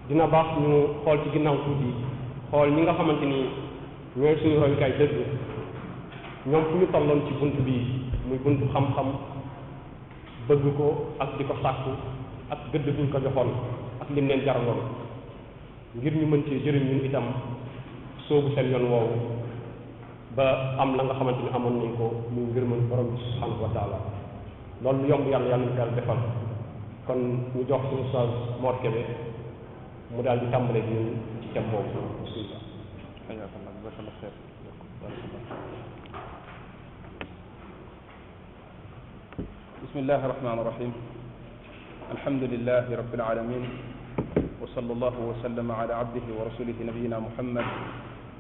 dina baax ñu xool ci ginnaaw tuuti xool ñi nga xamante ni ñooy suñu royukaay dëgg ñoom fu ñu tolloon ci bunt bii muy buntu xam-xam bëgg ko ak di ko sàkku ak gëdd buñ ko joxoon ak lim leen jaraloon ngir ñu mën cee jëriñ ñun itam soobu seen yoon woowu ba am la nga xamante ni amoon nañ ko muy ngërmal borom bi subhanahu wa taala loolu yomb yàlla yàlla ñu ko defal kon ñu jox suñu Oustaz Mor Kébé mu daal di tàmbale bi ñun ci thème boobu bismillahi rahmani rahim alhamdulillahi rabbil alamin wa sallallahu wa sallama ala abdihi wa rasulihi nabiyina muhammad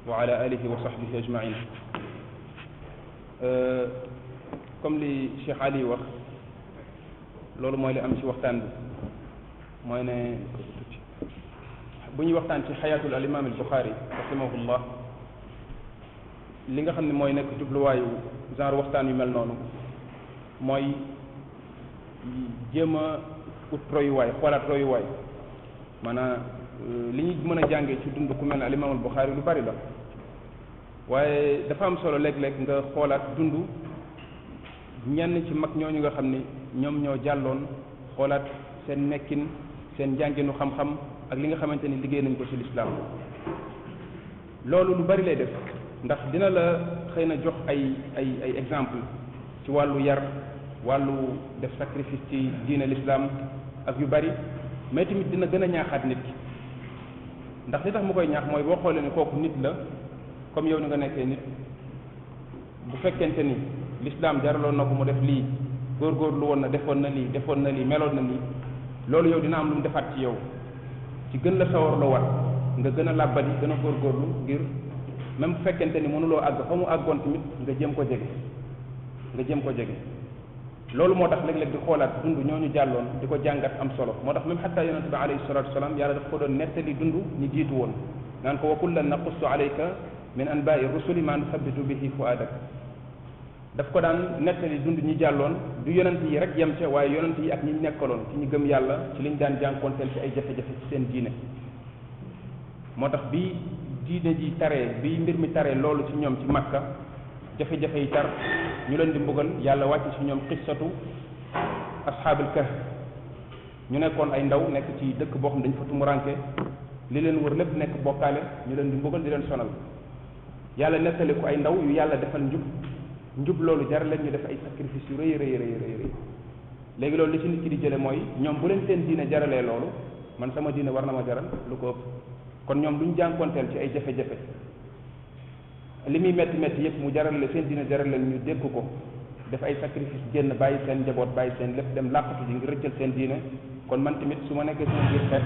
wa ala alihi wa sahbihi ajmain comme li Cheikh Ali wax loolu mooy li am ci waxtaan bi mooy ne bu ñuy waxtaan ci xayaatul al imam al Buxaari rahimahullah li nga xam ne mooy nekk jubluwaayu genre waxtaan yu mel noonu mooy jéem a ut royuwaay xoolaat royuwaay maanaam li ñu mën a jàngee ci dund ku mel ne al imam al Buxaari lu bari la waaye dafa am solo léeg-léeg nga xoolaat dund ñenn ci mag ñooñu nga xam ni ñoom ñoo jàlloon xoolaat seen nekkin seen njànginu xam-xam ak li nga xamante ni liggéey nañ ko ci lislaam loolu lu bari lay def ndax dina la xëy na jox ay exemple ci wàllu yar wàllu def sacrifice ci diine lislaam ak yu bari mais tamit dina gën a ñaaxaat nit ki ndax li tax mu koy ñaax mooy boo xoolee ne kooku nit la comme yow ni nga nekkee nit bu fekkente ni lislaam jaraloon na ko mu def lii góorgóorlu woon na defoon na lii meloon na nii loolu yow dina am lu mu defaat ci yow ci gën la sawar la war nga gën a làbbali gën a góorgóorlu ngir même bu fekkente ni mënuloo àgg fa mu àggoon tamit nga jéem ko jege loolu moo tax léeg-léeg di xoolaat dund ñooñu jàlloon di ko jàngat am solo moo tax même xataa yonente bi alayhi salatu wasalaam yàlla daf ko doon nettali dund ñi jiitu woon naan ko wa kullan naqussu alayka min anbaai rusuli ma nusabbitu bihi fuadak daf ko daan nettali dund ñi jàlloon du yonent yi rek yem ca waaye yonent yi ak ñi nekkaloon ci ñu gëm yàlla ci liñ daan jànkoonteel ci ay jafe-jafe ci seen diine moo tax bi diine ji taree bi mbir mi taree loolu ci ñoom ci Makka jafe-jafe yi tar ñu leen di mbugal yàlla wàcc ci ñoom qissatu ashaabul kahf ñu nekkoon ay ndaw nekk ci dëkk boo xam dañ fa tumuranke li leen wër lépp nekk bokkaale ñu leen di mbugal di leen sonal yàlla nettali ko ay ndaw yu yàlla defal njub loolu jar leen ñu def ay sacrifice yu rëy léegi loolu li ci nit ki di jële mooy ñoom bu leen seen diine jaralee loolu man sama diine war na ma jaral lu ko ëpp kon ñoom duñ jànkoonteel ci ay jafe-jafe li muy metti yëpp mu jaral leen seen diine jaral leen ñu dégg ko def ay sacrifice génn bàyyi seen njaboot bàyyi seen lépp dem làqatu ji ngir rëccal seen diine kon man tamit su ma nekkee sama biir xeet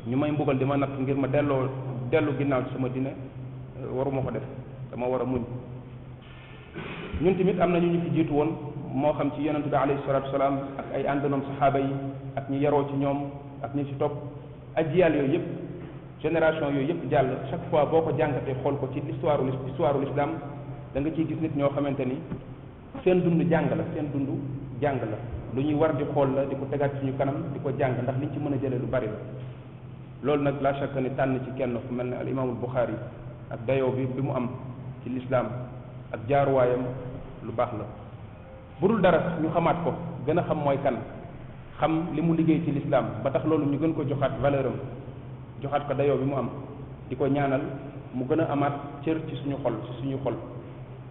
ñu may mbugal di ma natt ngir ma dellu ginnaaw ci sama diine waruma ko def dama war a muñ ñun tamit am na ñu fi jiitu woon moo xam ci yonente bi alayhi salatu wasalaam ak ay àndanoom saxaaba yi ak ñi yaroo ci ñoom ak ñi ci topp ajiyal yooyu yëpp génération yooyu yëpp jàll chaque fois boo ko jàngatee xool ko ci histoire l'islam da nga ciy gis nit ñoo xamante ni seen dund jàng la lu ñuy war di xool la di ko tegaat suñu kanam di ko jàng ndax liñ ci mën a jëlee lu bari la loolu nag la chaque ni tànn ci kenn ku mel ne al imaamul Buxaari ak dayoo bi mu am ci l'islam ak jaaruwaayam lu baax la bu dul dara sax ñu xamaat ko gën a xam mooy kan xam li mu liggéey ci l'islam ba tax loolu ñu gën ko joxaat valeur am joxaat ko dayoo bi mu am di ko ñaanal mu gën a amaat cër ci suñu xol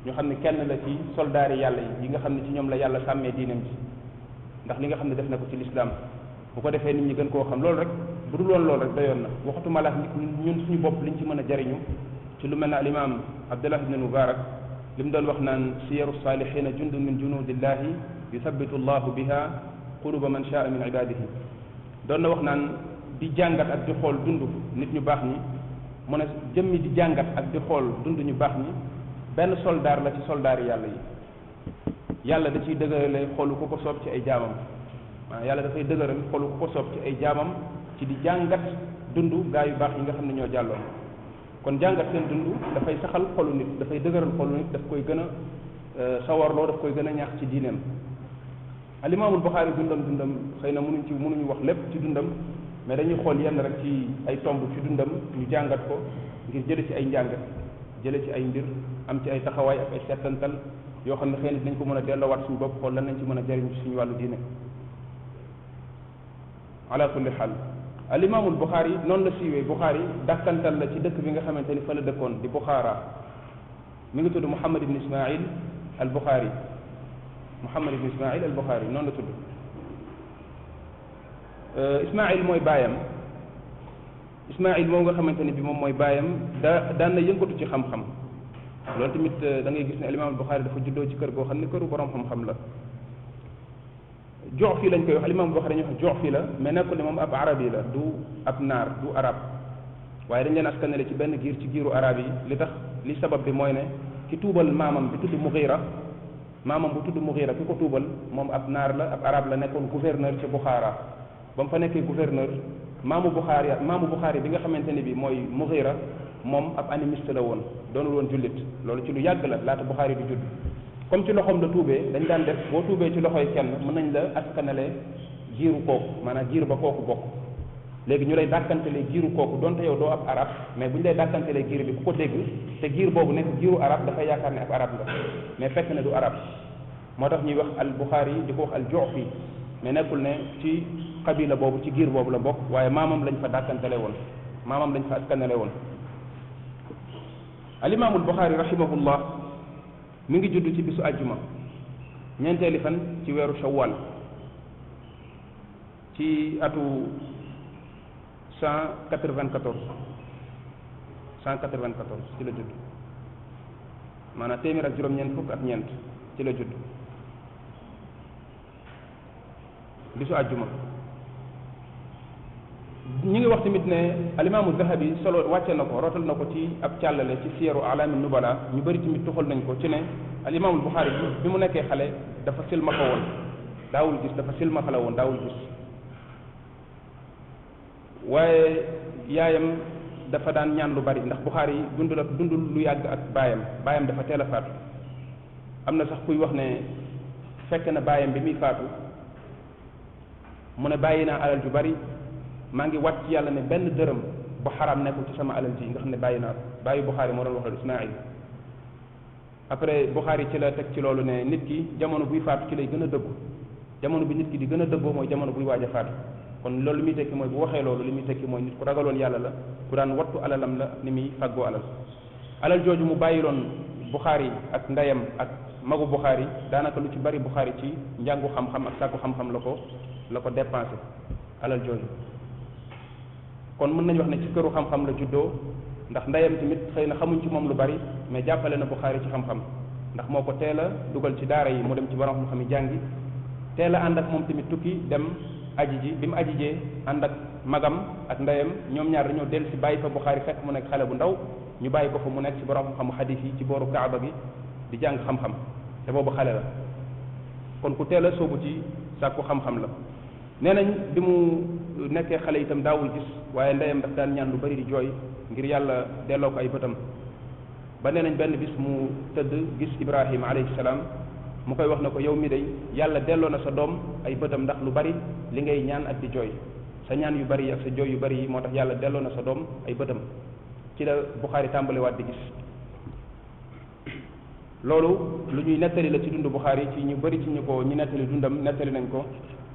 ñu xam ne kenn la ci soldaari yàlla yi nga xam ne ci ñoom la yàlla sàmmee diinam ci ndax li nga xam ne def na ko ci l'islam bu ko defee nit ñi gën koo xam loolu rek bu dul woon loolu rek dayoon na waxatuma la ñun suñu bopp liñ ci mën a jariñu ci lu mel ne al imam Abdullah ibn Mubarak li mu doon wax naan siyaru salihina jundun min junudillahi yuthabitu llahu biha quluba man shaa min ibadihi doon na wax naan di jàngat ak di xool dund nit ñu baax ñi mu ne jëmmi di jàngat ak di xool dund ñu baax ñi benn soldaar la ci soldaari yàlla yi yàlla da ciy dëgërale xoolu ku ko soob ci ay jaamam waaw yàlla dafay dëgëral xoolu ku ko soob ci ay jaamam ci di jàngat dund gaa yu baax yi nga xam ne ñoo jàlloon kon jàngat seen dund dafay saxal xolu nit dafay dëgëral xolu nit daf koy gën a sawarloo daf koy gën a ñaax ci diineem al imaamul Buxaari dundam xëy na mënuñu wax lépp ci dundam mais dañuy xool yenn rek ci ay tomb ci dundam ñu jàngat ko ngir jële ci ay njàngat jële ci ay mbir am ci ay taxawaay ak ay settantal yoo xam ne xëy na dinañ ko mën a delloowaat suñu bopp xool lan lañ ci mën a jëriñ ci suñu wàllu diine ala kulli xaal al imaamul Buxaari noonu la siiwee Buxaari dàkkantal la ci dëkk bi nga xamante ni fa la dëkkoon di Buxaara mi ngi tudd Muhammad ibn Ismail al Buxaari Muhammad ibn Ismail al Buxaari noonu la tudd Ismail mooy baayam Ismail moom nga xamante ni bi moom mooy baayam daan na yëngatu ci xam-xam loolu tamit da ngay gis ne al imaamul Buxaari dafa juddoo ci kër goo xam ne këru borom xam-xam la jox fii lañ koy wax al imaamul Buxaari dañuy wax jox fii la mais nekkul ne moom ab arabi la du ab naar du arab waaye dañ leen askanale ci benn giir ci giiru arab yi li tax li sabab bi mooy ne ki tuubal maamam bi tudd Mughira maamam bu tudd Mughira ki ko tuubal moom ab naar la ab arab la nekkoon gouverneur ci Buxaara ba mu fa nekkee gouverneur maamu Buxaari bi nga xamante ne bi mooy Mughira moom ab animiste la woon doonul woon jullit loolu ci lu yàgg la laata Buxaari di judd comme ci loxoom la tuubee dañ daan def boo tuubee ci loxoy kenn mën nañ la askanale giiru kooku maanaam giiru ba kooku bokk léegi ñu lay dàkkantelee giiru kooku donte yow doo ab arab mais bu ñu lay dàkkantelee giir bi ku ko dégg te giir boobu nekk giiru arab dafay yaakaar ne ab arab nga mais fekk ne du arab moo tax ñuy wax al Buxaari di ko wax al Ju'fi mais nekkul ne ci qabila boobu ci giir boobu la bokk waaye maamam lañ fa dàkkantele woon maamam lañ fa askanale woon al imaamul Buxaari rahimahullah mi ngi judd ci bisu àjjuma ñeenteeli fan ci weeru shawwal ci atu 194 ci la judd maanaam téeméer ak juróom-ñeent fukk ak ñeent ci la judd bisu àjjuma ñi ngi wax tamit ne alimaamu Zahabi solo wàcce na ko rotal na ko ci ab càllale ci siyaru alaami nubala ñu bëri tamit tuxal nañ ko ci ne alimaamul Buxaari bi mu nekkee xale dafa silmaxa woon daawul gis dafa silmaxa la woon daawul gis waaye yaayam dafa daan ñaan lu bari ndax Buxaari dundul lu yàgg ak baayam dafa teel a faatu am na sax kuy wax ne fekk na baayam bi muy faatu mu ne bàyyi naa alal ju bari maa ngi wàcc yàlla ne benn dërëm bu xaraam nekkul ci sama alal ji nga xam ne bàyyi naa bàyyi Buxaari moo doon wax Ismaïl après Buxaari ci la teg ci loolu ne nit ki jamono buy faatu ci lay gën a dëggu jamono bi nit ki di gën a dëggoo mooy jamono buy waaj a faatu kon loolu li muy tekki mooy bu waxee loolu li muy tekki mooy nit ku ragaloon yàlla la ku daan wattu alalam la ni muy fàggoo alal jooju mu bàyyiloon Buxaari ak ndeyam ak magu Buxaari daanaka lu ci bari Buxaari ci njàngu xam-xam ak sàkku xam-xam la ko dépensé alal jooju kon mën nañu wax ne ci këru xam-xam la juddoo ndax ndeyam tamit xëy na xamuñ ci moom lu bari mais jàppale na Buxaari ci xam-xam ndax moo ko teel a dugal ci daara yi mu dem ci borom xam-xam yi jàngi teel a ànd ak moom tamit tukki dem aji ji bi mu aji jee ànd ak magam ak ndeyam ñoom ñaar dañoo dellu si bàyyi fa Buxaari fekk mu nekk xale bu ndaw ñu bàyyi ko fa mu nekk ci borom xam-xamu xadiis yi ci booru Kaaba gi di jàng xam-xam te boobu xale la kon ku teel a soobu ci sàkku xam-xam la nee nañ bi mu nekkee xale itam daawul gis waaye ndeyam daf daan ñaan lu bari di jooy ngir yàlla delloo ko ay bëtam ba nee nañ benn bis mu tëdd gis Ibrahima alayhi salaam mu koy wax ne ko yow mi day yàlla delloo na sa doom ay bëtam ndax lu bari li ngay ñaan ak di jooy sa ñaan yu bari yi ak sa jooy yu bari yi moo tax yàlla delloo na sa doom ay bëtam ci la Buxaari tàmbaliwaat di gis loolu lu ñuy nettali la ci dund Buxaari ci ñu bari ci ñu nettali dundam nettali nañ ko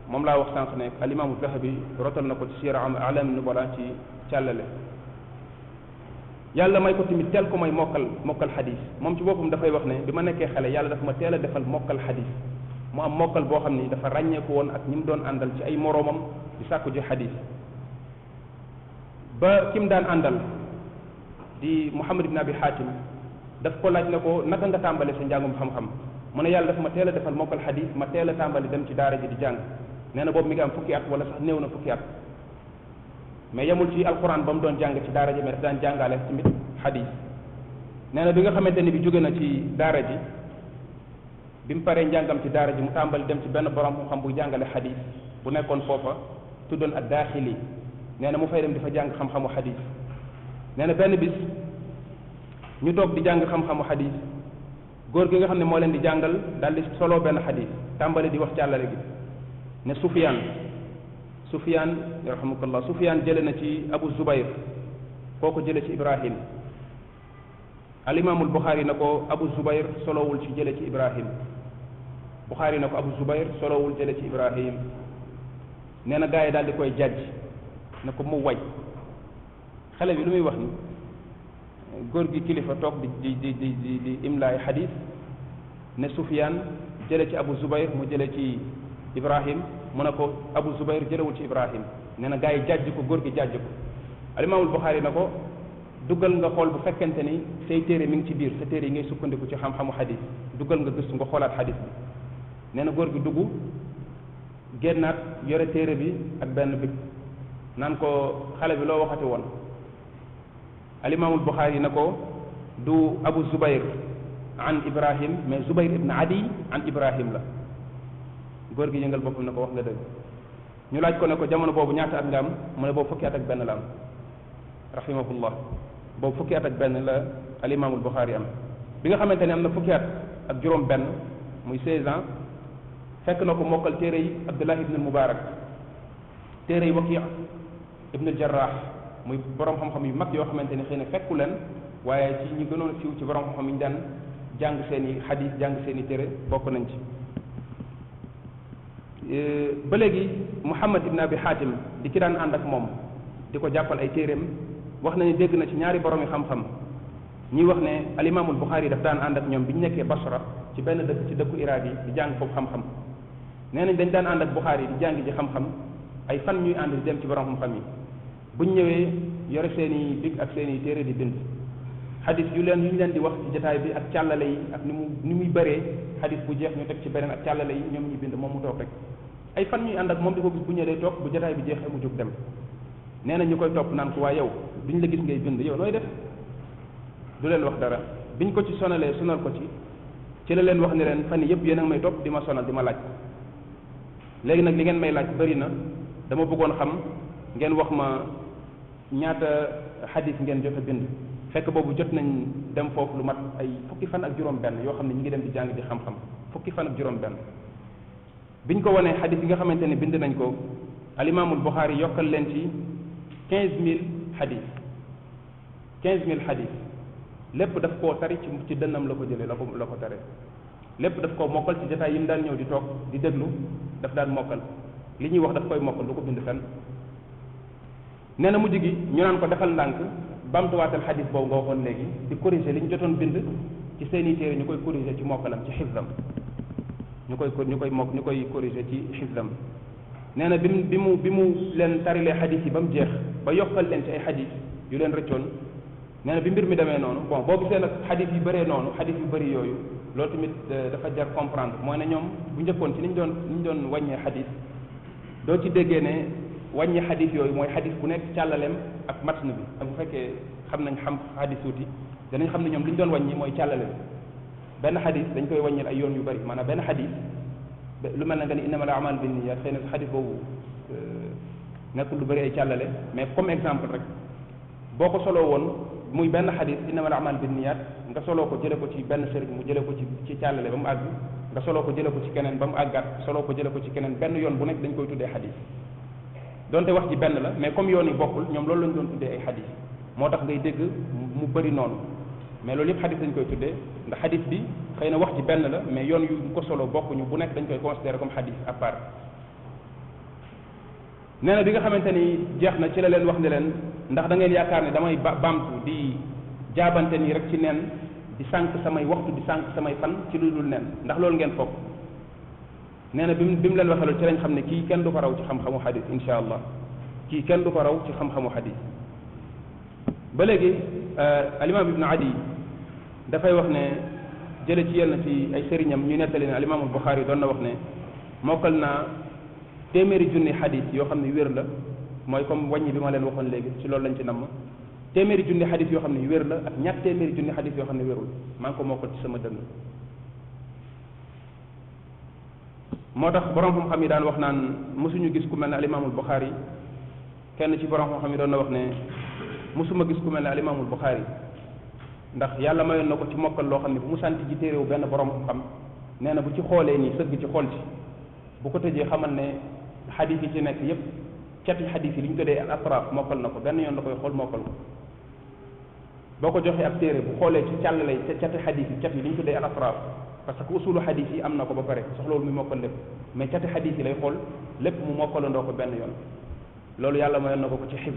moom laa wax sànq ne alimaamu Zahabi rotal na ko ci siira alaami nubala ci càllale yàlla may ko tamit teel ko may mokkal xadis moom ci boppam dafay wax ne bi ma nekkee xale yàlla dafa ma teel a defal mokkal xadis mu am mokkal boo xam ni dafa ràññeeku woon ak ñi mu doon àndal ci ay moroomam di sàkku ji xadis ba ki mu daan àndal di Muhammad ibn Abi Hatim daf ko laaj ne ko naka nga tàmbale sa njàngum xam-xam mu ne yàlla dafa ma teel a defal mokkal xadis ma teel a tàmbali dem ci daara ji di jàng nee na boobu mi ngi am fukki at wala sax néew na fukki at mais yemul ci alquran ba mu doon jàng ci daara ji mais daf daan jàngale tamit xadis nee na bi nga xamante ni bi jóge na ci daara ji bi mu paree njàngam ci daara ji mu tàmbali dem ci benn borom xam-xam buy jàngale xadis bu nekkoon foofa tuddoon ak daaxili nee na mu fay dem di fa jàng xam-xamu xadis nee na benn bis ñu toog di jàng xam-xamu xadis góor gi nga xam ne moo leen di jàngal daal di solo benn xadis tàmbali di wax càllale gi ne Sufyaan yarhamukallah Sufyaan jële na ci Abu Zubayr kooku jële ci Ibrahim alimaamul Buxaari na ko Abu Zubayr solowul ci jële ci Ibrahim Buxaari na ko Abu Zubayr solowul jële ci Ibrahim nee na gaa yi daal di koy jàjj na ko mu way xale bi lu muy wax ni góor gi kilifa toog di imlaay xadis ne Sufyaan jële ci Abu Zubayr mu jële ci Ibrahim mu ne ko Abu Zubayr jëlewul ci Ibrahim nee na gaa yi jàjj ko góor gi jàjj ko alimaamul Buxaari na ko duggal nga xool bu fekkente ni say téere mi ngi ci biir sa téere yi ngay sukkandiku ci xam-xamu xadis duggal nga gëstu nga xoolaat xadis bi nee na góor gi dugg génnaat yore téere bi ak benn big naan ko xale bi loo waxati woon alimaamul Buxaari na ko du Abu Zubayr an Ibrahim mais Zubayr ibn Adi an Ibrahim la góor gi yëngal boppam ne ko wax nga dëgg ñu laaj ko ne ko jamono boobu ñaata at nga am mu ne boobu fukki at ak benn la am rahimahullah boobu fukki at ak benn la alimaamul Buxaari am bi nga xamante ne am na fukki at ak juróom benn muy 16 ans fekk na ko mokkal téere yi Abdullah ibn Mubarak téere yi Waki' ibn al-Jarrah muy borom xam-xam yu mag yoo xamante ne xëy na fekku leen waaye ci ñu gënoon siiw ci borom xam-xam yi ñu daan jàng seen i xadis jàng seen i téere bokk nañ ci ba léegi Muhammad ibn Abi Hatim di ki daan ànd ak moom di ko jàppal ay téereem wax nañu dégg na ci ñaari borom yi xam-xam ñi wax ne alimaamul Buxaari daf daan ànd ak ñoom bi ñu nekkee Basra ci benn dëkk ci dëkku Irak yi di jàng foofu xam-xam nee nañ dañ daan ànd ak Buxaari di jàng ji xam-xam ay fan ñuy ànd di dem ci borom xam-xam yi buñ ñëwee yore seen i big ak seen i téere di bind xadis yu ñu leen di wax ci jotaay bi ak càllale yi ak ni muy bëree xadis bu jeex ñu teg ci beneen ak càllale yi ñoom ñu bind moom mu toog rek ay fan ñuy ànd ak moom di ko gis bu ñëwee day toog bu jotaay bi jeexee mu jóg dem nee na ñu koy topp naan ko waa yow duñ la gis ngay bind yow nooy def du leen wax dara biñ ko ci sonalee sonal ko ci la leen wax ne leen fan yëpp yéen a ngi may topp di ma sonal di ma laaj léegi nag li ngeen may laaj bëri na dama bëggoon xam ngeen wax ma ñaata xadis ngeen jot a bind fekk boobu jot nañ dem foofu lu mat ay fukki fan ak juróom benn yoo xam ne ñi ngi dem di jàng di xam-xam fukki fan ak juróom benn biñ ko wanee xadis yi nga xamante ne bind nañ ko alimaamul Buxaari yokkal leen ci 15000 xadis 15000 xadis lépp daf koo tari ci dënnam la ko jëlee la ko tare lépp daf koo mokkal ci jotaay yi mu daan ñëw di toog di déglu daf daan mokkal li ñuy wax daf koy mokkal du ko bind fenn nee na mujj gi ñu naan ko defal ndànk bamtuwaatal xadis boobu nga waxoon léegi di corriger li ñu jotoon bind ci seeni téere ñu koy corriger ci mokkalam ci xifdam ñu koy corriger ci xifdam nee na bi mu leen tarilee xadis yi ba mu jeex ba yokkal leen ci ay xadis yu leen rëccoon nee na bi mbir mi demee noonu bon boo gisee nag xadis yu bëree noonu xadis yu bëri yooyu loolu tamit dafa jar comprendre mooy ne ñoom bu njëkkoon ci ni ñu doon wàññee xadis doo ci déggee ne wàññi xadis yooyu mooy xadis bu nekk càllaleem ak matn bi ak bu fekkee xam xadis tuuti danañ xam ne ñoom li ñu doon wàññi mooy càllaleem benn xadis dañ koy wàññil ay yoon yu bëri maanaam benn xadis lu mel ne nga ni innamal a'malu binniyat xëy na xadis boobu nekkul lu bëri ay càllale mais comme exemple rek boo ko soloo woon muy benn xadis innamal a'malu binniyat nga soloo ko jële ko ci benn sëriñ mu jële ko ci càllale ba mu àgg nga soloo ko jële ko ci keneen ba mu àggaat soloo ko jële ko ci keneen benn yoon bu nekk dañ koy tuddee xadis donte wax ji benn la mais comme yoon yi bokkul ñoom loolu lañ doon tuddee ay xadis moo tax ngay dégg mu bëri noonu mais loolu yëpp xadis dañ koy tuddee ndax xadis bi xëy na wax ji benn la mais yoon yu ko solo bokkuñu bu nekk dañ koy considérer comme xadis à part nee na bi nga xamante ni jeex na ci la leen wax ne leen ndax da ngeen yaakaar ne damay baamtu di jaabante nii rek ci neen di sànq samay waxtu di sànq samay fan ci lu dul neen ndax loolu ngeen foog nee na bi mu leen waxee loolu ci lañ xam ne kii kenn du ko raw ci xam-xamu xadis insha allah kii kenn du ko raw ci xam-xamu xadis ba léegi alimaam ibnu adi dafay wax ne jële ci yenn ci ay sëriñam ñu nettali ne alimaamul Buxaari doon na wax ne mokkal naa téeméeri junni xadis yoo xam ne wér la mooy comme wàññi bi ma leen waxoon léegi ci loolu lañ ci namm téeméeri junni xadis yoo xam ne wér la ak ñatt téeméeri junni xadis yoo xam ne wérul maa ngi ko mokkal ci sama dënn moo tax borom xam-xam yi daan wax naan mosuñu gis ku mel ne alimaamul Buxaari kenn ci borom xam-xam yi doon na wax ne mosuma gis ku mel ne alimaamul Buxaari ndax yàlla mayoon na ko ci mokkal loo xam ne bu mu santi ci téeréew benn borom xam nee na bu ci xoolee nii sëgg ci xool ci bu ko tëjee xamal ne xadis yi ci nekk yépp cati xadis yi li ñu tuddee al atraf mokkal na ko benn yoon la koy xool mokkal ko boo ko joxee ab téere bu xoolee ci càllale cati xadis yi cat yi li ñu tuddee al atraf parce que usulu xadis yi am na ko ba pare soxlawul muy mokkal lépp mais cati xadis yi lay xool lépp mu mokkalandoo ko benn yoon loolu yàlla mayoon na ko ci xifz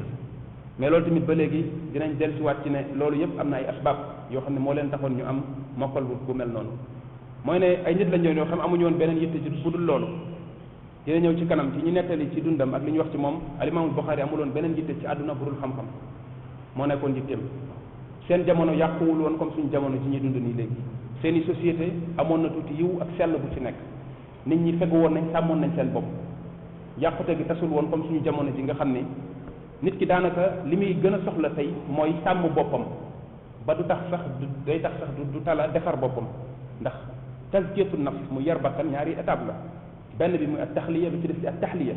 mais loolu tamit ba léegi dinañ dellusiwaat ci ne loolu yëpp am na ay asbab yoo xam ne moo leen taxoon ñu am mokkal bu mel noonu mooy ne ay nit lañ yoo xam amuñu woon beneen yitte ci bu dul loolu dina ñëw ci kanam ci ñu nettali ci dundam ak li ñu wax ci moom alimaamul Buxaari amuloon beneen yitte ci àdduna bu dul xam-xam moo nekkoon yitteem seen jamono yàquwul woon comme suñu jamono ci ñuy dund nii léegi seen i société amoon na tuuti yiw ak sell bu ci nekk nit ñi fegu woon nañ sàmmoon nañ seen bopp yàqute gi tasul woon comme suñu jamono ji nga xam ni nit ki daanaka li muy gën a soxla tey mooy sàmm boppam ba du tax sax day tax sax du tala defar boppam ndax tazkiyatu nafs mu yar bakkan ñaari étape la benn bi muy ak taxliya bi ci def di ak taxliya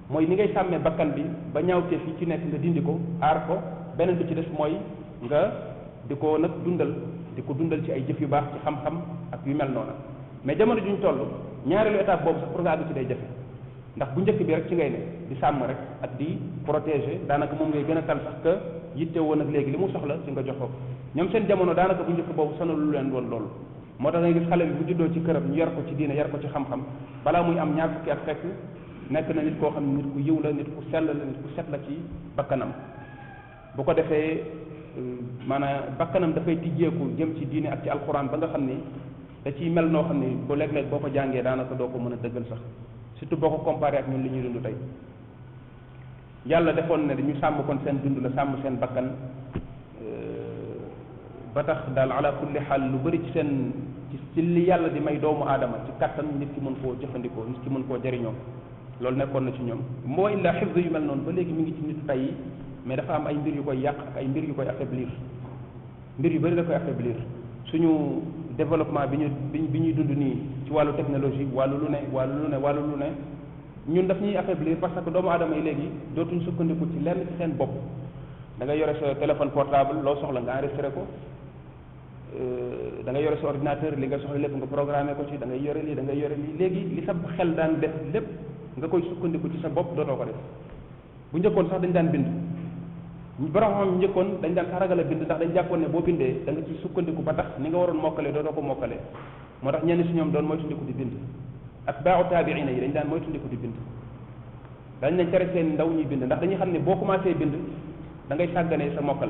mooy ni ngay sàmmee bakkan bi ba ñaawteef yi ci nekk nga dindi ko aar ko beneen bi ci des mooy nga di ko nag dundal di ko dundal ci ay jëf yu baax ci xam-xam ak yu mel noonu mais jamono juñ toll ñaareelu étape boobu sax pour nga àgg ci day jafe ndax bu njëkk bi rek ci ngay ne di sàmm rek ak di protéger daanaka moom ngay gën a tal sax que yitte woon ak léegi li mu soxla ci nga jox ko ñoom seen jamono daanaka bu njëkk boobu sonalu leen woon loolu moo tax ngay gis xale bi bu juddoo ci këram ñu yar ko ci diine yar ko ci xam-xam balaa muy am ñaar fukki at fekk nekk na nit koo xam ne nit ku yiw la nit ku sell la nit ku set la ci bakkanam bu ko defee maanaam bakkanam dafay tijjeeku jëm ci diine ak ci alxuraan ba nga xam ni da ciy mel noo xam ni bu léeg-léeg boo ko jàngee daanaka doo ko mën a dëggal sax surtout boo ko comparé ak ñun li ñuy dund tey yàlla defoon ne dañu sàmm kon seen dund la sàmm seen bakkan ba tax daal ala kulli xaal lu bëri ci seen ci li yàlla di may doomu aadama ci kattan nit ki mën koo jëfandikoo nit ki mën koo jëriñoo loolu nekkoon na ci ñoom moo illa xifd yu mel noonu ba léegi mi ngi ci nit tey mais dafa am ay mbir yu koy yàq ak ay mbir yu koy affaiblir mbir yu bëri da koy affaiblir suñu développement bi ñuy dund nii ci wàllu technologie wàllu lu ne ñun daf ñuy affaiblir parce que doomu aadama yi léegi dootuñ sukkandiku ci lenn ci seen bopp da ngay yore sa téléphone portable loo soxla nga enregistré ko da ngay yore sa ordinateur li nga soxla lépp nga programmé ko ci da ngay yore lii léegi li sa xel daan def lépp nga koy sukkandiku ci sa bopp dootoo ko def bu njëkkoon sax dañ daan bind borom xam njëkkoon dañ daan sax ragal a bind ndax dañ jàppoon ne boo bindee da nga ci sukkandiku ba tax ni nga waroon mokkalee dootoo ko mokkalee moo tax ñenn si ñoom doon moytundiku di bind ak baaxu taabiina yi dañ daan moytundiku di bind dañ nañ tere seen ndaw ñuy bind ndax dañuy xam ne boo commencé bind da ngay sàgganee sa mokkal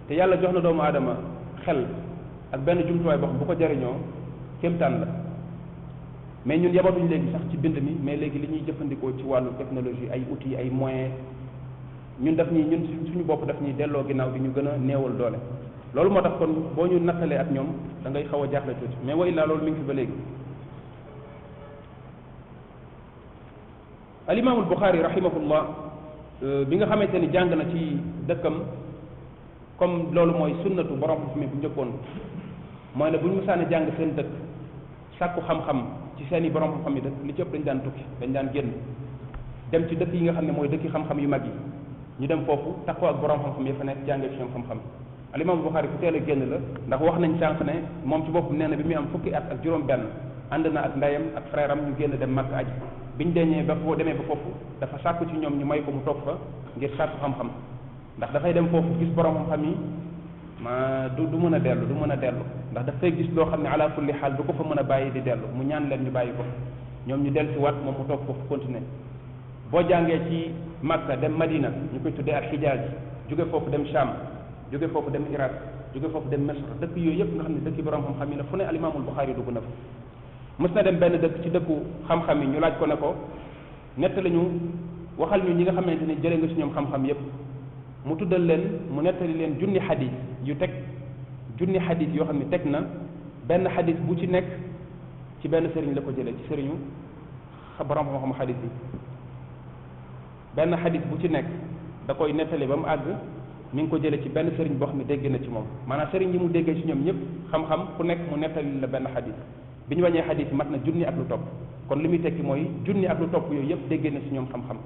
te yàlla jox na doomu aadama xel ak benn jumtuwaay boo xam bu ko jariñoo kéemtaan la mais ñun yamatuñ léegi sax ci bind mi mais léegi li ñuy jëfandikoo ci wàllu technologie ay outils ay moyens ñun suñu bopp daf ñuy delloo ginnaaw di ñu gën a néewal doole loolu moo tax kon boo ñu nattalee ak ñoom da ngay xaw a jaaxle tuuti mais wa illaa loolu mi ngi fi ba léegi alimaamul Buxaari rahimahullah bi nga xamante ni jàng na ci dëkkam comme loolu mooy sunnatu borom xam-xam bu njëkkoon mooy ne bu ñu mësaane jàng seen dëkk sàkku xam-xam ci seen i borom xam-xam yi dëkk li ci ëpp dañ daan tukki dañ daan génn dem ci dëkk yi nga xam ne mooy dëkki xam-xam yu mag yi ñu dem foofu takkoo ak borom xam-xam yi fa nekk jàngee ci ñoom xam-xam alimaam Buxaari ku teel a génn la ndax wax nañ sànq ne moom ci boppam nee na bi muy am fukki at ak juróom-benn ànd na ak ndeyam ak frère am ñu génn dem Makka aji biñ demee ba foofu dafa sàkku ci ñoom ñu may ko mu toog fa ngir sàkku xam-xam ndax dafay dem foofu gis borom xam-xam yi ma du mën a dellu ndax dafay gis loo xam ne ala kulli xaal du ko fa mën a bàyyi di dellu mu ñaan leen ñu bàyyi ko ñoom ñu dellu si waat moom mu toog foofu continuer boo jàngee ci Makka dem Madina ñu koy tuddee ak Xijaaz jóge foofu dem Sham jóge foofu dem Iraq jóge foofu dem Misr dëkk yooyu yëpp nga xam ne dëkk borom xam-xam yi la fu ne alimaamul Buxaari dugg na fa mës na dem benn dëkk ci dëkku xam-xam yi ñu laaj ko ne ko nettali ñu waxal ñu ñi nga xamante ni jëlee nga ci ñoom xam-xam yépp mu tuddal leen mu nettali leen junni xadis yoo xam ne teg na benn xadis bu ci nekk ci benn sëriñ la ko jëlee ci sëriñu borom xam-xam xadis yi benn xadis bu ci nekk da koy nettali ba mu àgg mi ngi ko jëlee ci benn sëriñ boo xam ne dégg na ci moom maanaam sëriñ yi mu déggee ci ñoom ñëpp xam-xam ku nekk mu nettali la benn xadis bi ñu wàññee xadis mat na junni ak lu topp kon li muy tekki mooy junni ak lu topp yooyu yëpp déggee na ci ñoom xam-xam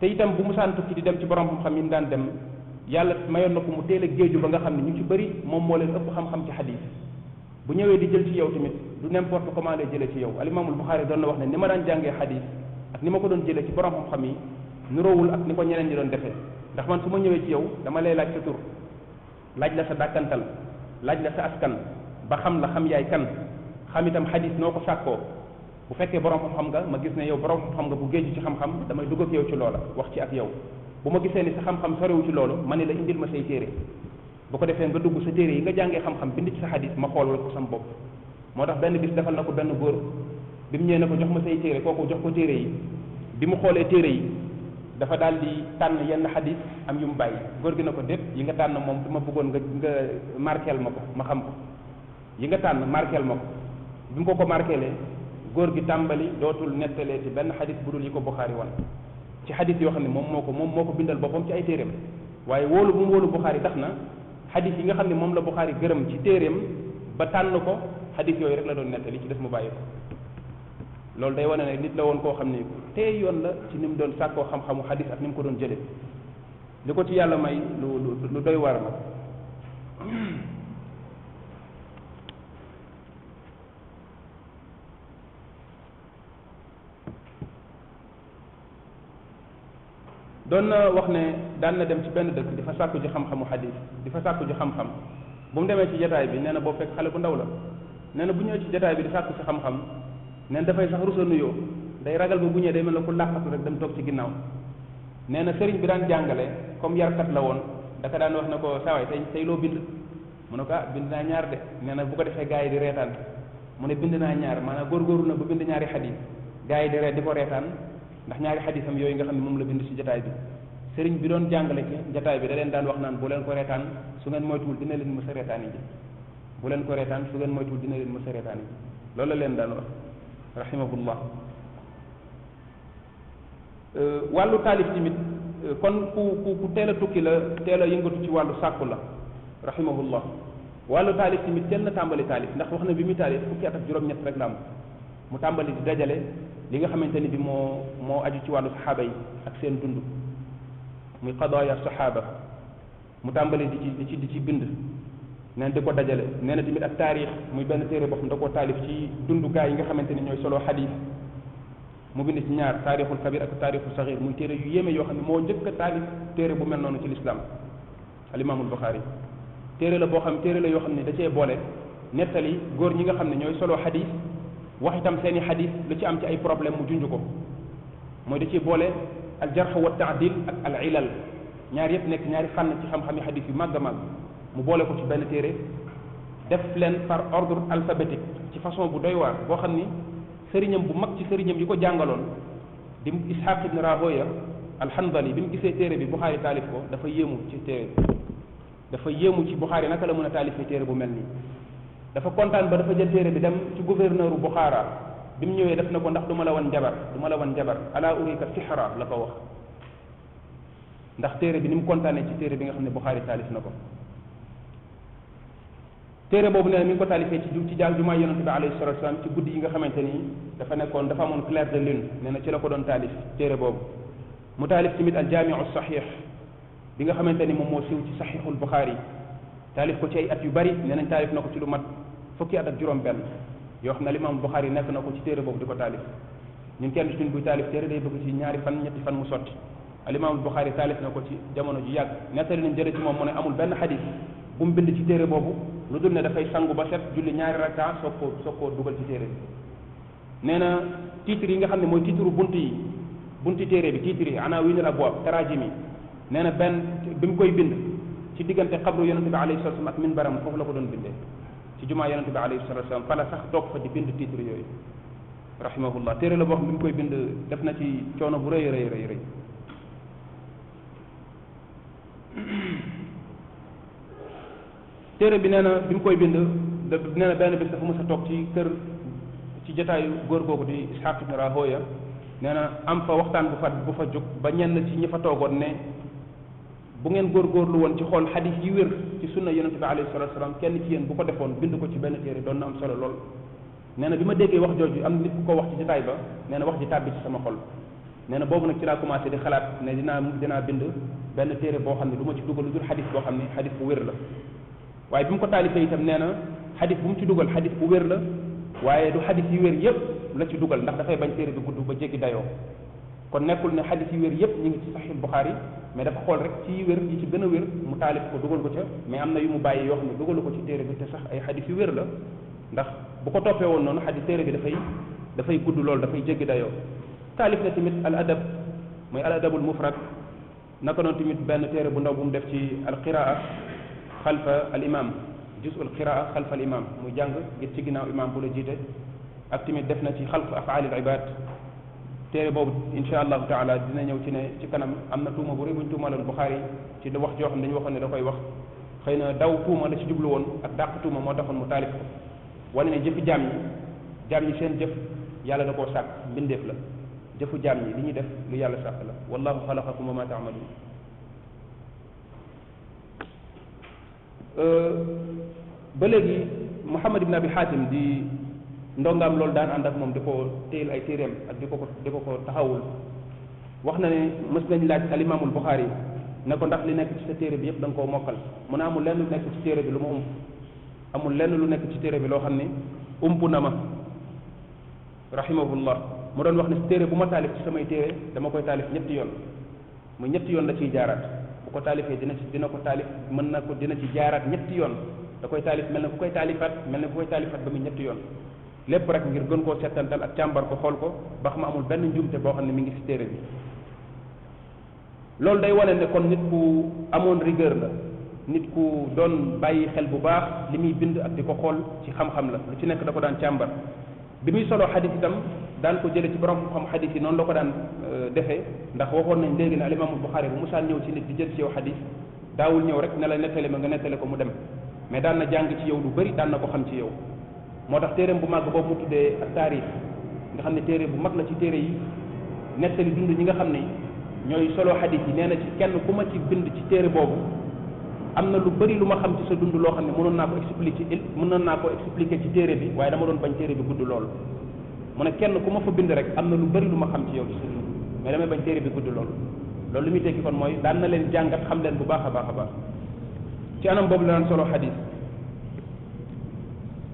te itam bu musaan tukki di dem ci borom xam-xam yi mu daan dem yàlla mayoon na ko mu teel a géeju ba nga xam ne ñu ci bëri moom moo leen ëpp xam-xam ci xadis bu bu ñëwee di jël ci yow tamit du n'importe comment lay jëlee ci yow alimaamul Buxaari doon na wax ne ni ma daan jàngee xadis ak ni ma ko doon jëlee ci borom xam-xam yi nuroowul ak ni ko ñeneen ñi doon defee ndax man su ma ñëwee ci yow dama lay laaj sa tur laaj la sa dàkkantal laaj la sa askan ba xam la xam yaay kan xam itam xadis noo ko sàkkoo bu fekkee borom xam-xam nga ma gis ne yow borom xam-xam nga bu géeju ci xam-xam damay dugg ak yow ci loola wax ci ak yow bu ma gisee ni sa xam-xam sorewu ci loolu ma ne la indil ma say téere bu ko defee nga dugg sa téere yi nga jàngee xam-xam bind ci sa xadis ma xoolal ko sam bopp moo tax benn bis defal na ko benn góor bi mu ñëwee ne ko jox ma say téere kooku jox ko téere yi bi mu xoolee téere yi dafa daal di tànn yenn xadis am yu mu bàyyi góor gi na ko déet yi nga tànn moom dama bëggoon nga marqueel ma ko ma xam ko yi nga tànn marqueel ma ko bi mu ko marqueelee góor gi tàmbali dootul nettalee ci benn xadis bu dul yi ko Buxaari wan ci xadis yoo xam ne moom moo ko bindal boppam ci ay téereem waaye wóolu bu mu wóolu Buxaari tax na xadis yi nga xam ne moom la Buxaari gërëm ci téereem ba tànn ko xadis yooyu rek la doon nettali ci des mu bàyyi ko loolu day wane ne nit la woon koo xam ne tey yoon la ci ni mu doon sàkkoo xam-xamu xadis ak ni mu ko doon jëlee li ko ci yàlla may lu doy war la doon na wax ne daan na dem ci benn dëkk di fa sàkku ji xam-xamu xadis di fa sàkku ji xam-xam bu mu demee ci jataay bi nee na boo fekk xale bu ndaw la nee na bu ñëwee ci jataay bi di sàkku ci xam-xam nee na dafay sax rusa nuyoo day ragal ba bu ñëwee day mel ne ku làqatu rek dem toog ci ginnaaw nee na sëriñ bi daan jàngale comme yarkat la woon daka daan wax na ko sawaay tey loo bind mu ne ko bind naa ñaar de nee na bu ko defee gars yi di reetaan mu ne bind naa ñaar maanaam góorgóorlu na ba bind ñaari xadis gars yi di ko reetaan ndax ñaari xadisam yooyu nga xam ne moom la bind ci jataay bi sëriñ bi doon jàngale ci jataay bi da leen daan wax naan bu leen ko reetaan su ngeen moytuwul dina leen mës a reetaan yi ji bu leen ko reetaan su ngeen moytuwul dina leen mës a reetaan yi ji loolu la leen daan wax rahimahullah wàllu taalif tamit kon ku teel a tukki la teel a yëngatu ci wàllu sàkku la rahimahullah wàllu taalif tamit teel na tàmbali taalif ndax wax na bi muy taalif fukki at ak juróom-ñett rek la am mu tàmbali di dajale li nga xamante ni bi moo aju ci wàllu saxaaba yi ak seen dund muy qadaaya saxaaba mu tàmbali di ci bind neen di ko dajale nee na tamit ak taarix muy benn téere boo xam da koo taalif ci dundukaay yi nga xamante ni ñooy solo xadis mu bind ci ñaar taarixul kabir ak taarixul saxir muy téere yu yéeme yoo xam ne moo njëkk a taalif téere bu mel noonu ci lislaam al imaamul Buxaari téere la boo xam téere la yoo xam ne da cee boole nettali góor ñi nga xam ne ñooy solo xadis wax itam seen i xadis lu ci am ci ay problème mu junj ko mooy da ciy boole al jarx wa taadil ak al ilal ñaar yëpp nekk ñaari fànn ci xam-xami xadis yu màgg a màgg mu boole ko ci benn téere def leen par ordre alphabétique ci façon bu doy waar boo xam ni sëriñam bu mag ci sëriñam yi ko jàngaloon di Ishaq ibn Rahoya al-Hanbali bi mu gisee téere bi Buxaari taalif ko dafa yéemu ci téere bi dafa yéemu ci Buxaari naka la mën a taalifee téere bu mel nii dafa kontaan ba dafa jël téere bi dem ci gouverneur bu Buxaara bi mu ñëwee def na ko ndax du ma la wan njabar ala urika sihra la ko wax ndax téere bi ni mu kontaanee ci téere bi nga xam ne Buxaari taalif na ko téere boobu nee na mi ngi ko taalifee ci jaag jumaa yonente bi alayhi salatu wasalam ci guddi yi nga xamante ni dafa amoon clair de lune nee na ci la ko doon taalif téere boobu mu taalif tamit al jaamiu sahih bi nga xamante ni moom moo siiw ci sahihul Buxaari taalif ko ci ay at yu bari nee nañ taalif na ko ci lu mat fukki at ak juróom benn yoo xam ne limaam Buxaari nekk na ko ci téere boobu di ko taalif ñun kenn ci ñun buy taalif téere day bëgg ci ñaari fan ñetti fan mu sotti al imaam Buxaari taalif na ko ci jamono ju yàgg nettali nañ jële ci moom mu ne amul benn xadis bu mu bind ci téere boobu lu dul ne dafay sangu ba set julli ñaari raka soog koo dugal ci téere bi nee na titre yi nga xam ne mooy titre bunti téere bi titre yi anaawinul abwaab tarajim yi nee na benn bi mu koy bind ci diggante xabru yonente bi alayhi salatu wasallam ak minbaram foofu la ko doon bindee ci jumaa yonente bi alayhi salatu wasallam fa la sax toog fa di bind titre yooyu rahimahullah téere la boo xam ne bi mu koy bind def na ci coono bu rëy rëy téere bi nee na bi mu koy bind nee na benn bis dafa mës a toog ci kër ci jotaayu góor googu di Ishaq ibn Rahoya nee na am fa waxtaan bu fa jóg ba ñenn ci ñi fa toogoon ne bu ngeen góorgóorlu woon ci xool xadis yi wér ci sunna yonente bi alayhi salatu wasalam kenn ci yéen bu ko defoon bind ko ci benn téere doon na am solo lool nee na bi ma déggee wax jooju am nit ku ko wax ci jotaay ba nee na wax ji tàbbi ci sama xol nee na boobu nag ci laa commencé di xalaat ne dinaa bind benn téere boo xam ne du ma ci dugal lu dul xadis boo xam ne xadis bu wér la waaye bi mu ko taalifee itam nee na xadis bu mu ci dugal xadis bu wér la waaye du xadis yi wér yépp la ci dugal ndax dafay bañ téere bi gudd ba jéggi dayoo kon nekkul ne xadis yi wér yépp ñu ngi ci Sahih Bukhari mais dafa xool rek ci wér yi ci gën a wér mu taalif ko dugal ko ca mais am na yu mu bàyyi yoo xam ne dugalu ko ci téere bi te sax ay xadis yu wér la ndax bu ko toppee woon noonu xadis téere bi dafay gudd loolu dafay jéggi dayoo taalif na tamit al adab mooy al adabul mufrad naka noonu tamit benn téere bu ndaw bu mu def ci al qiraa xalfa al imam juz'ul qiraa xalfa al imam muy jàng ngir ci ginnaaw imam bu la jiite ak tamit def na ci xalq afaal al ibad téere boobu insha allahu taala dina ñëw ci ne ci kanam am na tuuma bu rëy buñ tuumaloon Bukhari ci wax joo xam ne dañu waxoon ne da koy wax xëy na daw tuuma la ci jublu woon ak dàq tuuma moo taxoon mu taalif ko wane ne jëfi jaam ñi seen jëf yàlla da koo sàkk mbindeef la jëfu jaam ñi li ñuy def lu yàlla sàkk la wallahu xalaqakum wa ma taamaluun ba léegi Muhammad ibn Abi Hatim di ndongaam loolu daan ànd ak moom di ko téyel ay téeréem ak di ko taxawul wax na ne mës nañ laaj al imaamul Buxaari ne ko ndax li nekk ci sa téere bi yëpp da nga koo mokkal mu ne amul lenn lu nekk ci téere bi lu ma ump amul lenn lu nekk ci téere bi loo xam ne ump na ma rahimahullah mu doon wax ne téere bu ma taalif ci samay téere dama koy taalif ñetti yoon muy ñetti yoon la ciy jaaraat bu ko taalifee dina ko taalif dina ci jaaraat ñetti yoon da koy taalif mel ne ku koy taalifaat ba muy ñetti yoon lépp rek ngir gën koo settantal ak càmbar ko xool ko ba xam amul benn njuumte boo xam ne mi ngi ci téere bi loolu day wane ne kon nit ku amoon rigueur la nit ku doon bàyyi xel bu baax li muy bind ak di ko xool ci xam-xam la lu ci nekk da ko daan càmbar bi muy solo xadis itam daan ko jële ci borom xam xadis yi noonu la ko daan defee ndax waxoon nañ léegi ne al imaamul Buxaari bu musaan ñëw ci nit di jël ci yow xadis daawul ñëw rek ne la nettali ma nga nettali ko mu dem mais daan na jàng ci yow lu bëri daan na ko xam ci yow moo tax téereem bu màgg boobu mu tuddee ak taarix nga xam ne téere bu mag la ci téere yi nettali dund ñi nga xam ne ñooy solo xadis yi nee na ci kenn ku ma ci bind ci téere boobu am na lu bëri lu ma xam ci sa dund loo xam ne mënoon naa ko expliquer ci téere bi waaye dama doon bañ téere bi gudd lool mu ne kenn ku ma fa bind rek am na lu bëri lu ma xam ci yow ci sa dund mais damay bañ téere bi gudd lool loolu li muy tekki kon mooy daan na leen jàngat xam leen bu baax a baax a baax ci anam boobu la daan solo xadis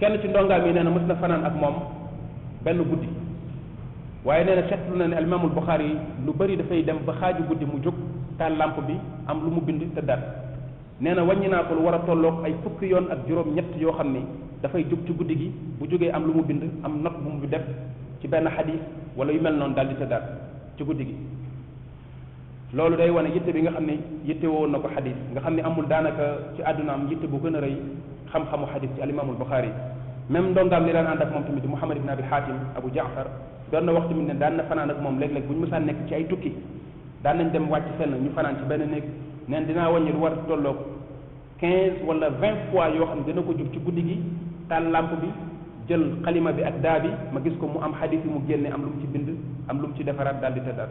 kenn ci ndongaam yi nee na mës na fanaan ak moom benn guddi waaye nee na seetlu na ne alimaamul Buxaari yi lu bëri dafay dem ba xaaju guddi mu jóg taal lampe bi am lu mu bind tëddaat nee na wàññi naa ko lu war a tolloog ay fukki yoon ak juróom-ñett yoo xam ni dafay jóg ci guddi gi bu jógee am lu mu bind am note bu mu def ci benn xadis wala yu mel noonu daal di tëddaat ci guddi gi loolu day wane yitte bi nga xam ne yitte woon na ko xadis nga xam ne amul daanaka ci àddunaam yitte bu gën a rëy xam-xamu xadis ci alimaamul Buxaari même ndongaam li daan ànd ak moom tamit Muhammad ibn Abi Hatim Abu Jaafar doon na wax tamit ne daan na fanaan ak moom léeg-léeg bu ñu mësaan nekk ci ay tukki daan nañ dem wàcc fenn ñu fanaan ci benn néeg neen dinaa wàññi lu war a tolloog 15 wala 20 fois yoo xam ne dina ko jug ci guddi gi taal lampe bi jël xalima bi ak daa bi ma gis ko mu am xadis yi mu génne am lu mu ci bind am lu mu ci defaraat daal di tëddaat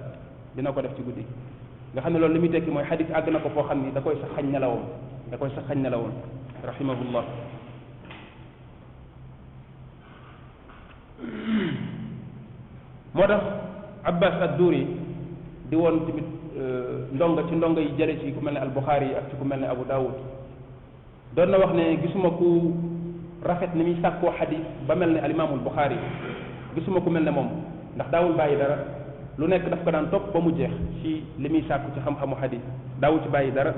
dina ko def ci guddi nga xam ne loolu li muy tekki mooy xadis àgg na ko foo xam ni da koy sax xañ nelawoon rahimahullah moo tax Abbas ad-Duri di woon tamit ndongo yi jële ci ku mel ne al-Bukhari ak ci ku mel ne Abu Dawud doon na wax ne gisuma ku rafet ni muy sàkkoo xadis ba mel ne al-Imaamul Bukhari gisuma ku mel ne moom ndax daawul bàyyi dara lu nekk daf ko daan topp ba mu jeex ci li muy sàkku ci xam-xamu xadis daawu ci bàyyi dara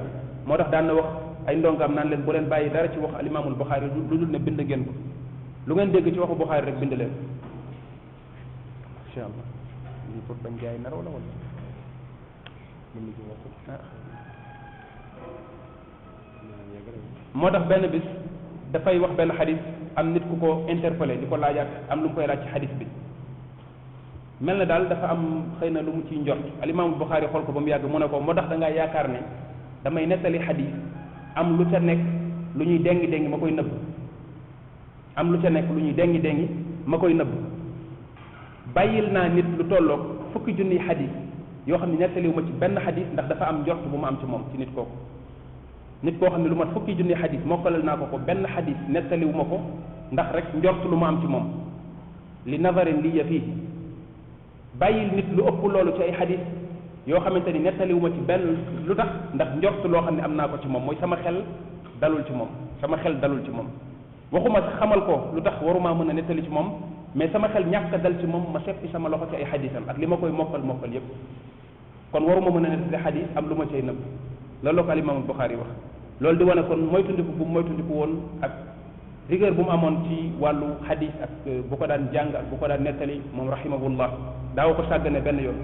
moo tax daan na wax ay ndongaam naan leen bu leen bàyyi dara ci wax al-Imaamul Bukhari lu dul ne bind ngeen ko lu ngeen dégg ci waxu Bukhari rek bind leen incha allah lii pour bañ jaay naraw la wala moo tax benn bis dafay wax benn xadis am nit ku ko interpellé di ko laajaat am lu mu koy laaj ci xadis bi mel na daal dafa am xëy na lu mu ciy njort alimaamul Buxaari xool ko ba mu yàgg mu ne ko moo tax da ngaa yaakaar ne damay nettali xadis am lu ca nekk lu ñuy déngi ma koy nëbb am lu ca nekk lu ñuy déngi ma koy nëbb bàyyil naa nit lu tolloog fukki junniy xadis yoo xam ne nettaliwu ma ci benn xadis ndax dafa am njort bu ma am ci moom ci nit kooku nit koo xam ne lu mat fukki junniy xadis mokkalal naa ko benn xadis nettaliwu ma ko ndax rek njort lu ma am ci moom li nazarin li ya fii bàyyil nit lu ëpp loolu ci ay xadis yoo xamante ni nettaliwu ma ci benn lu tax ndax njort loo xam ne am naa ko ci moom mooy sama xel dalul ci moom waxuma sax xamal ko lu tax waruma mën a nettali ci moom mais sama xel ñàkk a dal ci moom ma seppi sama loxo ci ay xadisam ak li ma koy mokkal yépp kon waruma mën a nettali xadis am lu ma cay nëbb loolu la ko alimaamul Buxaari wax loolu di wane kon moytundiku bu moytundiku woon ak rigueur bu mu amoon ci wàllu xadis ak bu ko daan jàng ak bu ko daan nettali moom rahimahullah daaw ko sàggane benn yoon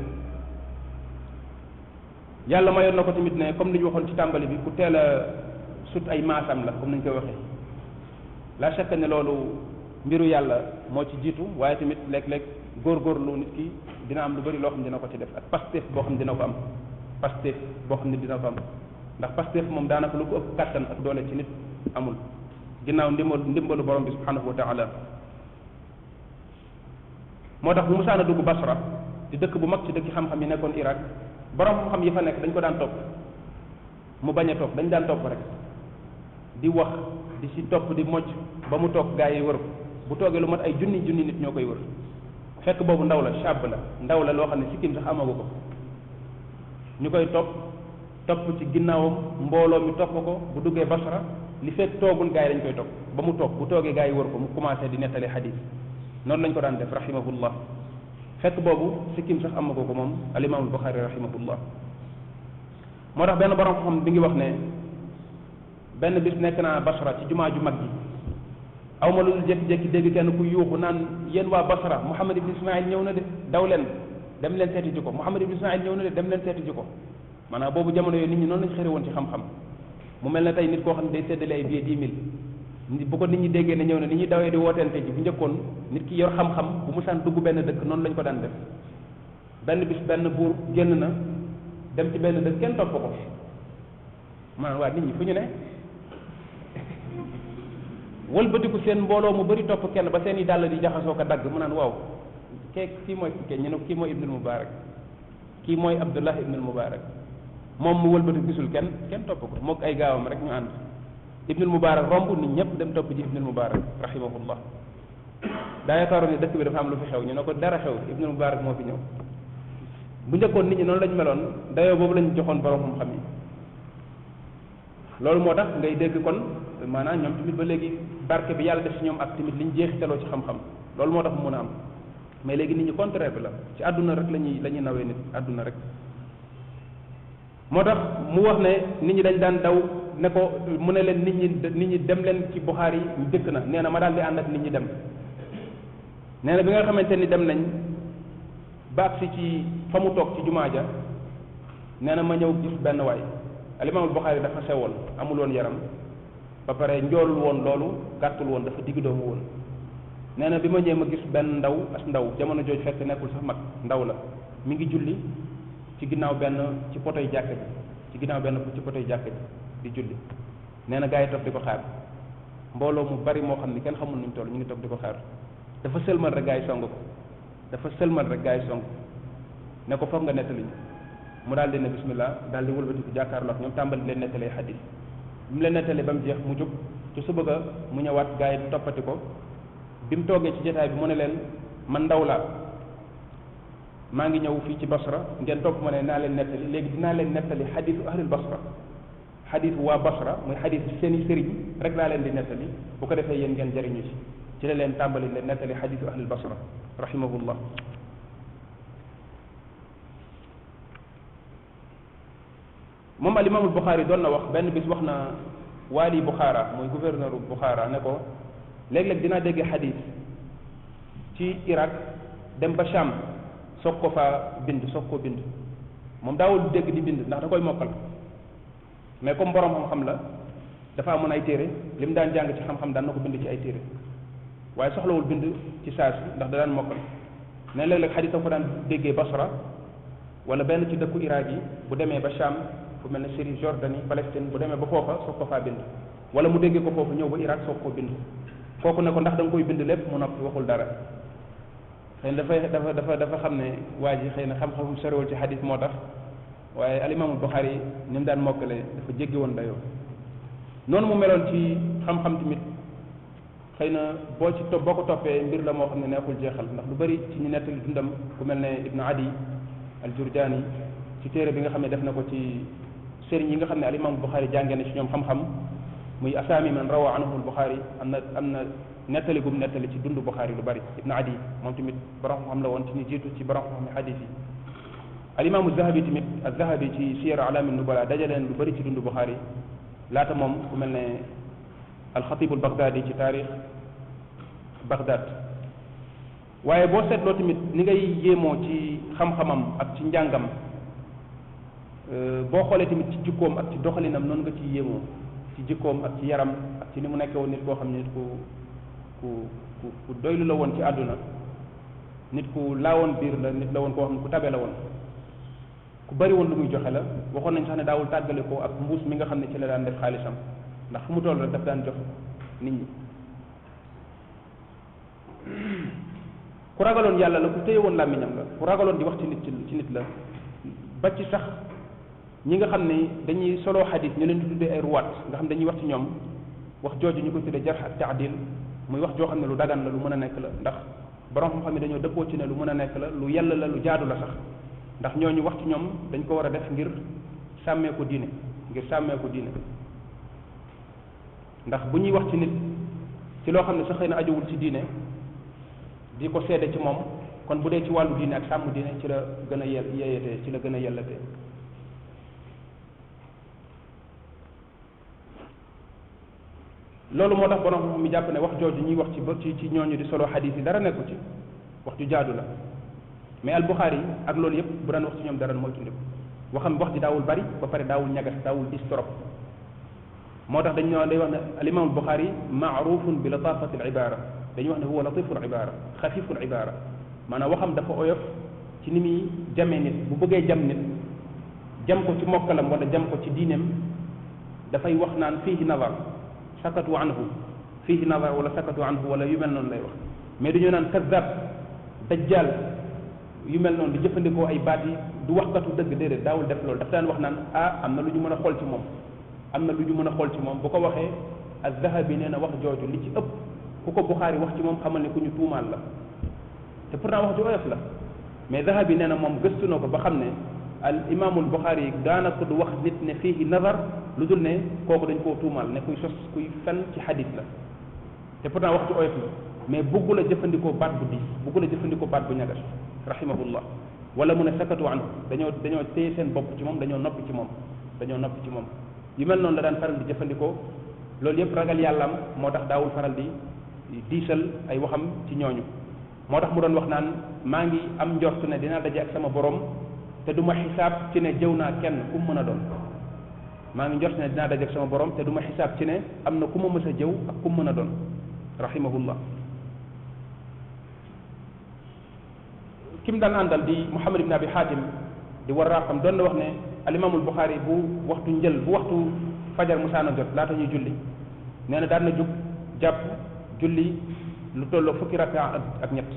yàlla mayoon na ko tamit ne comme li ñu waxoon ci tàmbali bi ku teel a sut ay maasam la comme ni ñu koy waxee la chaque ne loolu mbiru yàlla moo ci jiitu waaye tamit léeg-léeg góorgóorlu nit ki dina am lu bari loo xam ne dina ko ci def ak pasteef boo xam ne dina ko am pasteef boo xam ne dina ko am ndax pasteef moom daanaka lu ko ëpp kàttan ak doole ci nit amul ginnaaw ndimbalu borom bi subhanahu wa taala moo tax bu musaana dugg Basra di dëkk bu mag ci dëkk xam-xam yi nekkoon Irak borom xam-xam yi fa nekk dañ ko daan topp mu bañ a topp dañ daan topp rek di wax di si topp di mocc ba mu toog gaa yi wër ko bu toogee lu mat ay junni nit ñoo koy wër fekk boobu ndaw la shab la ndaw la loo xam ne sikkim sax amagu ko ñu koy topp ci ginnaawam mbooloo mi topp ko bu duggee Basra li fekk toogul gaa yi dañ koy topp ba mu toog bu toogee gaa yi wër ko mu commencé di nettali xadis noonu lañ ko daan def rahimahullah fekk boobu sikkim sax amagu ko moom alimaamul Buxaari rahimahullah moo tax benn borom xam bi ngi wax ne benn bis nekk naa Basra ci jumaa ju mag ji aw ma lu jékki-jékki dégg kenn ku yuuxu naan yéen waa Basra Muhammad ibn Ismaïl ñëw na de daw leen dem leen seeti ji ko Muhammad ibn Ismaïl ñëw na de dem leen seeti ji ko maanaam boobu jamono yooyu nit ñi noonu lañ xëre woon ci xam-xam mu mel ne tey nit koo xam ne day séddale ay billets 10 000 bu ko nit ñi déggee ne ñëw na nit ñi dawee di wootente ji bu njëkkoon nit ki yor xam-xam bu mu saan dugg benn dëkk noonu lañ ko daan def benn bis benn buur génn na dem ci benn dëkk kenn topp ko maanaam waa nit ñi fu ñu ne wëlbatiku seen mbooloo mu bëri topp kenn ba seen i dàll di jaxasoo ko dagg mu naan waaw kii mooy ñu ne kii mooy Ibnul Mubarak kii mooy Abdullah Ibnul Mubarak moom mu wëlbatiku gisul kenn topp ko moog ay gaawam rek ñu ànd Ibnul Mubarak romb nit ñëpp dem topp ji Ibnul Mubarak rahimahullah daa yaakaaroon ne dëkk bi dafa am lu fi xew ñu ne ko dara xew Ibnul Mubarak moo fi ñëw bu njëkkoon nit ñi noonu lañ meloon dayoo boobu lañ joxoon borom xam-xam yi loolu moo tax ngay dégg kon maanaam ñoom tamit ba léegi barke bi yàlla def ci ñoom ak tamit liñ jeexitaloo ci xam-xam loolu moo tax mu mën a am mais léegi nit ñi contraire bi la ci àdduna rek la ñuy nawee nit àdduna rek moo tax mu wax ne nit ñi dañ daan daw ne ko mu ne leen nit ñi dem leen ci Buxaari yi dëkk na nee na ma daal di ànd ak nit ñi dem nee na bi nga xamante ni dem nañ ba agsi ci fa mu toog ci jumaa ja nee na ma ñëw gis benn waay alimaamul Buxaari dafa sewoon amul woon yaram ba pare njoolul woon loolu gàttul woon dafa digg doomu woon nee na bi ma ñëwee ma gis benn ndaw jamono jooju fekk nekkul sax mag ndaw la mi ngi julli ci ginnaaw benn ci potoy jàkka ji ci potoy jàkka ji di julli nee na gaa yi toog di ko xaar mbooloo mu bari moo xam ni kenn xamul nuñ toll ñu ngi toog di ko xaar dafa sëlmal rek gaa yi song ko ne ko foog nga nettali mu daal di ne bismillah daal di wëlbatiku jàkkaarloo ak ñoom tàmbali leen nettalee xadis bi mu leen nettalee ba mu jeex mu jóg ci suba ga mu ñëwaat gaa yi toppati ko bi mu toogee ci jotaay bi mu ne leen man ndaw laa maa ngi ñëw fii ci Basra ngeen topp ma ne naa leen nettali léegi dinaa leen nettali xadisu ahlul Basra xadisu waa Basra muy xadis seen i sëriñ rek laa leen di nettali bu ko defee yéen ngeen jëriñu ci la leen tàmbali leen nettali xadisu ahlul Basra rahimahullah moom alimaamul Buxaari doon na wax benn bis wax na waali Buxaara mooy gouverneur Buxaara ne ko léeg-léeg dinaa dégg xadis ci Irak dem ba Sham soog koo bind moom daawul dégg di bind ndax da koy mokkal mais comme borom xam-xam la dafa amoon ay téere li mu daan jàng ci xam-xam daan na ko bind ci ay téere waaye soxlawul bind ci saa si ndax da daan mokkal ne léeg-léeg xadis da ko daan déggee Basra wala benn ci dëkku Irak yi bu demee ba Sham fu mel ne Syrie Jordanie Palestine bu demee ba foofa soog ko faa bind wala mu déggee ko foofu ñëw ba Irak soog koo bind kooku ne ko ndax da nga koy bind lépp mu noppi waxul dara xëy na dafa xam ne waa ji xëy na xam-xamum sorewul ci xadis moo tax waaye alimaamul Buxaari ni mu daan mokkale dafa jéggi woon dayoo noonu mu meloon ci xam-xam tamit xëy na boo ko toppee mbir la moo xam ne neexul jeexal ndax lu bari ci ñu nettali dundam ku mel ne Ibn Adi al-Jurjani ci téere bi nga xam ne def na ko ci sëriñ yi nga xam ne alimaamul Buxaari jàngee na ci ñoom xam-xam muy asaami man rawa anhu al-Buxaari am na nettali gum nettali ci dundu Buxaari lu bari. Ibn Adi moom tamit borom xam la woon ci ñu jiitu ci borom xam xadiis yi. al imaamu Zahabi tamit az-Zahabi ci Siyar A'laam an-Nubala dajaleen lu bari ci dundu Buxaari laata moom ku mel ne al-Xatiib al-Baghdadi ci taarix Baghdad. waaye boo seetloo tamit ni ngay yéemoo ci xam-xamam ak ci njàngam boo xoolee tamit ci jikkoom ak ci doxalinam noonu nga ci yéemoo ci jikkoom ak ci yaram ak ci ni mu nekkee woon nit koo xam ne nit ku doylu la woon ci àdduna nit ku laawoon biir la nit la woon koo xam ne ku tabe la woon ku bari woon lu muy joxe la waxoon nañ sax ne daawul tàggale ko ak mbuus mi nga xam ne ci la daan def xaalisam ndax fu mu toll rek daf daan jox nit ñi ku ragaloon yàlla la ku téye woon làmmiñam la ku ragaloon di wax ci nit la ba ci sax ñi nga xam ne dañuy solo xadis ñu leen di tuddee ay ruwaat nga xam dañuy wax ci ñoom wax jooju ñu ko tuddee jarh ak taadil muy wax joo xam ne lu dagan la lu mën a nekk la ndax borom xam-xam yi dañoo dëppoo ci ne lu mën a nekk la lu yàlla la lu jaadu la sax ndax ñooñu wax ci ñoom dañ ko war a def ngir sàmmee ko diine ndax bu ñuy wax ci nit ci loo xam ne sax xëy na ajowul ci diine di ko seede ci moom kon bu dee ci wàllu diine ak sàmm diine ci la gën a yeeyatee ci la gën a yellatee loolu moo tax borom xam mi jàpp ne wax jooju ñuy wax ci ñooñu di solo xadiis yi dara nekku ci wax ju jaadu la mais al Buxaari ak loolu yëpp bu daan wax ci ñoom dara mooy tundiku waxam wax ji daawul bari ba pare daawul ñagas daawul dis trop moo tax day wax ne al imam al Buxaari maarufun bi latafati al ibara dañuy wax ne huwa latiful ibara xafiful ibara maanaam waxam dafa oyof ci ni muy jamee nit bu bëggee jam nit jam ko ci mokkalam wala jam ko ci diineem dafay wax naan fiihi nazar sakatu anhu fiihi nazar wala sakatu anhu wala yu mel noonu lay wax mais dañoo naan kazab dajjal yu mel noonu di jëfandikoo ay baat yi du waxkatu dëgg déedéet daawul def loolu daf daan wax naan am na lu ñu mën a xool ci moom am na lu ñu mën a xool ci moom bu ko waxee az-Zahabi nee na wax jooju li ci ëpp ku ko Buxaari wax ci moom xamal ne ku ñu tuumaal la te pourtant wax ju oyof la mais Zahabi nee na moom gëstu na ko ba xam ne al imaamul Buxaari daanaka du wax nit ne fiihi nazar lu dul ne kooku dañ koo tuumaal ne kuy sos kuy fen ci xadis la te pourtant wax ju oyof la mais bëggu la jëfandikoo baat bu diis bëggu la jëfandikoo baat bu ñagas rahimahullah wala mu ne sakatu anhu dañoo téye seen bopp ci moom dañoo noppi ci moom yu mel noonu la daan faral di jëfandikoo loolu yëpp ragal yàllaam moo tax daawul faral di diisal ay waxam ci ñooñu moo tax mu doon wax naan maa ngi am njort ne dinaa daje ak sama borom te du ma xisaab ci ne jëw naa kenn ku mu mën a doon maa ngi njort ne dinaa daje ak sama borom te du ma xisaab ci ne am na ku ma mës a jëw ak ku mu mën a doon rahimahullah kim daan àndal di Muhammad ibn Abi Hatim di warraqam doon na wax ne al imaamul Buxaari bu waxtu fajar musaana jot laata ñuy julli nee na daan na jug jàpp julli lu tolloo fukki raka ak ñett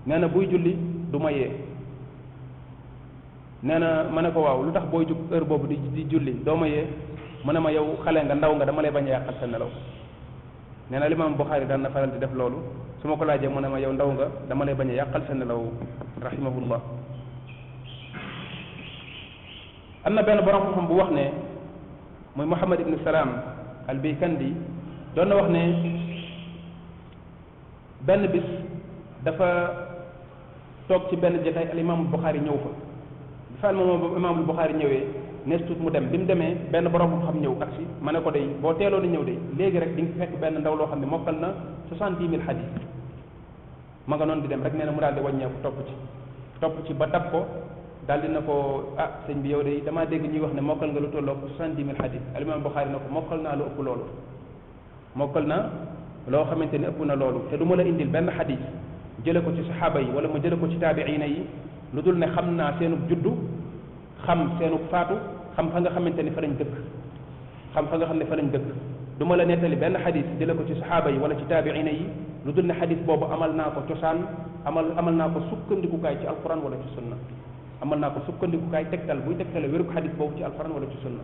nee na buy julli du ma yee nee na ma ne ko waaw lu tax booy jug heure boobu di julli doo ma yee mu ne ma yow xale nga ndaw nga dama lay bañ a yàqal sa nelaw nee na limaam Buxaari daan na faral di def loolu su ma ko laajee mu ne ma yow ndaw nga dama lay bañ a yàqal sa nelaw rahimahullah am na benn borom xam-xam bu wax ne muy Muhammad ibn Salaam al-Bikandi doon na wax ne benn bis dafa toog ci benn jotaay al imaamul Buxaari ñëw fa bi fa moom imaamul Buxaari ñëwee nees tuut mu dem bi mu demee benn borom xam ñëw agsi ma ne ko day boo teeloon a ñëw de léegi rek di nga fekk benn ndaw loo xam ne mokkal na 70,000 hadis ma nga noonu di dem rek nee na mu daal di wàññeeku topp ci ba dab ko daal di na ko sëñ bi yow de damaa dégg ñuy wax ne mokkal nga lu tolloo 70,000 hadis al imaam Buxaari na ko mokkal naa lu ëpp loolu mokkal na loo xamante ne ëpp na loolu te du ma la indil benn hadis jële ko ci saxaaba yi wala ma jële ko ci taabiina yi lu dul ne xam naa seenub juddu xam seenub faatu xam fa nga xamante ni fa lañ dëkk du ma la nettali benn xadis jële ko ci saxaaba yi wala ci taabiina yi lu dul ne xadis boobu amal naa ko cosaan amal naa ko sukkandikukaay ci alquran wala ci sunna amal naa ko sukkandikukaay tegtal buy tegtale wéru ko xadis boobu ci alquran wala ci sunna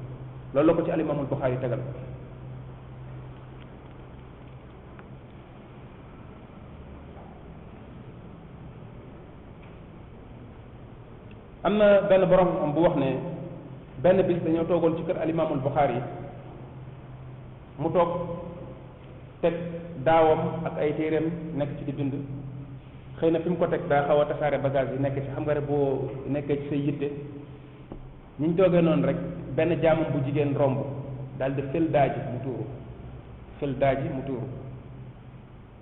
loolu la ko ci alimaamul Buxaari tegal am na benn borom am bu wax ne benn bis dañoo toogoon ci kër alimaamul Buxaari mu toog teg daawam ak ay téeréem nekk ci di bind xëy na fi mu ko teg daa xaw a tasaare bagage yi nekk ci xam nga rek boo nekkee ci say yitte ñi ñu toogee noonu rek benn jaamam bu jigéen romb daal di fël daaji mu tuuru fël daaji mu tuuru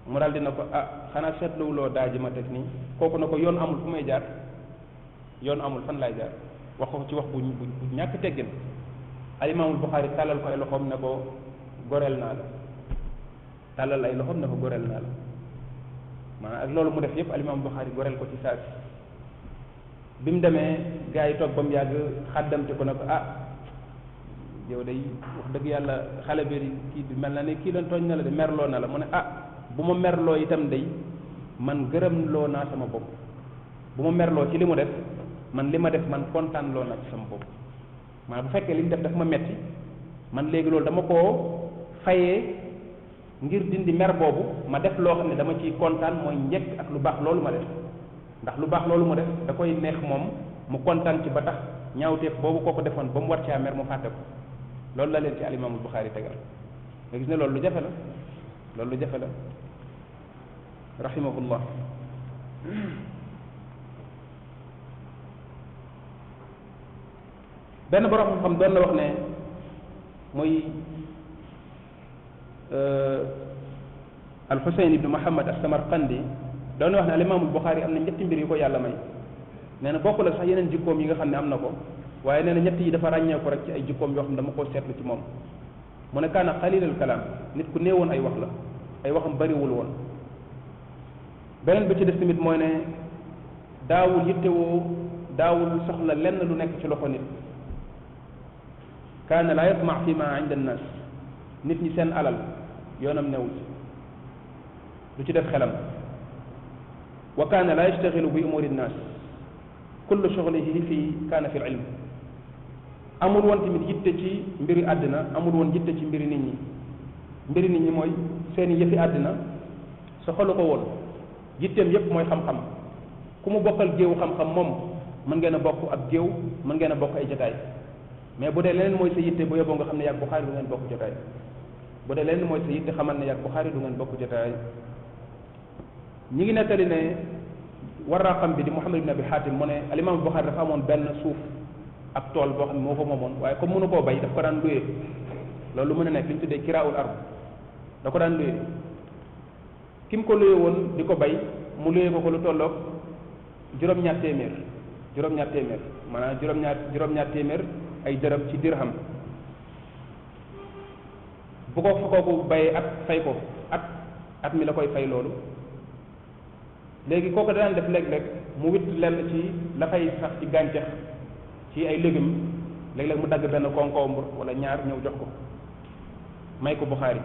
mu daal dina ko xanaa seetluwuloo daaji ma teg nii kooku na ko yoon amul fu may jaar yoon amul fan laay jaar wax ko ci wax bu ñàkk teggin alimaamul Buxaari tàllal ko ay loxoom ne ko goreel naa la tàllal ay loxoom ne ko goreel naa la maanaam ak loolu mu def yépp alimaamul Buxaari goreel ko ci saa si bi mu demee gars yi toog ba mu yàgg xàddamte ko ne ko yow day wax dëgg yàlla xale bi kii bi mel na ne kii leen tooñ na la de merloo na la mu ne bu ma merloo itam day man gërëm loo naa sama bopp bu ma merloo ci li mu def man li ma def man kontaan loo naa ci sama bopp maanaam bu fekkee li mu def daf ma metti man léegi loolu dama koo fayee ngir dindi mer boobu ma def loo xam ne dama ciy kontaan mooy njëkk ak lu baax loolu ma def ndax lu baax loolu mu def da koy neex moom mu kontaan ci ba tax ñaawteef boobu koo ko defoon ba mu war caa mer mu fàtte ko loolu la leen ci alimaamul Buxaari tegal nga gis ne loolu lu jafe la loolu lu jafe la rahimahullah benn borom xam doon na wax ne muy al-Husayn ibnu Muhammad as-Samarqandi doon na wax ne alimaamul Buxaari am na ñetti mbir yu ko yàlla may nee na bokk la sax yeneen jikkoom yi nga xam ne am na ko waaye nee na ñett yi dafa ràññee ko rek ci ay jikkoom yoo xam ne dama koo seetlu ci moom mu ne kaana qalilal kalaam nit ku néewoon ay wax la ay waxam bariwul woon beneen bi ci des tamit mooy ne daawul yittewoo daawul soxla lenn lu nekk ci loxo nit kaana laa yatma fi ma inda annas nit ñi seen alal yoonam newul du ci def xelam wa kaana laa yastaxilu bi umuri nnas kullu shughlihi fi kaana fi ilm amul woon tamit yitte ci mbiri àddina amul woon yitte ci mbiri nit ñi mooy seeni yëfi àddina soxalu ko woon yitteem yépp mooy xam-xam ku mu bokkal géewu xam-xam moom mën ngeen a bokk ab géew mën ngeen a bokk ay jotaay mais bu dee leneen mooy sa yitte bu yóbboo nga xam ne yàgg Buxaari du ngeen bokk jotaay bu dee leneen mooy sa yitte xamal ne yàgg Buxaari du ngeen bokk jotaay ñi ngi nettali ne warraqam bi di Muhammad ibn Abi Hatim mu ne alimaam Buxaari dafa amoon benn suuf ak tool boo xam ne moo ko moomoon waaye comme mënu koo bay daf ko daan luyee loolu mën a nekk li ñu tuddee kiraawul ard da ko daan luyee ki mu ko luyee woon di ko bay mu luyee ko lu tolloog juróom-ñaar téeméer maanaam juróom-ñaar téeméer ay dërëm ci dirham bu ko fa kooku bayee at fay ko at mi la koy fay loolu léegi kooku daan def léeg-léeg mu witt lenn ci la fay sax ci gàncax ci ay légumes léeg-léeg mu dagg benn concombre wala ñaar ñëw jox ko may ko Buxaari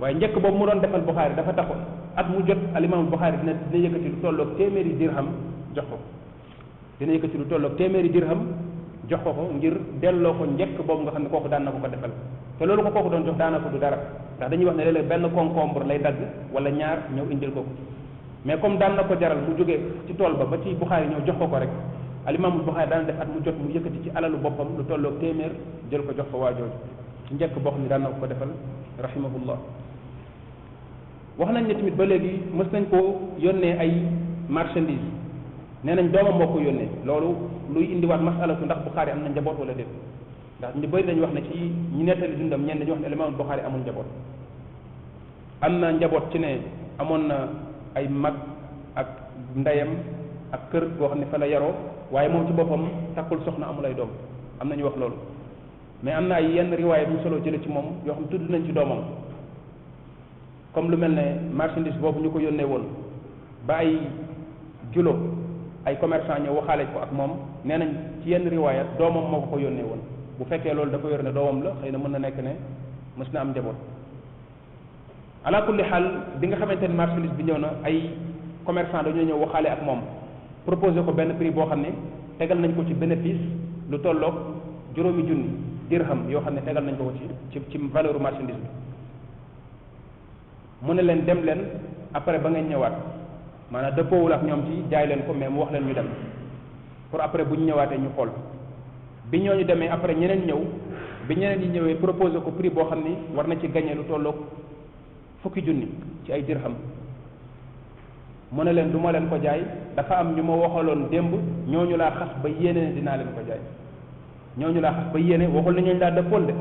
waaye njëkk boobu mu doon defal Buxaari dafa taxoon at mu jot alimaamul Buxaari dina yëkkati lu tolloog téeméeri dirham jox ko dina yëkkati lu tolloog téeméeri dirham jox ko ngir delloo ko njëkk boobu nga xam ne kooku daan na ko defal te loolu ko kooku doon jox daana ko du dara ndax dañuy wax ne léeg-léeg benn concombre lay dagg wala ñaar ñëw indil ko mais comme daan na ko jaral mu jógee ci tool ba ci Buxaari ñëw jox ko rek alimaamul Buxaari daan def at mu jot mu yëkkati ci alalu boppam lu tolloog téeméer jël ko jox ko waa jooju ci njëkk boo xam ne daan na ko defal rahimahullah wax nañ ne tamit ba léegi mës nañ koo yónnee ay marchandise nee nañ doomam moo ko yónnee loolu luy indiwaat masalatu ndax Buxaari am na njaboot wala déet ndax ñu bëri dañu wax ne ci ñi nettali dundam ñenn dañu wax ne alimaamul Buxaari amul njaboot am na njaboot ci ne amoon na ay mag ak ndeyam ak kër goo xam ne fa la yaroo waaye moom ci boppam takkul soxna amul ay doom am na ñu wax loolu mais am na ay yenn riwaaya bu ñu solo jële ci moom yoo xam tudd nañ ci doomam comme lu mel ne marchandise boobu ñu ko yónnee woon ba ay julo ay commerçant ñëw waxaale ko ak moom nee nañ ci yenn riwaaya doomam moo ko yónnee woon bu fekkee loolu da ko yor ne doomam la xëy na mën na nekk ne mës na am njaboot ala kulli xaal bi nga xamante ne marchandise bi ñëw na ay commerçant dañoo ñëw waxaale ak moom proposé ko benn prix boo xam ne tegal nañ ko ci bénéfice lu tolloog 5,000 dirham yoo xam ne tegal nañ ko ci valeur marchandise bi mu ne leen dem leen après ba ngeen ñëwaat maanaam dëppoowul ak ñoom ci jaay leen ko mais mu wax leen ñu dem pour après bu ñu ñëwaatee ñu xool bi ñooñu demee après ñeneen ñëw bi ñeneen ñi ñëwee proposé ko prix boo xam ni war na ci gagné lu tolloog fukki junni ci ay dirham mu ne leen du ma leen ko jaay dafa am ñu ma waxaloon démb ñooñu laa xas ba yéene ne dinaa leen ko jaay ñooñu laa xas ba yéene waxul ne ñooñu laa dëppoon de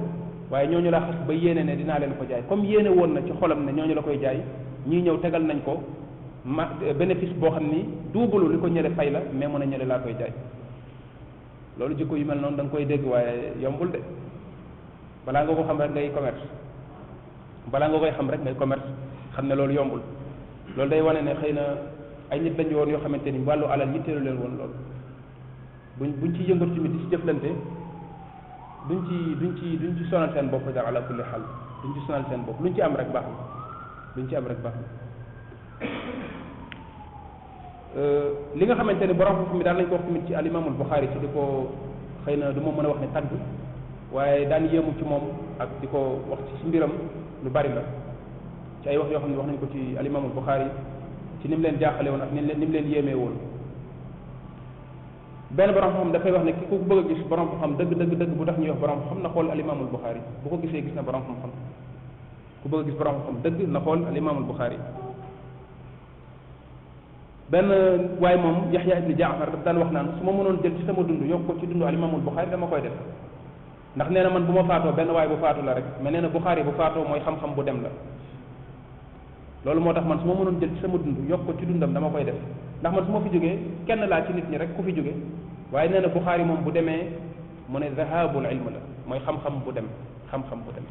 waaye ñooñu laa xas ba yéene ne dinaa leen ko jaay comme yéene woon na ci xolam ne ñooñu la koy jaay ñii ñëw tegal nañ ko bénéfice boo xam ni duubalu li ko ñële fay la mais mu ne ñële laa koy jaay loolu jikko yu mel noonu da nga koy dégg waaye yombul de balaa nga ko xam rek ngay commerce balaa nga koy xam rek ngay commerce xam ne loolu yombul loolu day wane ne xëy na ay nit lañu woon yoo xamante ni wàllu alal yitteelu leen woon loolu buñ ci yëngatu tamit di ci jëflante duñ ci sonal seen bopp daal ala kulli xaal duñ ci sonal seen bopp luñ ci am rek baax na luñ ci am rek baax na li nga xamante ni borom xam mi daal lañ ko wax tamit ci alimaamul Buxaari ci di ko xëy na du ma mën a wax ne tagg waaye daan yéemu ci moom ak di ko wax ci mbiram lu bari la ci ay wax yoo xam ne wax nañ ko ci alimaamul Buxaari ci ni mu leen jaaxale woon ak ni mu leen yéemee woon benn borom xam dafay wax ne ki ku bëgg a gis borom xam dëgg bu tax ñuy wax borom xam na xool alimaamul Buxaari bu ko gisee gis na borom xam-xam ku bëgg a gis borom xam dëgg na xool alimaamul Buxaari benn waaye moom Yaxya ibni Jaafar daf daan wax naan su ma mënoon jël ci sama dund yokk ko ci dund alimaamul Buxaari dama koy def ndax nee na man bu ma faatoo benn waaye bu faatu la rek mais nee na Buxaari bu faatoo mooy xam-xam bu dem la loolu moo tax man su ma mënoon jël ci sama dund yokk ko ci dundam dama koy def ndax man su ma fi jógee kenn laa ci nit ñi rek ku fi jóge waaye nee na Buxaari moom bu demee mu ne zahabul ilm la mooy xam-xam bu dem xam-xam bu dem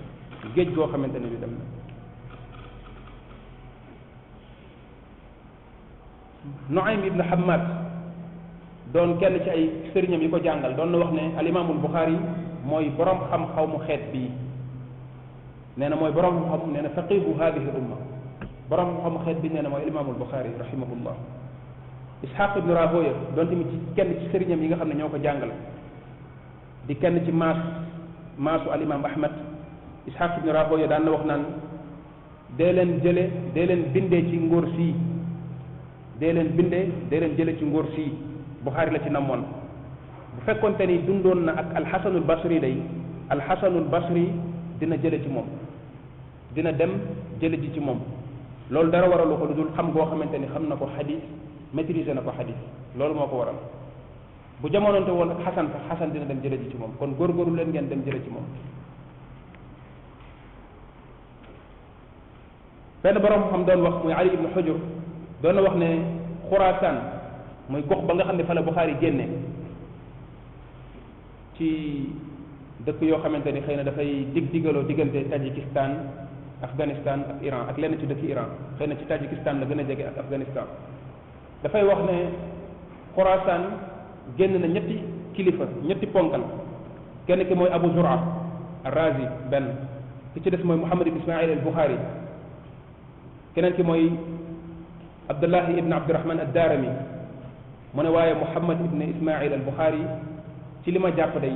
géej goo xamante ne bi dem na Nuaym ibn Hammad doon kenn ci ay sëriñam yi ko jàngal doon na wax ne alimaamul Buxaari mooy borom xam-xaw mu xeet bii nee na mooy borom xam nee na faqihu hadihi umma borom xam xeet bi nee na mooy alimaamul Buxaari rahimahullah Ishaq ibn Rahoya doon tamit ci kenn ci sëriñam yi nga xam ne ñoo ko jàngal di kenn ci maasu alimaam Ahmad Ishaq ibn Rahoya daan na wax naan dee leen bindee ci ngóor sii dee leen jële ci ngóor sii Buxaari la ci namoon bu fekkonte ni dundoon na ak alxasanul basri day alxasanul basri dina jële ci moom dina dem jële ji ci moom loolu dara waralu ko lu dul xam goo xamante ni xam na ko xadis maîtriser na ko xadis loolu moo ko waral bu jamononte woon ak xasan sax xasan dina dem jële ji ci moom kon góorgóorlu leen ngeen dem jële ci moom benn borom xam doon wax muy Ali ibn Hujur doon na wax ne Xuraasaan mooy gox ba nga xam ne fa la Buxaari génne ci dëkk yoo xamante ni xëy na dafay digaloo diggante Tajikistan Afghanistan ak Iran ak lenn ci dëkk Iran xëy na ci Tajikistan la gën a jege ak Afghanistan dafay wax ne Xuraasaan génn na ñetti kilifa ñetti ponkal kenn ki mooy Abu Zur'a ar-Razi benn ki ci des mooy Muhammad ibn Ismail al-Bukhari keneen ki mooy Abdullahi ibn Abdurahman ad-Darimi mu ne waaye Muhammad ibn Ismail al-Bukhari ci li ma jàpp day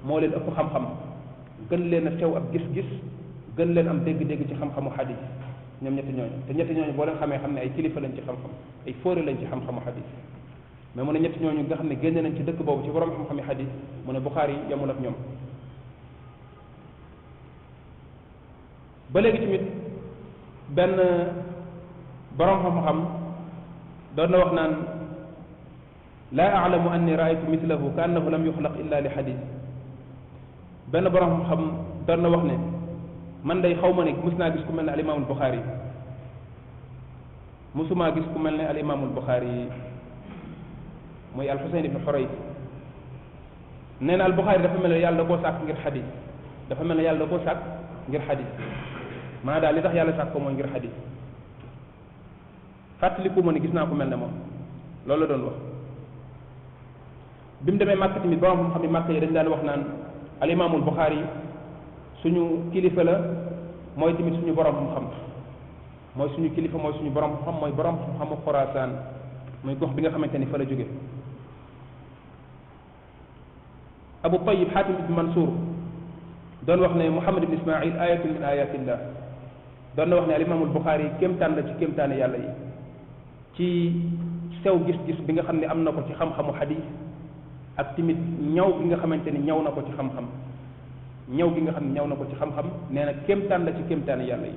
moo leen ëpp xam-xam gën leen a sew ab gis-gis gën leen am dégg-dégg ci xam-xamu xadis ñoom ñetti ñooñu te ñetti ñooñu boo leen xamee xam ne ay kilifa lañ ci xam-xam ay fóore lañ ci xam-xamu xadis mais mu ne ñetti ñooñu nga xam ne génne nañ ci dëkk boobu ci borom xam-xami xadis mu ne Bukhari yamul ak ñoom ba léegi tamit benn borom xam-xam doon na wax naan laa alamu anni raaytu mislahu ka annahu lam yuxlaq illa li xadis benn borom xam doon na wax ne man day xaw ma ne mos naa gis ku mel ne alimaamul Buxaari mosumaa gis ku mel ne alimaamul Buxaari muy alxuseyn ibnu Xurayth nee na al Buxaari dafa mel ne yàlla da koo sàkk ngir xadis dafa mel ne yàlla da koo sàkk ngir xadis maanaam daal li tax yàlla sàkk ko mooy ngir xadis fàttaliku ma ne gis naa ko mel ne moom loolu la doon wax bi mu demee màkk tamit borom xam-xam yi màkk yi dañ daan wax naan alimaamul Buxaari suñu kilifa la mooy tamit suñu borom xam-xam mooy suñu kilifa mooy suñu borom xam mooy borom xam-xamu Xuraasaan muy gox bi nga xamante ni fa la jóge Abu Tayyib Xaatim ibn Mansour doon wax ne Muhammad ibn Ismail ayatun min ayatillah doon na wax ne alimaamul Buxaari kéemtaan la ci kéemtaane yàlla yi ci sew gis-gis bi nga xam ne am na ko ci xam-xamu xadis ak tamit ñaw gi nga xamante ni ñaw na ko ci xam-xam ñaw gi nga xam ne ñaw na ko ci xam-xam nee na kéemtaan la ci kéemtaane yàlla yi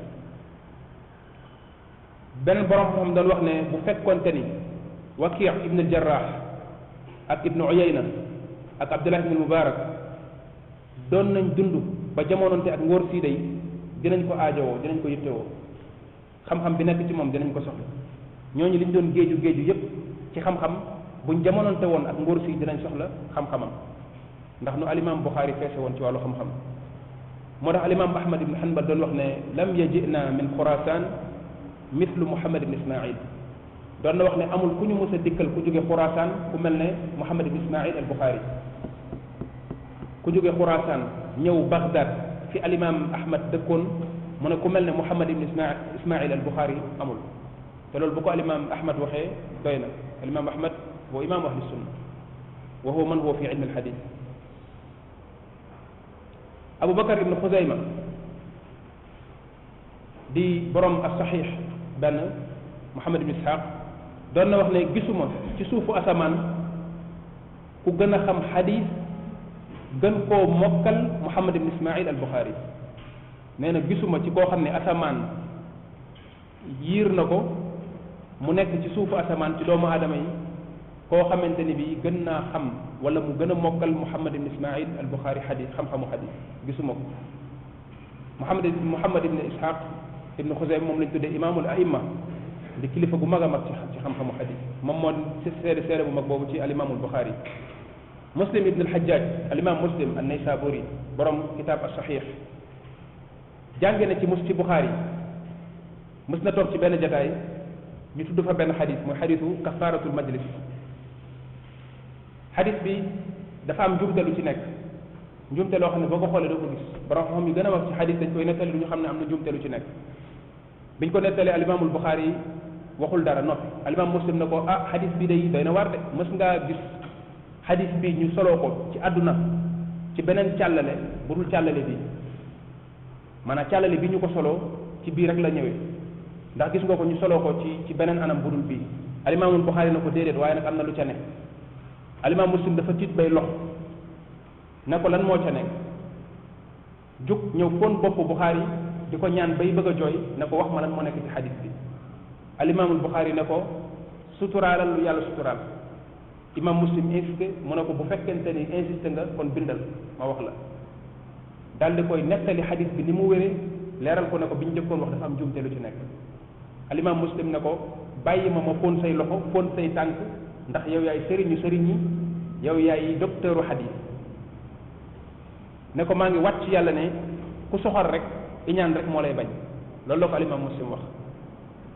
benn borom xam doon wax ne bu fekkonte ni Waki' ibn al-Jarrah ak ibn Uyayna ak Abdullah ibn Mubarak doon nañ dund ba jamononte ak ngóor sii day dinañ ko aajowoo dinañ ko yittewoo xam-xam bi nekk ci moom dinañ ko soxla ñooñu liñ doon géeju yépp ci xam-xam buñ jamononte woon ak ngóor sii dinañ soxla xam-xamam ndax nu alimam Bukhari feese woon ci wàllu xam-xam moo tax alimam Ahmad ibn Hanbal doon wax ne lam yajina min Khurasan mithlu Muhammad ibn Ismail doon na wax ne amul ku ñu mës a dikkal ku jóge Khurasan ku mel ne Muhammad ibn Ismail al Bukhari ku jóge Khurasan ñëw Baghdad fi alimam Ahmad dëkkoon mu ne ku mel ne Muhammad ibn Ismail al Bukhari amul te loolu bu ko alimam Ahmad waxee doy na alimam Ahmad huwa imaamu ahli sunna wa huwa man huwa fi ilm al hadith Abu Bakar ibn Xuzayma di borom as-Sahih benn Muhammad ibn Ishaq doon na wax ne gisuma ci suufu asamaan ku gën a xam xadis gën koo mokkal Muhammad ibn Ismail al Bukhari nee na gisuma ci koo xam ne asamaan yiir na ko mu nekk ci suufu asamaan ci doomu aadama yi koo xamante ni bi gën naa xam wala mu gën a mokkal Muhammad ibn Ismail al Bukhari xadis xam-xamu xadis gisuma ko Muhammad ibn Ishaq ibn Xuzayma moom lañ tuddee imaamul aimma di kilifa gu mag a mag ci xam-xamu xadis moom moo seede bu mag boobu ci alimaamul Bukhari Muslim ibn al-Hajjaj alimam Muslim an-Naysaburi borom kitab as-Sahih jànge na ci Bukhari mës na toog ci benn jataay ñu tudd fa benn xadis mooy xadisu kafaaratul majlis xadis bi dafa am njumte lu ci nekk njumte loo xam ne boo ko xoolee doo ko gis borom xam yu gën a wax ci xadis dañ koy nettali lu ñu xam ne am na njumte lu ci nekk biñ ko nettalee alimaamul Bukhari waxul dara noppi alimam Muslim na ko ah xadis bi day doy na war de mës ngaa gis xadis bi ñu soloo ko ci àdduna ci beneen càllale bu dul càllale bi maanaam càllale bi ñu ko soloo ci bii rek la ñëwee ndax gis nga ko ñu soloo ko ci beneen anam bu dul bii alimaamul Bukhari na ko déedéet waaye nag am na lu ca nekk alimam Muslim dafa tiit bay lox ne ko lan moo ca nekk jug ñëw fóon bopp Bukhari di ko ñaan bay bëgg a jooy ne ko wax ma lan moo nekk ci xadis bi alimaamul Bukhari ne ko suturaalal lu yàlla suturaal imam Muslim insisté mu ne ko bu fekkente ni insisté nga kon bindal ma wax la daal di koy nettali xadis bi ni mu wéree leeral ko ne ko bi ñu njëkkoon wax dafa am jumte lu ci nekk alimam Muslim ne ko bàyyi ma fóon say loxo fóon say tànk ndax yow yaay sëriñu sëriñ yi yow yaay docteuru xadis ne ko maa ngi wàcc yàlla ne ku soxor rek iñaan rek moo lay bañ loolu la ko alimam Muslim wax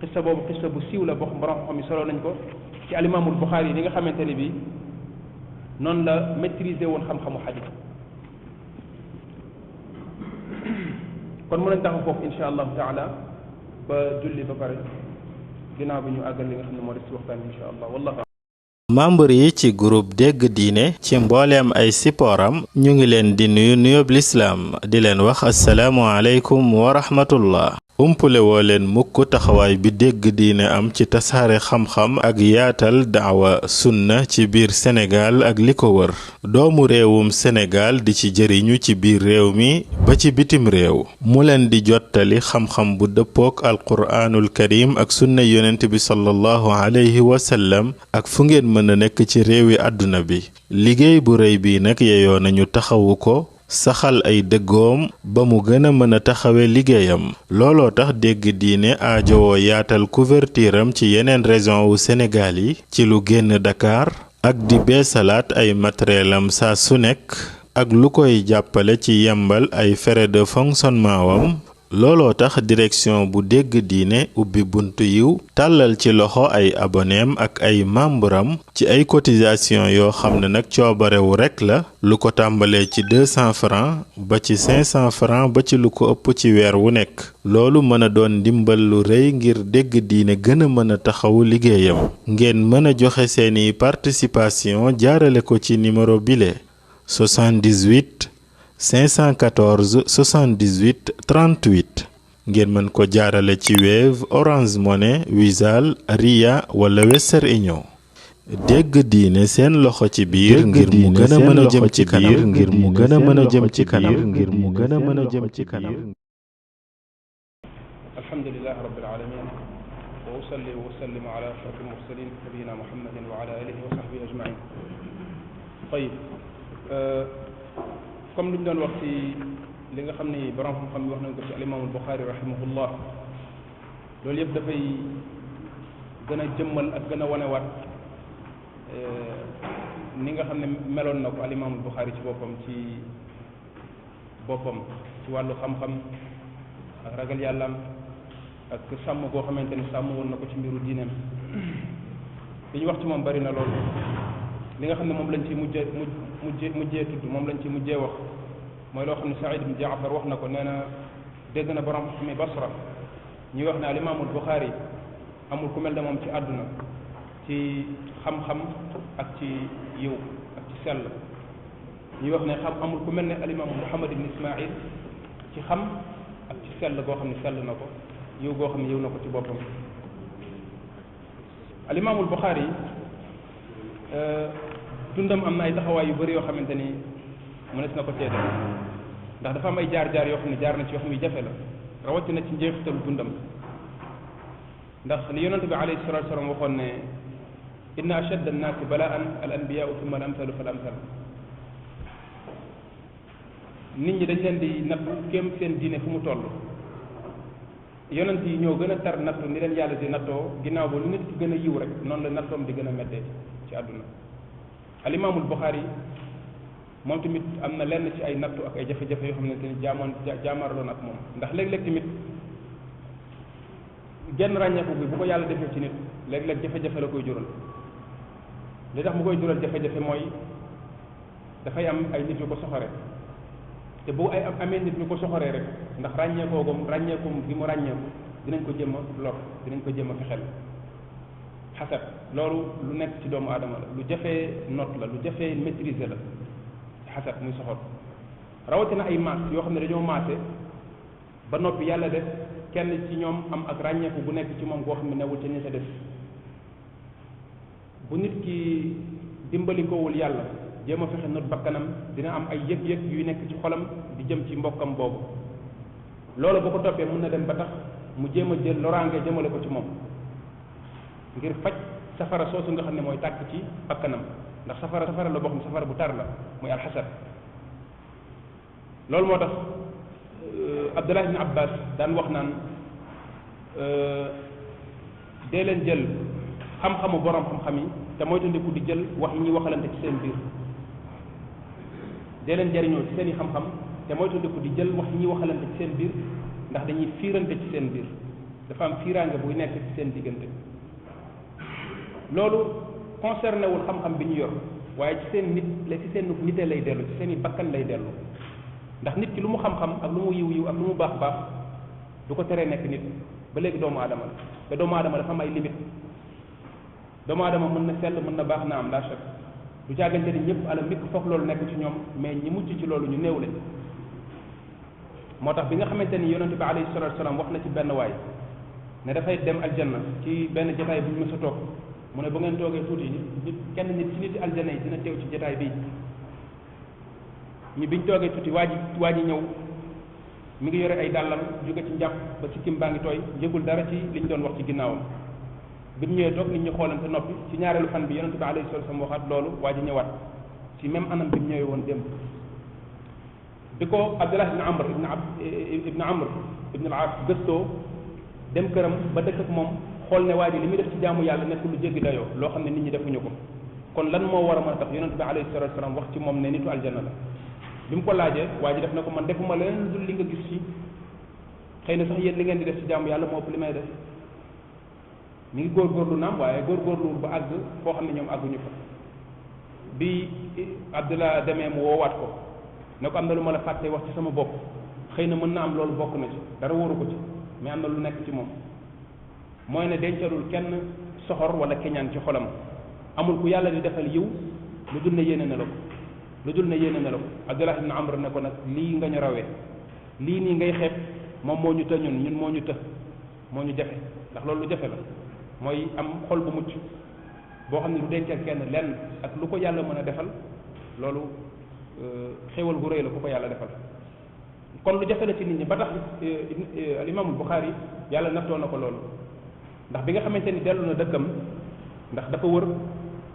xissa boobu xissa bu siiw la boo borom xam yi solo nañ ko ci alimaamul Bukhari ni nga xamante ne bi noonu la maîtriser woon xam-xamu xadis kon mën nañ taxaw foofu insha allahu taala ba julli ba pare ginnaaw bi ñu àggal li nga xam ne moo des ci waxtaan bi insha allah wallahu membre yi ci groupe dégg diine ci mbooleem ay sipooram ñu ngi leen di nuyu nuyób lislaam di leen wax assalaamu aleykum wa rahmatullah umpule woo leen mukk taxawaay bi dégg diine am ci tasaare xam-xam ak yaatal daawa sunna ci biir Sénégal ak li ko wër doomu réewum Sénégal di ci jëriñu ci biir réew mi ba ci bitim réew mu leen di jottali xam-xam bu dëppook alquraanul karim ak sunna yonent bi sallallahu alayhi wa sallam ak fu ngeen mën a nekk ci réewi àdduna bi liggéey bu rëy bi nag yeyoo nañu taxawu ko saxal ay dëggoom ba mu gën a mën a taxawe liggéeyam looloo tax dégg diine aajowoo yaatal couverture am ci yeneen région wu Sénégal yi ci lu génn Dakar ak di beesalaat ay matériel am saa su nekk ak lu koy jàppale ci yembal ay frais de fonctionnement wam looloo tax direction bu dégg diine ubbi buntu yiw tàllal ci loxo ay aboneem ak ay membram ci ay cotisation yoo xam ne nag coobarewu rekk la lu ko tàmbalee ci 200 francs ba ci 500 francs ba ci lu ko ëpp ci weer wu nekk loolu mën a doon ndimbal lu rëy ngir dégg diine gën a mën a taxawu liggéeyam ngeen mën a joxe seeni participation jaarale ko ci numéro bile 78 514 78 38 ngeen mën ko jaarale ci Wave Orange Money Wizall Ria wala Western Union dégg diine seen loxo ci biir ngir mu gën a mën a jëm ci kanam ngir mu gën a mën a jëm ci kanam ngir mu gën a mën a jëm ci kanam alhamdulillahi rabbil alamin وأصلي وأسلم على أشرف المرسلين نبينا محمد وعلى آله وصحبه أجمعين. طيب comme li ñu doon wax ci li nga xam ni borom xam-xam yi wax nañ ko ci alimaamul Buxaari rahimahullah loolu yëpp dafay gën a jëmmal ak gën a wanewaat ni nga xam ne meloon na ko alimaamul Buxaari ci boppam ci wàllu xam-xam ak ragal yàllaam ak sàmm goo xamante ni sàmm woon na ko ci mbiru diineem. li ñu wax ci moom bari na loolu li nga xam ne moom lañ ci mujjee tudd moom lañ ci mujjee wax mooy loo xam ne Saïd ibn Jaafar wax na ko nee na dégg na borom xam-xami Basra ñuy wax ne alimaamul Buxaari amul ku mel ne moom ci àdduna ci xam-xam ak ci yiw ak ci sell ñuy wax ne amul ku mel ne alimaamu Muhammad ibn Ismail ci xam ak ci sell goo xam ne sell na ko yiw goo xam ne yiw na ko ci boppam. alimaamul Buxaari dundam am na ay taxawaay yu bëri yoo xamante ni mënees na ko seede ndax dafa am ay jaar-jaar yoo xam ne jaar na ci yoo xam ne jafe la rawatina ci njeexitalu dundam ndax li yonent bi alayhi salatu wasalam waxoon ne inna ashadda annaasi balaan al anbiyaau thumma al amsalu fal amsal nit ñi dañ leen di nattu kéem seen diine fu mu toll yonent yi ñoo gën a tar nattu ni leen yàlla di nattoo ginnaaw ba lu nit ki gën a yiw rek noonu la nattoom di gën a méttee ci àdduna alimaamul Buxaari moom tamit am na lenn ci ay nattu ak ay jafe-jafe yoo xam ne te ni jaamaarloon ak moom ndax léeg-léeg tamit genn ràññeeku bi bu ko yàlla defee ci nit léeg-léeg jafe-jafe la koy jural li tax mu koy jural jafe-jafe mooy dafay am ay nit yu ko soxore te bu ay amee nit ñu ko soxoree rek ndax ràññeekum gi mu ràññeeku dinañ ko jëm a lor dinañ ko jëm a fexel xasad loolu lu nekk ci doomu aadama la lu jafee note la lu jafee maîtriser la xasad muy soxor rawatina ay maas yoo xam ne dañoo maase ba noppi yàlla def kenn ci ñoom am ak ràññeeku bu nekk ci moom koo xam ne newul ca ña ca def bu nit ki dimbali kowul yàlla jéem a fexe not bakkanam dina am ay yëg-yëg yuy nekk ci xolam di jëm ci mbokkam boobu loolu bu ko toppee mën na dem ba tax mu jéem a jël loraange jëmale ko ci moom ngir faj safara soosu nga xam ne mooy tàkk ci bakkanam ndax safara la boo xam ne safara bu tar la muy alxasad loolu moo tax Abdullah ibn Abbas daan wax naan dee leen jël xam-xamu borom xam-xam yi te moytandiku di jël wax yi ñuy waxalante ci seen biir dee leen jariñoo ci seen i xam-xam te moytandiku di jël wax yi ñuy waxalante ci seen biir ndax dañuy fiirante ci seen biir dafa am fiiraange buy nekk ci seen diggante loolu concerné wul xam-xam bi ñu yor waaye ci seen nit la ci seen nite lay dellu ci seen i bakkan lay dellu ndax nit ki lu mu xam-xam ak lu mu yiw ak lu mu baax du ko teree nekk nit ba léegi doomu aadama la te doomu aadama dafa am ay limite doomu aadama mën na sell mën na baax na am la chak du jàggante ni ñëpp ala mikk foog loolu nekk ci ñoom mais ñi mucc ci loolu ñu néew lañ moo tax bi nga xamante ni yonente bi alayhi salatu wasalaam wax na ci benn waay ne dafay dem aljanna ci benn jotaay bu ñu mës a toog mu ne bu ngeen toogee tuuti kenn nit ci nit aljanna yi dina teew ci jotaay bii ñu biñ toogee tuuti waa ji ñëw mi ngi yore ay dàllam jóge ci njàpp ba sikkim baa ngi tooy yëgul dara ci liñ doon wax ci ginnaawam bi ñu ñëwee toog nit ñi xoolante noppi ci ñaareelu fan bi yonente bi alayhi salatu wasallam waxaat loolu waa ji ñëwaat ci même anam bi mu ñëwee woon démb bi ko Abdullah ibn Amr ibn al-As gëstoo dem këram ba dëkk ak moom xool ne waa ji li muy def ci jaamu yàlla nekk lu jéggi dayoo loo xam ne nit ñi defuñu ko kon lan moo war a mën a tax yonente bi alayhi salatu wasallam wax ci moom ne nitu aljanna la bi mu ko laajee waa ji def na ko man defuma leneen dul li nga gis ci xëy na sax yéen li ngeen di def ci jaamu yàlla moo ëpp li may def mi ngi góorgóorlu naam waaye góorgóorlu ba àgg foo xam ne ñoom àgguñu fa bi Abdullah demee mu woowaat ko ne ko am na lu ma la fàtte wax ci sama bopp xëy na mën na am loolu bokk na ci dara wóoru ko ci mais am na lu nekk ci moom mooy ne dencalul kenn soxor wala keñaan ci xolam amul ku yàlla di defal yiw lu dul ne yéene na la ko Abdullah ibn Amr ne ko nag lii nga ñu rawee lii nii ngay xeeb moom moo ñu të ñun moo ñu të moo ñu jafe ndax loolu lu jafe la mooy am xol bu mucc boo xam ne du dencal kenn lenn ak lu ko yàlla mën a defal loolu xéewal gu rëy la ku ko yàlla defal kon lu jafe la ci nit ñi ba tax al imaamul Buxaari yàlla nattoo na ko loolu ndax bi nga xamante ni dellu na dëkkam ndax dafa wër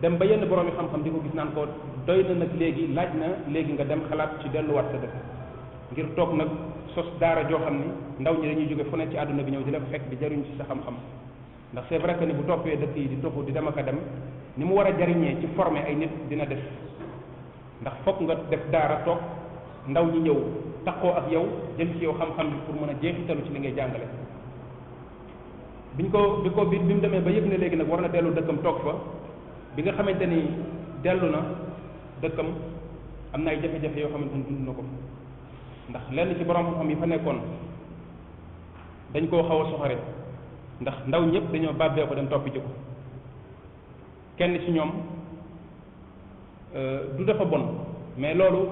dem ba yenn borom yi xam-xam di ko gis naan ko doy na nag léegi laaj na léegi nga dem xalaat ci delluwaat sa dëkk ngir toog nag sos daara joo xam ni ndaw ñi dañuy jóge fu ne ci àdduna bi ñëw di la fekk di jariñ ci sa xam-xam ndax c'est vrai que ni bu toppee dëkk yi di toxu di dem ak a dem ni mu war a jariñee ci former ay nit dina def ndax fokk nga def daara toog ndaw ñi ñëw takkoo ak yow jël ci yow xam-xam bi pour mën a jeexitalu ci li ngay jàngale bi mu demee ba yëg ne léegi nag war na dellu dëkkam toog fa bi nga xamante ni dellu na dëkkam am na ay jafe-jafe yoo xamante ni dund na ko ndax lenn ci borom xam-xam yi fa nekkoon dañ koo xaw a soxore ndax ndaw ñëpp dañoo bàbbee ko dem toppi ji ko kenn ci ñoom du dafa bon mais loolu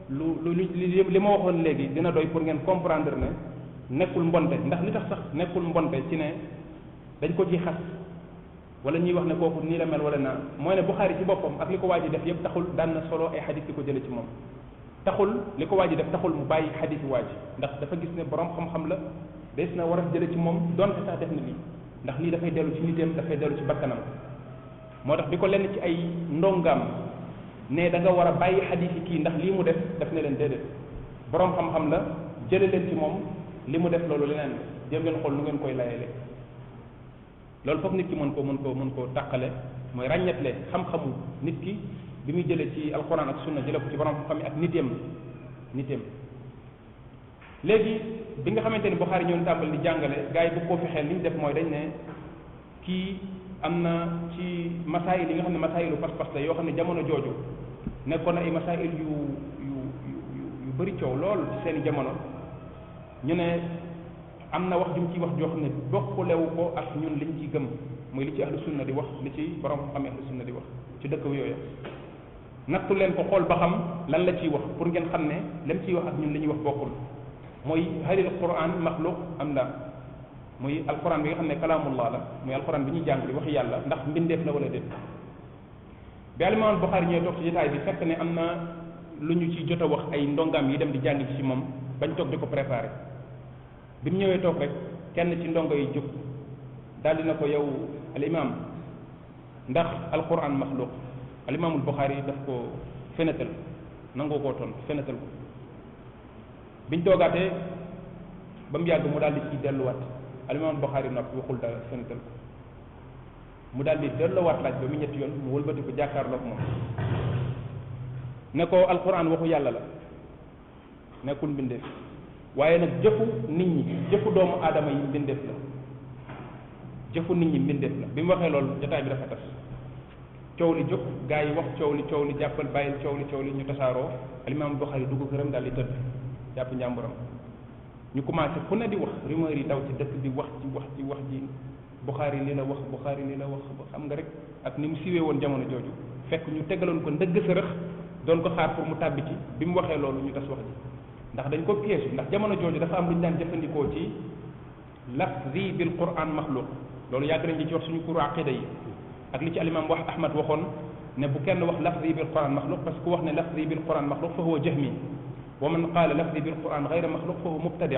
li ma waxoon léegi dina doy pour ngeen comprendre ne nekkul mbonte ndax li tax sax nekkul mbonte ci ne dañ ko ci xas wala ñuy wax ne kooku nii la mel wala naa mooy ne Buxaari ci boppam ak li ko waa ji def yëpp taxul daan na solo ay xadis di ko jële ci moom taxul li ko waa ji def taxul mu bàyyi xadis waa ji ndax dafa gis ne borom xam-xam la des na war a jële ci moom donte sax def na lii ndax lii dafay dellu ci niteem dafay dellu ci bakkanam moo tax bi ko lenn ci ay ndongaam ne da nga war a bàyyi xadis yi kii ndax lii mu def ne leen déedéet borom xam-xam la jële leen ci moom li mu def loolu leneen jëm leen xool nu ngeen koy layele loolu foog nit ki mën koo tàqale mooy ràññetle xam-xamu nit ki bi muy jële ci alquran ak sunna jële ko ci borom xam-xam yi ak niteem léegi bi nga xamante ni Buxaari ñëw tàmbali di jàngale gars yi bu ko fexeel li ñu def mooy dañ ne kii am na ci masaayil yi nga xam ne masaayilu pas-pas la yoo xam ne jamono jooju nekkoon na ay masaayil yu bëri coow lool ci seeni jamono ñu ne am na wax ju mu ciy wax joo xam ne bokkulewu ko ak ñun liñ ciy gëm mooy li ci ahlu sunna di wax li ci borom xam ahlu sunna di wax ci dëkk yooyu nattu leen ko xool ba xam lan la ciy wax pour ngeen xam ne lam ciy wax ak ñun li ñuy wax bokkul mooy halil quran maxluq am la muy alquran bi nga xam ne kalaamullah la muy alquran bi ñuy jàng di waxi yàlla ndax mbindeef la wala déet bi alimaam Buxaari ñëw toog ci jotaay bi fekk ne am na lu ñu ci jot a wax ay ndongaam yi dem di jàng ci moom bañ toog di ko préparé bi mu ñëwee toog rek kenn ci ndongo yi jóg daal dina ko yow al imam ndax alquran maxluq al imaamul Buxaari daf ko fenetal nangoo koo tontu fenetal ko biñ toogaatee ba mu yàgg mu daal di ci delluwaat al imaamul Buxaari noppi waxul dara fenetal ko mu daal di delluwaat laaj ba mu ñetti yoon mu wëlbati ko jàkkaarloog moom ne ko alquran waxu yàlla la nekkul mbindeef waaye nag jëfu nit ñi jëfu doomu aadama yi mbindeef la jëfu nit ñi mbindeef la bi mu waxee loolu jotaay bi dafa tas coow li jóg gaa yi wax coow li jàppal bàyyil coow li ñu tasaaroo alimaam Buxaari dugg këram daal di tëdd jàpp njàmburam ñu commencé ku ne di wax rumeur yi daw ci dëkk bi wax ji Buxaari li la wax xam nga rek ak ni mu siwee woon jamono jooju fekk ñu tegaloon ko ndëgg sërëx doon ko xaar pour mu tàbbi ci bi mu waxee loolu ñu tas wax ji ndax dañ ko piège ndax jamono jooju dafa am lu ñu daan jëfandikoo ci lafzi bil quran maxluq loolu yàgg nañ ci wax suñu kuru aqida yi ak li ci alimam wax ahmad waxoon ne bu kenn wax lafzi bil quran maxluq parce que ku wax ne lafzi bil quran maxluq fa huwa jahmi wa man qaala lafzi bil quran gayra maxluq fa huwa mubtadi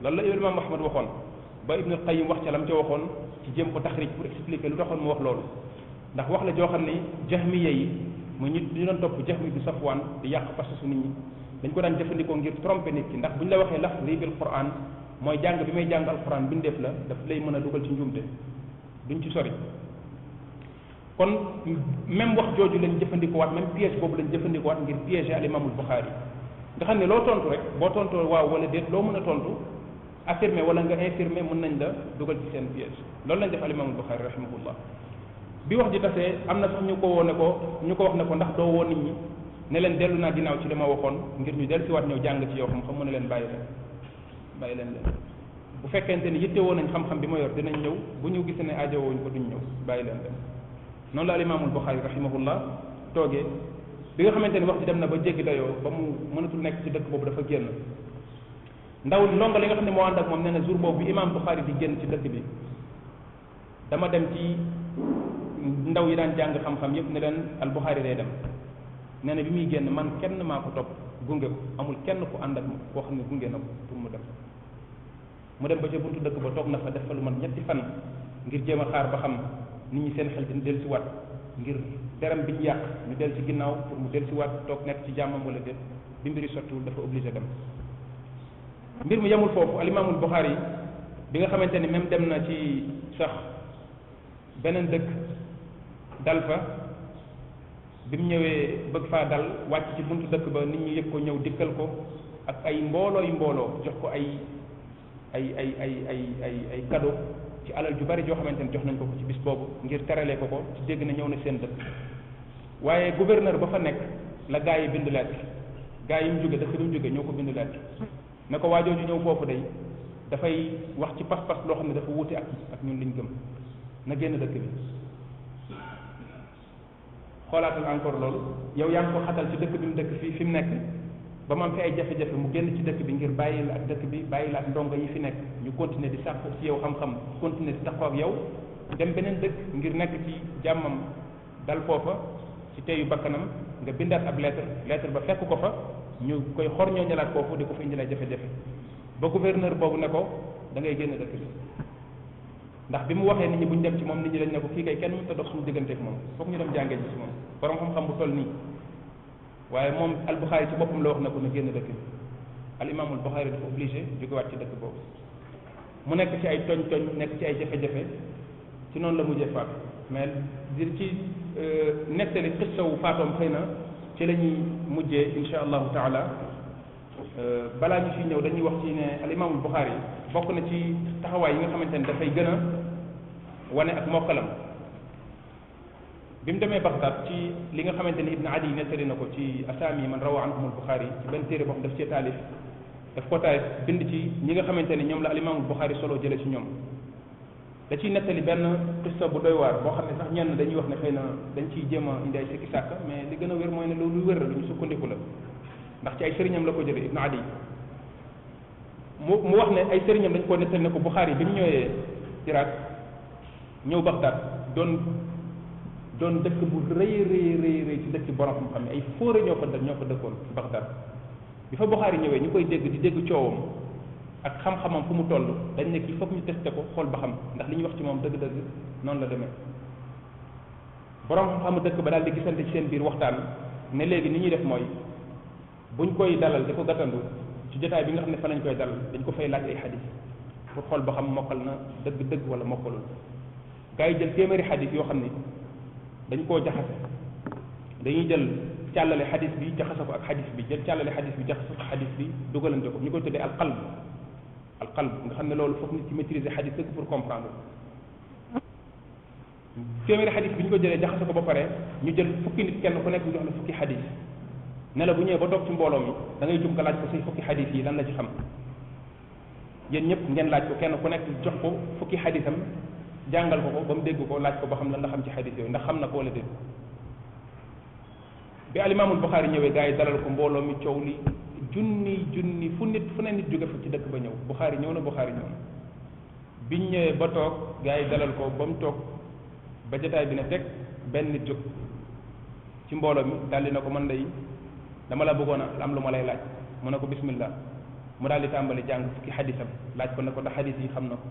loolu la alimam ahmad waxoon ba ibn al qayyim wax ca lam ca waxoon ci jéem ko taxrij pour expliquer lu taxoon mu wax loolu ndax wax la joo xam ne jahmiya yi mu ñu doon topp jahmi bi safwaan di yàq pasasu nit ñi dañ ko daan jëfandikoo ngir tromper nit ki ndax bu ñu la waxee lafzi bil quran mooy jàng bi may jàng alquran bindeef la daf lay mën a dugal ci njuumte duñ ci sori kon même wax jooju lañ jëfandikoowaat même piège boobu lañ jëfandikoowaat ngir piéger al imaamul Buxaari nga xam ne loo tontu rek boo tontoo waaw wala déet loo mën a tontu affirmer wala nga infirmer mën nañ la dugal ci seen piège loolu lañ def al imaamul Buxaari rahimahullah bi wax ji tasee am na sax ñu ko wax ne ko ndax doo woo nit ñi ne leen dellu naa ginnaaw ci li ma waxoon ngir ñu dellu si waat ñëw jàng ci yow xam-xam mu ne leen bàyyi leen bu fekkente ni yittewoo nañ xam-xam bi ma yor dinañ ñëw bu ñu gisee ne aajowooñ ko duñ ñëw bàyyi leen noonu la al imaamul Buxaari rahimahullah toogee bi nga xamante ni wax ji dem na ba jéggi dayoo ba mu mënatul nekk ci dëkk boobu dafa génn ndongo li nga xam ne moo ànd ak moom nee na jour boobu bi imaam Buxaari di génn ci dëkk bi dama dem ci ndaw yi daan jàng xam-xam yépp ne leen al Buxaari day dem nee na bi muy génn man kenn maa ko topp gunge ko amul kenn ku ànd ak koo xam ne gunge na ko pour mu dem ba ca buntu dëkk ba toog na fa def fa lu man ñetti fan ngir jéem a xaar ba xam nit ñi seen xel dina dellusiwaat ngir deram bi ñu yàq ñu dellu ci ginnaaw pour mu dellusiwaat toog nekk ci jàmmam wala déet bi mbiri sottiwul dafa obligé dem. mbir mu yemul foofu alimaamul Buxaari bi nga xamante ni même dem na ci sax beneen dëkk dal fa bi mu ñëwee bëgg faa dal wàcc ci buntu dëkk ba nit ñi yëg ko ñëw dikkal ko ak ay mbooloo jox ko ay cadeau ci alal ju bari joo xamante ni jox nañ ko ci bis boobu ngir teralee ko ci dégg na ñëw na seen dëkk. waaye gouverneur ba fa nekk la gaa yi bind lettre gaa yi mu jóge dëkk bi mu jóge ñoo ko bind lettre ne ko waajooju ñëw foofu day dafay wax ci pas-pas loo xam ne dafa wuute ak ñun liñ gëm na génn dëkk bi. xoolaatal encore loolu yow yaa ngi ko xatal ci dëkk bi mu dëkk fii fi mu nekk ba mu am fi ay jafe-jafe mu génn ci dëkk bi ngir bàyyi la ak dëkk bi bàyyi la ak ndongo yi fi nekk ñu continuer di sàkku ci yow xam-xam continuer di taxaw ak yow dem beneen dëkk ngir nekk ci jàmmam dal foofa ci teyu bakkanam nga bindaat ab lettre ba fekk ko fa ñu koy xor ñoo ñalaat foofu di ko fi indil ay jafe-jafe ba gouverneur boobu ne ko da ngay génn dëkk bi ndax bi mu waxee nit ñi bu ñu dem ci moom nit ñi dañ ne ko kii kay kenn mënut a dox suñu digganteeg moom foog ñu dem jàngee ji ci moom borom xam-xam bu toll nii waaye moom al-Bukhari ci boppam la wax na ko na génn dëkk bi al imam al-Bukhari dafa obligé jógewaat ci dëkk boobu mu nekk ci ay tooñ nekk ci ay jafe-jafe ci noonu la mujjee faatu mais di ci nettali xissawu faatoom xëy na ci la ñuy mujjee insha allahu taala balaa ñu fi ñëw dañuy wax ci ne al imam al-Bukhari bokk na ci taxawaay yi nga xamante ne dafay gën a wane ak mokkalam bi mu demee Bagdad ci li nga xamante ni Ibn Adi nettali na ko ci asaami man rawa anhum al-Bukhari ci benn téere boo xam daf cee taalif daf ko taalif bind ci ñi nga xamante ne ñoom la al imam al-Bukhari solo jële ci ñoom da ciy nettali benn qissa bu doy waar boo xam ne sax ñenn dañuy wax ne xëy na dañ ciy jéem a indi ay sikki sàkk mais li gën a wér mooy ne loolu wér la lu ñu sukkandiku la ndax ci ay sëriñam la ko jële Ibn Adi mu wax ne ay sëriñam dañ koo nettali ne ko Bukhari bi mu ñëwee Irak ñëw Bagdad doon dëkk bu rëy ci dëkk borom xam-xam ay fóore ñoo fa dëkkoon Bagdad bi fa Bukhari ñëwee ñu koy dégg di dégg coowam ak xam-xamam fu mu toll dañ ne kii foog ñu testé ko xool ba xam ndax li ñuy wax ci moom dëgg-dëgg noonu la demee borom xam-xamu dëkk ba daal di gisante ci seen biir waxtaan ne léegi ni ñuy def mooy buñ koy dalal di ko gàttandu ci jotaay bi nga xam ne fa lañ koy dalal dañ ko fay laaj ay xadis pour xool ba xam mokkal na dëgg-dëgg wala mokkalul gaa yi jël téeméeri xadis yoo xam ni dañ koo jaxase dañuy jël càllale xadis bi jaxase ko ak xadis bi jël càllale xadis bi jaxase ko xadis bi dugalante ko ñu koy tuddee alqalb nga xam ne loolu foog nit ci maîtriser xadis dëgg pour comprendre téeméeri xadis bi ñu ko jëlee jaxase ko ba pare ñu jël fukki nit kenn ku nekk ñu jox la fukki xadis ne la bu ñëwee ba toog ci mbooloo mi da ngay jum ko laaj ko say fukki xadis yi lan la ci xam yéen ñëpp ngeen laaj ko kenn ku nekk jox ko fukki xadisam jàngal ko ba mu dégg ko laaj ko ba xam lan la xam ci xadis yooyu ndax xam na ko wala déet bi alimaamul Buxaari ñëwee gars yi dalal ko mbooloo mi coow li junni fu ne nit jóge fa ci dëkk ba ñëw Buxaari ñëw na biñ ñëwee ba toog gars yi dalal ko ba mu toog ba jotaay bi ne teg benn nit jóg ci mbooloo mi daal di na ko man day dama la bëggoon a am lu ma lay laaj mu ne ko bismillah mu daal di tàmbali jàng fukki xadisam laaj ko ne ko ndax xadis yi xam na ko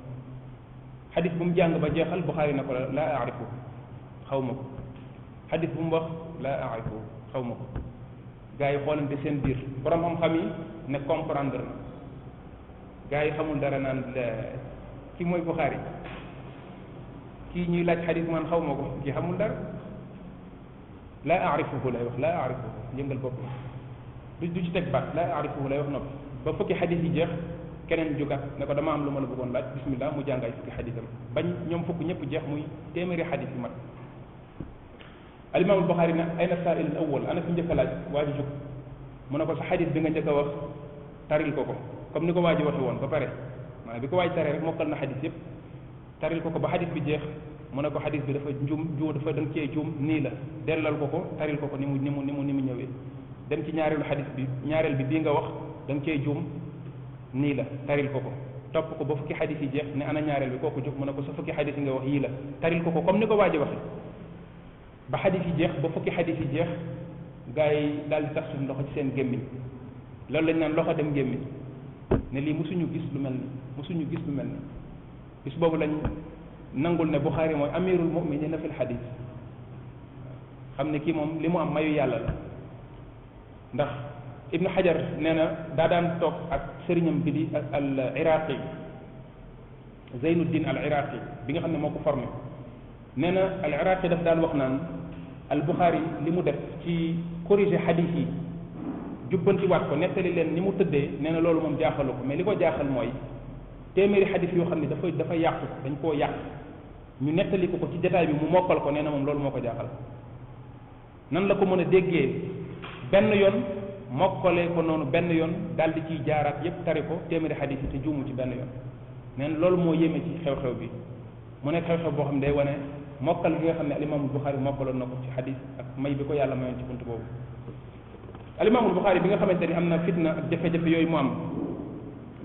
xadis bu mu jàng ba jeexal Buxaari na ko laa aarifu xaw ma ko xadis bu mu wax laa aarifu xaw ma ko gars yi xoolante seen biir borom xam-xam yi ne comprendre na gars yi xamul dara naan kii mooy Buxaari kii ñuy laaj xadis man xaw ma ko kii xamul dara laa aarifuhu lay wax laa aarifuhu yëngal bopp du ci teg baat laa aarifuhu lay wax noppi ba fukki xadis yi jeex keneen jugat ne ko dama am lu ma la bëggoon laaj bismillah mu jàng ay fukki xadisam bañ ñoom fukk ñëpp jeex muy téeméeri xadis yu mat alimaamul Buxaari ne ayna saail al awwal ana fi njëkk a laaj waa ji jóg mu ne ko sa xadis bi nga njëkk a wax taril ko comme ni ko waa ji waxe woon ba pare maanaam bi ko waaj taree rek mokkal na xadis yëpp taril ko ba xadis bi jeex mu ne ko xadis bi dafa dafa danga cee juum nii la dellal ko taril ko ni mu ñëwee dem ci ñaareel bi bii nga wax danga cee juum nii la taril ko topp ko ba fukki xadis yi jeex ne ana ñaareel bi kooku jóg mu ne ko sa fukki xadis yi nga wax yii la taril ko comme ni ko waa ji waxe ba xadis yi jeex ba fukki xadis yi jeex gars yi daal di tax suñu loxo ci seen gémmiñ loolu lañ naan loxo dem gémmiñ ne lii musuñu gis lu mel ni bis boobu lañ nangul ne Buxaari mooy amirul muminina fil xadis xam ne kii moom li mu am mayu yàlla la ndax ibnu xajar nee na daa daan toog ak sëriñam bi di al iraqi zeynuddin al iraqi bi nga xam ne moo ko formé nee na al iraqi daf daan wax naan al Buxaari li mu def ci corriger xadis yi jubbantiwaat ko nettali leen ni mu tëddee nee na loolu moom jaaxalu ko mais li ko jaaxal mooy téeméeri xadis yoo xam ne dafa yàqu dañ koo yàq ñu nettali ko ci jotaay bi mu mokkal ko nee na moom loolu moo ko jaaxal nan la ko mën a déggee benn yoon mokkalee ko noonu benn yoon daal di ciy jaaraat yépp tari ko téeméeri xadis yi te juumu ci benn yoon nee na loolu moo yéeme ci xew-xew bi mu nekk xew-xew boo xam ne day wane mokkal gi nga xam ne alimaamul Buxaari mokkaloon na ko ci xadis ak may bi ko yàlla mayoon ci buntu boobu alimaamul Buxaari bi nga xamante ni am na fitna ak jafe-jafe yooyu mu am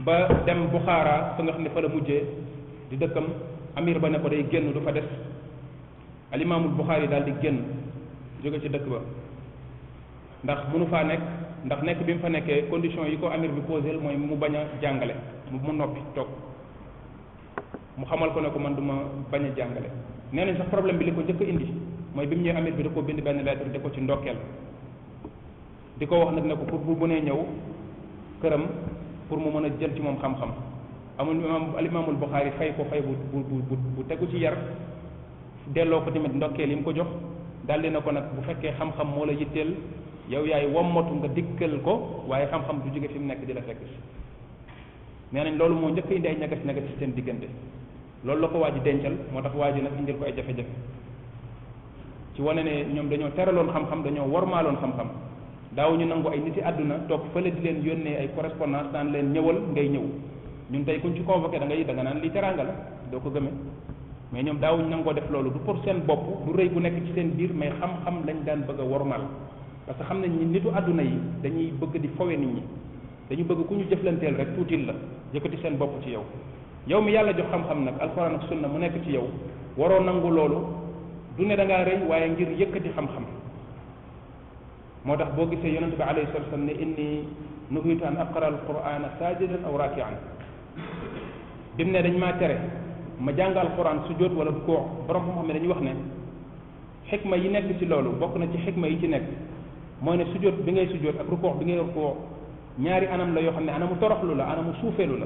ba dem Buxaara fa nga xam ne fa la mujjee di dëkkam amir ba ne ko day génn du fa des alimaamul Buxaari daal di génn jóge ci dëkk ba ndax mënu faa nekk ndax nekk bi mu fa nekkee condition yi ko amir bi posé mooy mu bañ a jàngale mu noppi toog mu xamal ko ne ko man du ma bañ a jàngale nee nañ sax problème bi li ko njëkk a indi mooy bi mu ñëwee amir bi da ko bind benn lettre di ko ci ndokkeel di ko wax nag ne ko pour bu nee ñëw këram pour mu mën a jël ci moom xam-xam amul alimaamul Buxaari fay ko fay bu tegu ci yar delloo ko tamit ndokkeel yi mu ko jox daldi na ko nag bu fekkee xam-xam moo la yitteel yow yaay wommatu nga dikkal ko waaye xam-xam du jóge fi mu nekk di la fekk nee nañ loolu moo njëkk indi ay ñagas ñagas ci seen diggante loolu la ko waa ji dencal moo tax waa ji nag indil ko ay jafe-jafe ci wane ne ñoom dañoo teraloon xam-xam dañoo wormaaloon xam-xam daawuñu nangu ay nit yi àdduna toog fële di leen yónnee ay correspondance daan leen ñëwal ngay ñëw ñun tey kuñ ci convoqué da nga naan lii teraanga la doo ko gëmee mais ñoom daawuñu nangoo def loolu du pour seen bopp du rëy bu nekk ci seen biir mais xam-xam lañ daan bëgg a wormaal parce que xam nañ ni nitu àdduna yi dañuy bëgg di fowe nit ñi dañu bëgg ku ñu jëflanteel rek tuutil la yëkkati seen bopp ci yow yow mi yàlla jox xam-xam nag alquran ak sunna mu nekk ci yow waroo nangu loolu du ne da ngaa rëy waaye ngir yëkkati xam-xam moo tax boo gisee yonente bi alayhi salatu wasallam ne inni nuhitu an aqra alqurana sajidan aw rakian bi mu ne dañ maa tere ma jàng alquran sujjóot wala rukuu borom xam-xam ne dañuy wax ne xikma yi nekk ci loolu bokk na ci xikma yi ci nekk mooy ne sujjóot bi ngay sujjóot ak rukuu bi ngay rukuu ñaari anam la yoo xam ne anamu toroxlu la anamu suufeelu la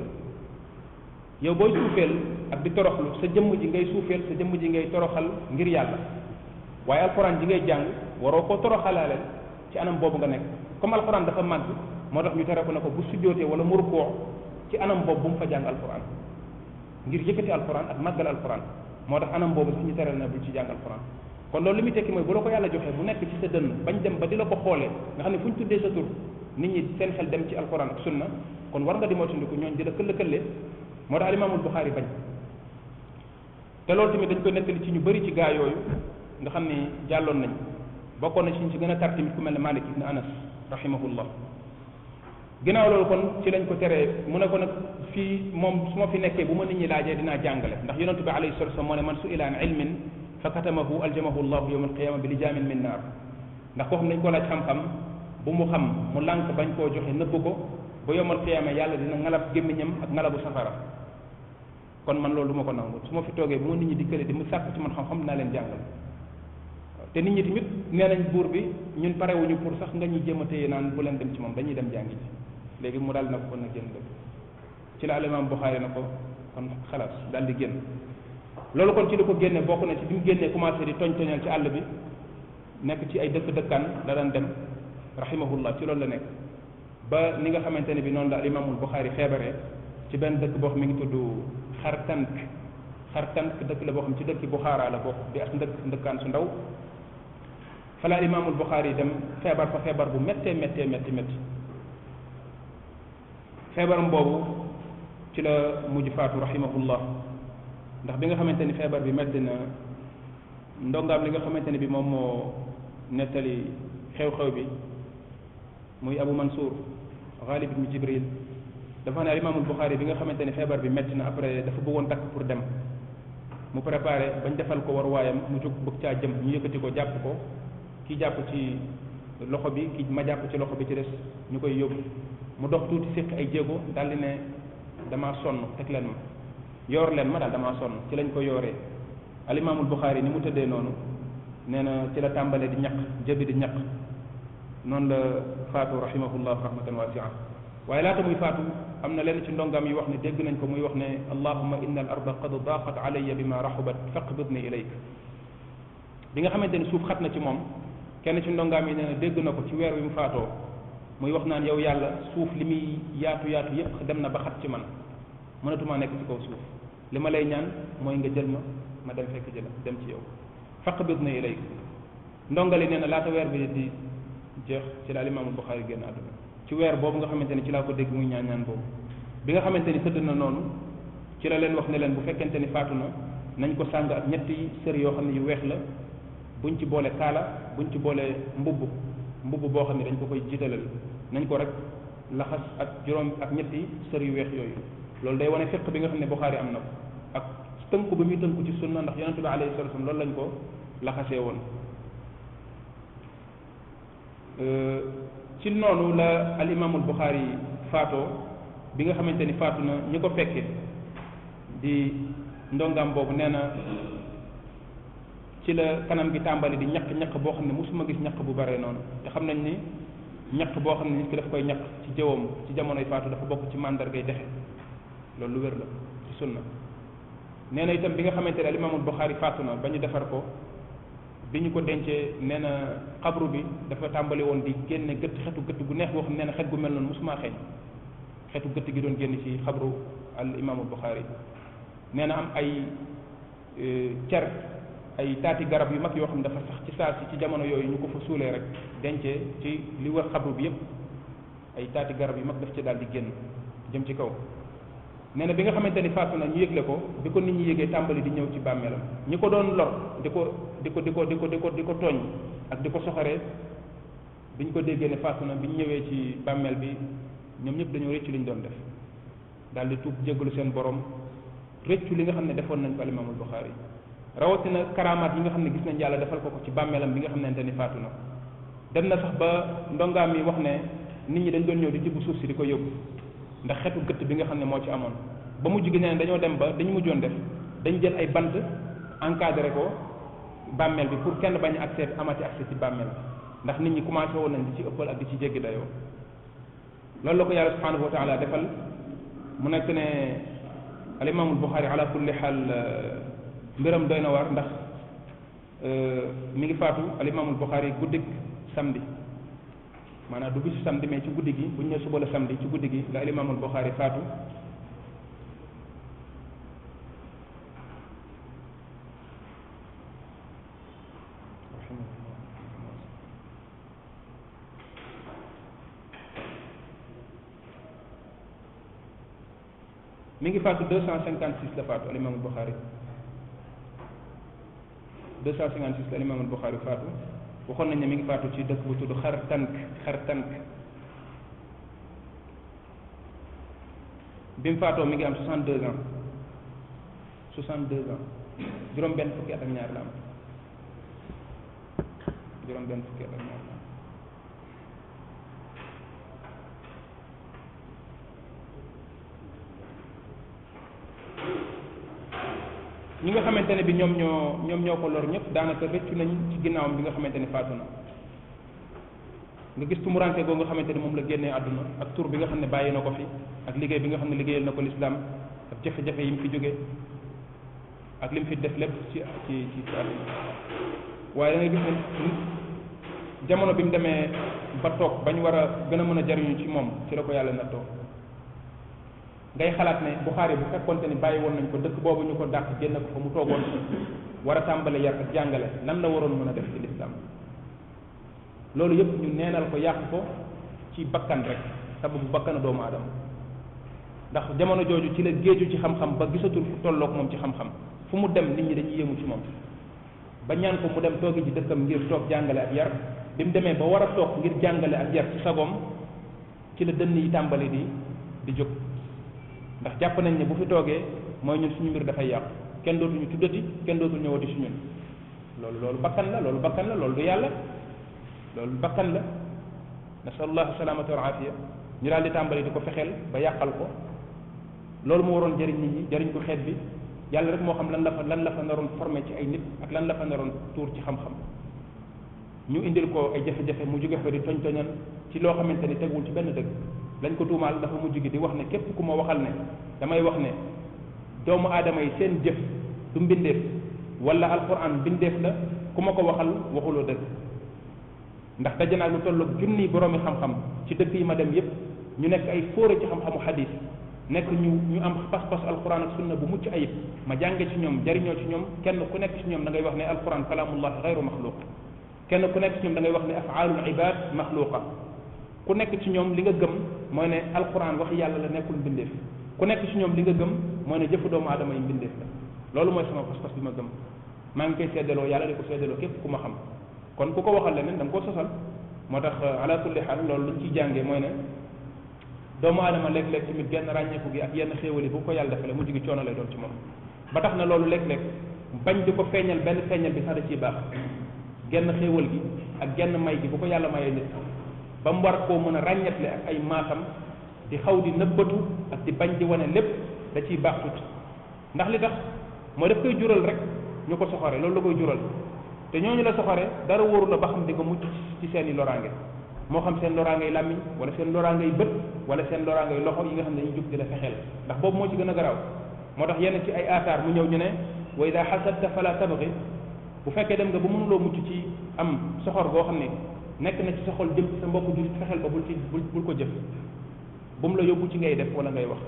yow booy suufeel ak di toroxlu sa jëmm ji ngay suufeel sa jëmm ji ngay toroxal ngir yàlla waaye alquran ji ngay jàng waroo koo toroxalaale ci anam boobu nga nekk comme alquran dafa màgg moo tax ñu tere ko ne ko bu sujjóotee wala mu rukuu ci anam boobu bu mu fa jàng alquran ngir yëkkati alquran ak màggal alquran moo tax anam boobu sax ñu teral na bul ci jàng alquran kon loolu li muy tekki mooy bu la ko yàlla joxee mu nekk ci sa dënn bañ dem ba di la ko xoolee nga xam ne fu ñu tuddee sa tur nit ñi seen xel dem ci alquran ak sunna kon war nga di moytandiku ñooñ di la këll-këlle moo tax alimaamul Buxaari bañ te loolu tamit dañ koy nettali ci ñu bëri ci gaa yooyu nga xam ne jàlloon nañ bokkoon na ci ñu ci gën a tar tamit ku mel ne Malik ibn Anas rahimahullah ginnaaw loolu kon ci lañ ko teree mu ne ko nag fii moom su ma fi nekkee bu ma nit ñi laajee dinaa jàngale ndax yonente bi alayhi salatu wasallam moo ne man su ila an ilmin fa katamahu aljamahu llahu yawma alqiyama bi lijaamin min naar ndax koo xam dañ ko laaj xam-xam bu mu xam mu lànk bañ koo joxe nëbb ko ba yawmal qiyama yàlla dina ngalab gémmiñam ak ngalabu safara kon man loolu du ma ko nangu su ma fi toogee bu ma nit ñi dikkale di mu sàkk ci man xam-xam dinaa leen jàngal te nit ñi tamit nee nañ buur bi ñun parewuñu pour sax nga ñuy jéem a téye naan bu leen dem ci moom dañuy dem jàngi ci léegi mu daal na ko kon nag génn dëgg ci la alimaam Buxaari na ko kon xalaas daal di génn loolu kon ci li ko génne bokk na ci bi mu génnee commencé di toñtoñal ci àll bi nekk ci ay dëkk-dëkkaan la daan dem rahimahullah ci loolu la nekk ba ni nga xamante ne bi noonu la alimaamul Buxaari feebaree ci benn dëkk boo xam mi ngi tudd Xartank dëkk la boo xam ci dëkki Buxaara la bokk di as ndëkkaan su ndaw fa la alimaamul Buxaari dem feebar fa feebar bu méttee métti feebaram boobu ci la mujj faatu rahimahullah ndax bi nga xamante ni feebar bi metti na ndongaam li nga xamante ne bi moom moo nettali xew-xew bi muy Abu Mansour Ghalib ibn Jibril dafa ne alimaamul Buxaari bi nga xamante ni feebar bi metti na après dafa bëggoon takk pour dem mu préparé bañ defal ko war waayam mu jóg bëgg caa jëm ñu yëkkati ko jàpp ko kii jàpp ci loxo bi kii ma jàpp ci loxo bi ci des ñu koy yóbbu mu dox tuuti séq ay jéego daal di ne damaa sonn teg leen ma yoor leen ma daal damaa sonn ci lañ ko yooree alimaamul Buxaari ni mu tëddee noonu nee na ci la tàmbalee di ñaq jëbi di ñaq noonu la faatu rahimahullah rahmatan wasia waaye laata muy faatu am na lenn ci ndongam yi wax ne dégg nañ ko muy wax ne allahumma inna al arda qad daqat alayya bima raxubat faqbidni ilayk bi nga xamante ni suuf xat na ci moom kenn ci ndongaam yi nee na dégg na ko ci weer wi mu faatoo muy wax naan yow yàlla suuf li muy yaatu yaatu yépp dem na ba xat ci man mënatumaa nekk ci kaw suuf li ma lay ñaan mooy nga jël ma dem fekk jël dem ci yow faqbidni ilayk ndongali nee na laata weer bi di jeex ci la Imaamul Buxaari génn àdduna ci weer boobu nga xamante ni ci laa ko dégg muy ñaan boobu bi nga xamante ni tëdd na noonu ci la leen wax ne leen bu fekkente ni faatu na nañ ko sàng ak ñetti sër yoo xam ne yu weex la buñ ci boole kaala buñ ci boole mbubb boo xam ne dañ ko koy jiitalal nañ ko rek laxas ak juróom ak ñetti sër yu weex yooyu loolu day wane fiq bi nga xam ne Buxaari am na ko ak tënku bi muy tënku ci sunna ndax yonente bi alayhi salatu wasallam loolu lañ ko laxasee woon ci noonu la al imaamul Buxaari faatoo bi nga xamante ni faatu na ñi ko fekke di ndongam boobu nee na ci la kanam gi tàmbali di ñaq boo xam ne mosuma gis ñaq bu bare noonu te xam nañ ni ñaq boo xam ne nit ki daf koy ñaq ci jëwam ci jamonoy faatu dafa bokk ci màndargay dexe loolu lu wér la ci sunna nee na itam bi nga xamante ne al imaamul Buxaari faatu na ba ñu defar ko bi ñu ko dencee nee na xabru bi dafa tàmbali woon di génne xetu gëtt gu neex boo xam ne nee na xet gu mel noonu mosuma xeeñ xetu gëtt gi doon génn ci xabru al imaamul Buxaari nee na am ay cer ay taati garab yu mag yoo xam ne dafa sax ci saa si ci jamono yooyu ñu ko fa suulee rek dencee ci li wër xabru bi yépp ay taati garab yu mag daf ci daal di génn jëm ci kaw nee na bi nga xamante ni faatu na ñu yëgle ko bi ko nit ñi yëgee tàmbali di ñëw ci bàmmeelam ñi ko doon lor di ko tooñ ak di ko soxoree biñ ko déggee ne faatu na bi ñu ñëwee ci bàmmeel bi ñoom ñëpp dañoo rëccu li ñu doon def daal di tuub jéggalu seen borom rëccu li nga xam ne defoon nañ ko al imaamul Buxaari rawatina karamaat yi nga xam ne gis nañ yàlla defal ko ci bàmmeelam bi nga xamante ni faatu na dem na sax ba ndongaam yi wax ne nit ñi dañ doon ñëw di tibb suuf si di ko yóbbu ndax xetu gëtt bi nga xam ne moo ci amoon ba mujj gi ne dañoo dem ba dañu mujjoon def dañ jël ay bant encadré ko bàmmeel bi pour kenn bañ accès amati accès ci bàmmeel bi ndax nit ñi commencé woon nañ di ci ëppal ak di ci jéggi dayoo loolu la ko yàlla subhanahu wa taala defal mu nekk ne al imaamul Buxaari ala kulli xaal mbiram doy na war ndax mi ngi faatu al imaamul Buxaari guddik samedi maanaam du bisu samedi mais ci guddi gi bu ñu nee suba la samedi ci guddi gi la al imaamul Buxaari faatu mi ngi faatu 256 la faatu al imaamul Buxaari 256 la al imaamul Buxaari faatu waxoon nañ ne mi ngi faatu ci dëkk bu tudd Xartank bi mu faatoo mi ngi am 62 ans juróom benn fukki at ak ñaar la am juróom benn fukki at ak ñaar la am ñi nga xamante ne bi ñoom ñoo ko lor ñëpp daanaka rëccu nañ ci ginnaawam bi nga xamante ne faatu na nga gis tumuraanke goo nga xamante ne moom la génnee àdduna ak tur bi nga xam ne bàyyi na ko fi ak liggéey bi nga xam ne liggéeyal na ko lislaam ak jafe-jafe yi mu fi jóge ak li mu fi def lépp ci àdduna waaye da nga gis ne jamono bi mu demee ba toog bañ war a gën a mën a jariñu ci moom ci la ko yàlla nattoo ngay xalaat ne Buxaari bu fekkonte ni bàyyi woon nañ ko dëkk boobu ñu ko dàq génn ko fa mu toogoon war a tàmbale yar ak jàngale nan la waroon mën a def ci lislaam loolu yëpp ñu neenal ko yàq ko ci bakkan rek sababu bakkanu doomu aadama ndax jamono jooju ci la géeju ci xam-xam ba gisatul fu tolloog moom ci xam-xam fu mu dem nit ñi dañuy yéemu ci moom ba ñaan ko mu dem toogi ci dëkkam ngir toog jàngale ak yar bi mu demee ba war a toog ngir jàngale ak yar ci sagoom ci la dënn yi tàmbali di jóg ndax jàpp nañ ne bu fi toogee mooy ñun suñu mbir dafay yàqu kenn dootuñu tuddati kenn dootul ñëwati si ñun loolu bakkan la loolu du yàlla loolu bakkan la nasallallahu salaamata wal aafiya ñu daal di tàmbali di ko fexeel ba yàqal ko loolu mu waroon jëriñ nit ñi jëriñ ko xeet bi yàlla rek moo xam lan la fa naroon formé ci ay nit ak lan la fa naroon tuur ci xam-xam ñu indil ko ay jafe-jafe mu jóge fa di toñ-toñal ci loo xamante ni tegul ci benn dëgg lañ ko tuumaal dafa mujj gi di wax ne képp ku ma waxal ne damay wax ne doomu aadama yi seen jëf du mbindeef wala alquran mbindeef la ku ma ko waxal waxuloo dëgg ndax daje naa lu tolloog junni boroomi xam-xam ci dëkk yi ma dem yépp ñu nekk ay fóore ci xam-xamu xadis nekk ñu am pas-pas alquran ak sunna bu mucc ayib ma jànge ci ñoom jariñoo ci ñoom kenn ku nekk ci ñoom da ngay wax ne alquran kalamullahi gayru maxluq kenn ku nekk ci ñoom da ngay wax ne afaalul ibad maxluqa ku nekk ci ñoom li nga gëm mooy ne alquran wax yàlla la nekkul mbindeef ku nekk ci ñoom li nga gëm mooy ne jëfu doomu aadama yi mbindeef la loolu mooy sama pas-pas bi ma gëm maa ngi koy seddaloo yàlla di ko seddaloo képp ku ma xam kon ku ko waxal leneen da nga koo sosal moo tax ala kulli xaal loolu liñ ciy jàngee mooy ne doomu aadama léeg-léeg tamit genn ràññeeku gi ak yenn xéewali bu ko yàlla defale mujj gi coono lay doon ci moom ba tax na loolu léeg-léeg bañ di ko feeñal benn feeñal bi sax da ciy baax genn xéewal gi ak genn may gi bu ko yàlla mayee nit ba mu war koo mën a ràññetle ak ay maasam di xaw di nëbbatu ak di bañ di wane lépp da ciy baax tuuti ndax li tax mooy daf koy jural rek ñu ko soxore loolu la koy jural te ñooñu la soxore dara wóoru la ba xam di nga mucc ci seen i loraange moo xam seen loraangay làmmiñ wala seen loraangay bët wala seen loraangay loxo yi nga xam ne dañuy jóg di la fexeel ndax boobu moo ci gën a garaaw moo tax yenn ci ay aataar mu ñëw ñu ne wa ida xasadta fala tabgi bu fekkee dem nga ba mënuloo mucc ci am soxor goo xam ne nekk na ci sa xol jëm ci sa mbokk jullit fexeel ba bul ko jëf bu mu la yóbbu ci ngay def wala ngay wax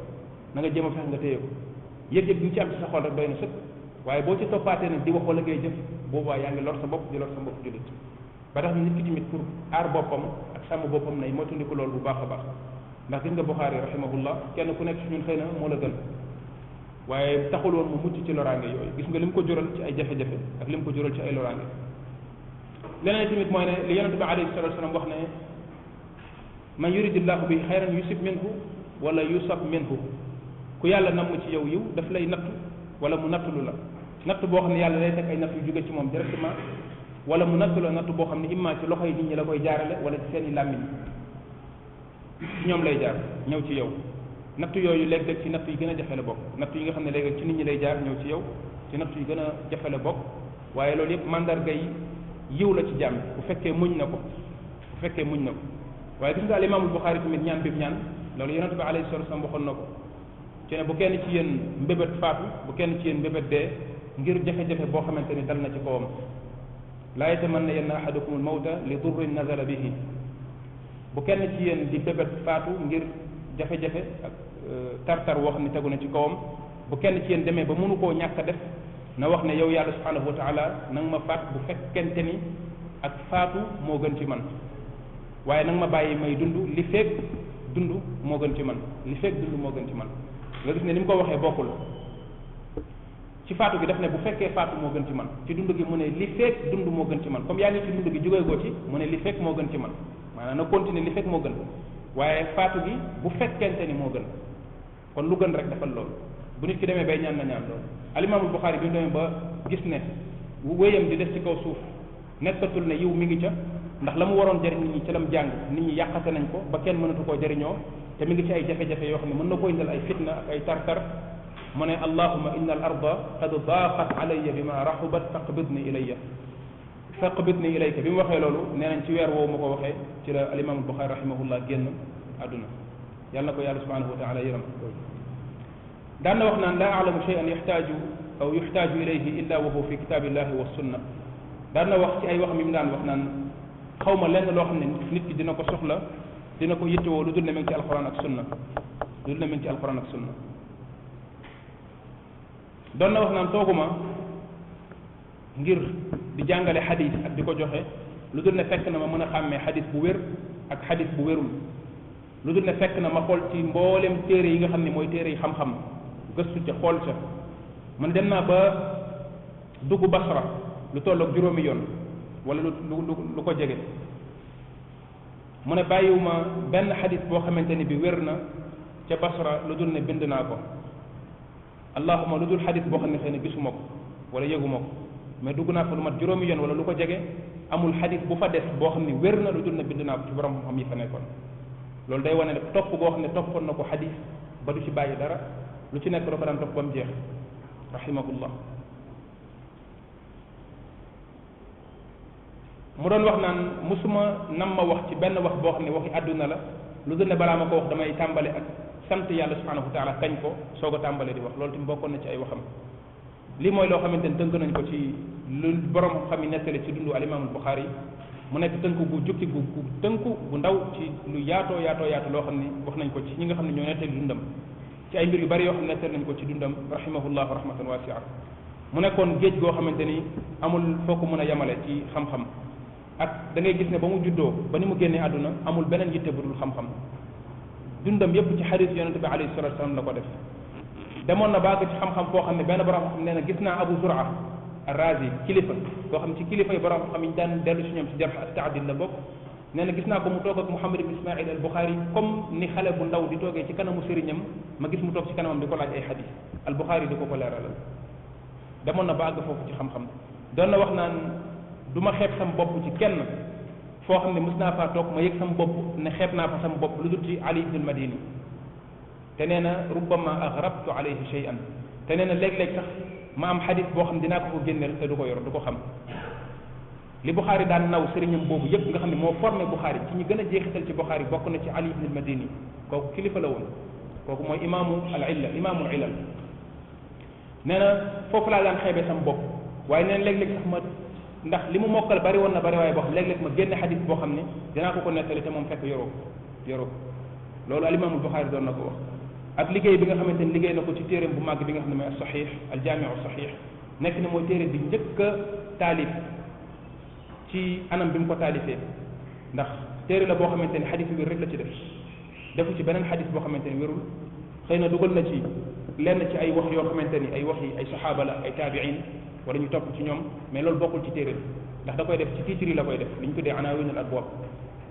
na nga jéem a fexe nga téye ko yëg-yëg bi ci am ci sa xol rek doy na sëkk waaye boo ci toppaatee nag di wax wala ngay jëf boobaa yaa ngi lor sa bopp di lor sa mbokk jullit ba tax nit ki tamit pour aar boppam ak sàmm boppam nay moytandiku loolu bu baax a baax ndax gis nga Buxaari rahimahullah kenn ku nekk ci ñun xëy na moo la gën waaye taxul woon mu mucc ci loraange yooyu gis nga lim ko jural ci ay jafe-jafe ak lim ko jural ci ay loraange leneen tamit mooy ne li yonente bi alayhi salatu wasalam wax ne man yuridillahu bi xayran yusib minhu wala yusab minhu ku yàlla namm ci yow yiw daf lay nattu wala mu nattulu la natt boo xam ne yàlla lay teg ay natt yu jóge ci moom directement wala mu nattu la natt boo xam ne imma ci loxo yi nit ñi la koy jaarale wala ci seen i làmmiñ ci ñoom lay jaar ñëw ci yow natt yooyu léeg-léeg ci natt yi gën a jafe la bokk natt yi nga xam ne léeg-léeg ci nit ñi lay jaar ñëw ci yow ci natt yi gën a jafe la bokk waaye loolu yëpp mandarga yi yiw la ci jàmm bu fekkee muñ na ko waaye gis nga al imaamul Buxaari tamit ñaan bi ñaan loolu yonente bi alayhi salatu wasallam waxoon na ko ci ne bu kenn ci yéen mbébét faatu bu kenn ci yéen mbébét dee ngir jafe-jafe boo xamante ni dal na ci kawam laa yatamanna yanna ahadukum al mawta li durrin nazala bihi bu kenn ci yéen di mbébét faatu ngir jafe-jafe ak tartar woo xam ne tegu na ci kawam bu kenn ci yéen demee ba mënu koo ñàkk a def na wax ne yow yàlla subhanahu wa taala na nga ma faat bu fekkente ni ak faatu moo gën ci man waaye nag ma bàyyi may dund li fekk dund moo gën ci man li fekk dund moo gën ci man nga gis ne ni mu ko waxee bokkul ci faatu gi daf ne bu fekkee faatu moo gën ci man ci dund gi mu ne li fekk dund moo gën ci man comme yaa ngi ci dund gi jógee goo ci mu ne li fekk moo gën ci man maanaam na continuer li fekk moo gën waaye faatu gi bu fekkente ni moo gën kon lu gën rek defal loolu bu nit ki demee bay ñaan na ñaan loolu alimaamul Buxaari bi mu demee ba gis ne wéyam di des ci kaw suuf nekkatul ne yiw mi ngi ca ndax la mu waroon jëriñ nit ñi ci lam jàng nit ñi yàqate nañ ko ba kenn mënatu koo jëriñoo te mi ngi ci ay jafe-jafe yoo xam ne mën na koo indal ay fitna ak ay tartar mu ne allahuma inna al arda qad daaqat alayya bima raxubat faqbidni ilayka bi mu waxee loolu nee nañ ci weer woowu ma ko waxee ci la alimaamul Buxaari rahimahullah génn àdduna yàlla na ko yàlla subhanahu wa taala yërëm daan na wax naan laa alamu shay'an yuxtaaju ilayhi illa wa huwa fi kitaabillahi wa sunna daan na wax ci ay wax mi mu daan wax naan xaw ma lenn loo xam ne nit ki dina ko soxla dina ko yittewoo lu dul ne mi ngi ci alquran ak sunna doon na wax naan tooguma ngir di jàngale xadis ak di ko joxe lu dul ne fekk na ma mën a xàmmee xadis bu wér ak xadis bu wérul lu dul ne fekk na ma xool ci mboolem téere yi nga xam ne mooy téere yi xam-xam gëstu ca xool ca man dem naa ba dugg Basra lu tolloog juróomi yoon wala lu ko jege mu ne bàyyiwuma benn xadis boo xamante ni bi wér na ca Basra lu dul ne bind naa ko allahuma lu dul xadis boo xam ne xëy na gisuma ko wala yëguma ko mais dugg naa fa lu mat juróomi yoon wala lu ko jege amul xadis bu fa des boo xam ne wér na lu dul ne bind naa ko ci borom xam yi fa nekkoon loolu day wane ne topp goo xam ne toppoon na ko xadis ba du ci bàyyi dara lu ci nekk da ko daan topp ba mu jeex rahimahullah. mu doon wax naan musuma nam ma wax ci benn wax boo xam ne waxi àdduna la lu dul ne balaa ma ko wax damay tàmbale ak sant yàlla subhanahu wa taala kañ ko soog a tàmbale di wax loolu tamit bokkoon na ci ay waxam. lii mooy loo xamante ni tënk nañ ko ci lu borom xam yi nettali ci dundu al imaamul Buxaari mu nekk tënk gu jukki gu tënku gu ndaw ci lu yaatoo yaatu loo xam ne wax nañ ko ci ñi nga xam ne ñoo nettali dundam ci ay mbir yu bari yoo xam ne nettali nañ ko ci dundam rahimahullahu rahmatan wasi'a. mu nekkoon géej goo xamante ni amul foo ko mën a yemale ci xam-xam ak da ngay gis ne ba mu juddoo ba ni mu génnee àdduna amul beneen yitte bu dul xam-xam dundam yépp ci xadiis yonente bi alayhi salatu wasallam la ko def. demoon na baag ci xam-xam foo xam ne benn borom xam nee na gis naa Abu Zur'a ar-Razi kilifa boo xam ci kilifa yi borom xam yi ñu daan dellu si ñoom ci jarh ak ta'dil la bokk nee na gis naa ko mu toog ak Muhammad ibn Ismaïl al-Bukhari comme ni xale bu ndaw di toogee ci kanamu sëriñam ma gis mu toog ci kanamam di ko laaj ay xadis al-Bukhari di ko leeralal. demoon na ba àgg foofu ci xam-xam doon na wax naan du ma xeeb sam bopp ci kenn foo xam ne mës naa faa toog ma yëg sam bopp ne xeeb naa fa sam bopp lu dul ci Ali ibn al-Madini te nee na rubbama aghrabtu alayhi shay'an te nee na léeg-léeg sax ma am xadis boo xam dinaa ko génneel te du ko yor du ko xam. li Bukhari daan naw sëriñam boobu yëpp nga xam ne moo formé Bukhari ci ñu gën a jeexital ci Bukhari bokk na ci Ali ibn al-Madini kooku kilifa la woon kooku mooy imaamul ilal nee na foofu laa daan xeebee sam bopp waaye nee na léeg-léeg sax ma ndax li mu mokkal bari woon na bari waaye boo xam léeg-léeg ma génne xadis boo xam ne dinaa ko nettali te moom fekk yoroo loolu al imaamul Bukhari doon na ko wax. ak liggéey bi nga xamante ni liggéey na ko ci téeréem bu màgg bi nga xam ne mooy as-Sahih al-Jaami' as-Sahih nekk ne mooy téere bi njëkk a taalif ci anam bi mu ko taalifee ndax téere la boo xamante ni xadis wér rek la ci def defu ci beneen xadis boo xamante ni wérul xëy na dugal na ci lenn ci ay wax yoo xamante ni ay wax yi ay saxaaba la ay taabiin wala ñu topp ci ñoom mais loolu bokkul ci téere bi ndax da koy def ci titre yi la koy def li ñu tuddee anaawinul abwaab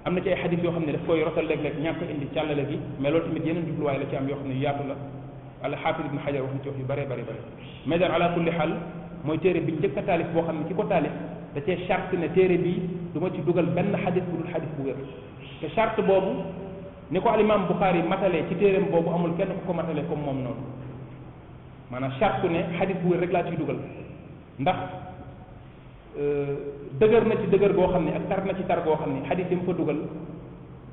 am na ci ay xadis yoo xam ne daf koy rotal léeg-léeg ñàkk indi càllale gi mais loolu tamit yeneen jubluwaay la ci am yoo xam ne yu yaatu la al-Hafiz ibn Hajar wax na ci wax yu bëree bëri mais daal ala kulli xaal mooy téere bi njëkk a taalif boo xam ne ki ko taalif da cee charte ne téere bi du ma ci dugal benn xadis bu dul xadis bu wér te charte boobu ni ko al imam Bukhari matalee ci téereem boobu amul kenn ku ko matalee comme moom noonu maanaam charte ne xadis bu wér rek laa ciy dugal ndax dëgër na ci dëgër goo xam ne ak tar na ci tar goo xam ne xadis yi mu fa dugal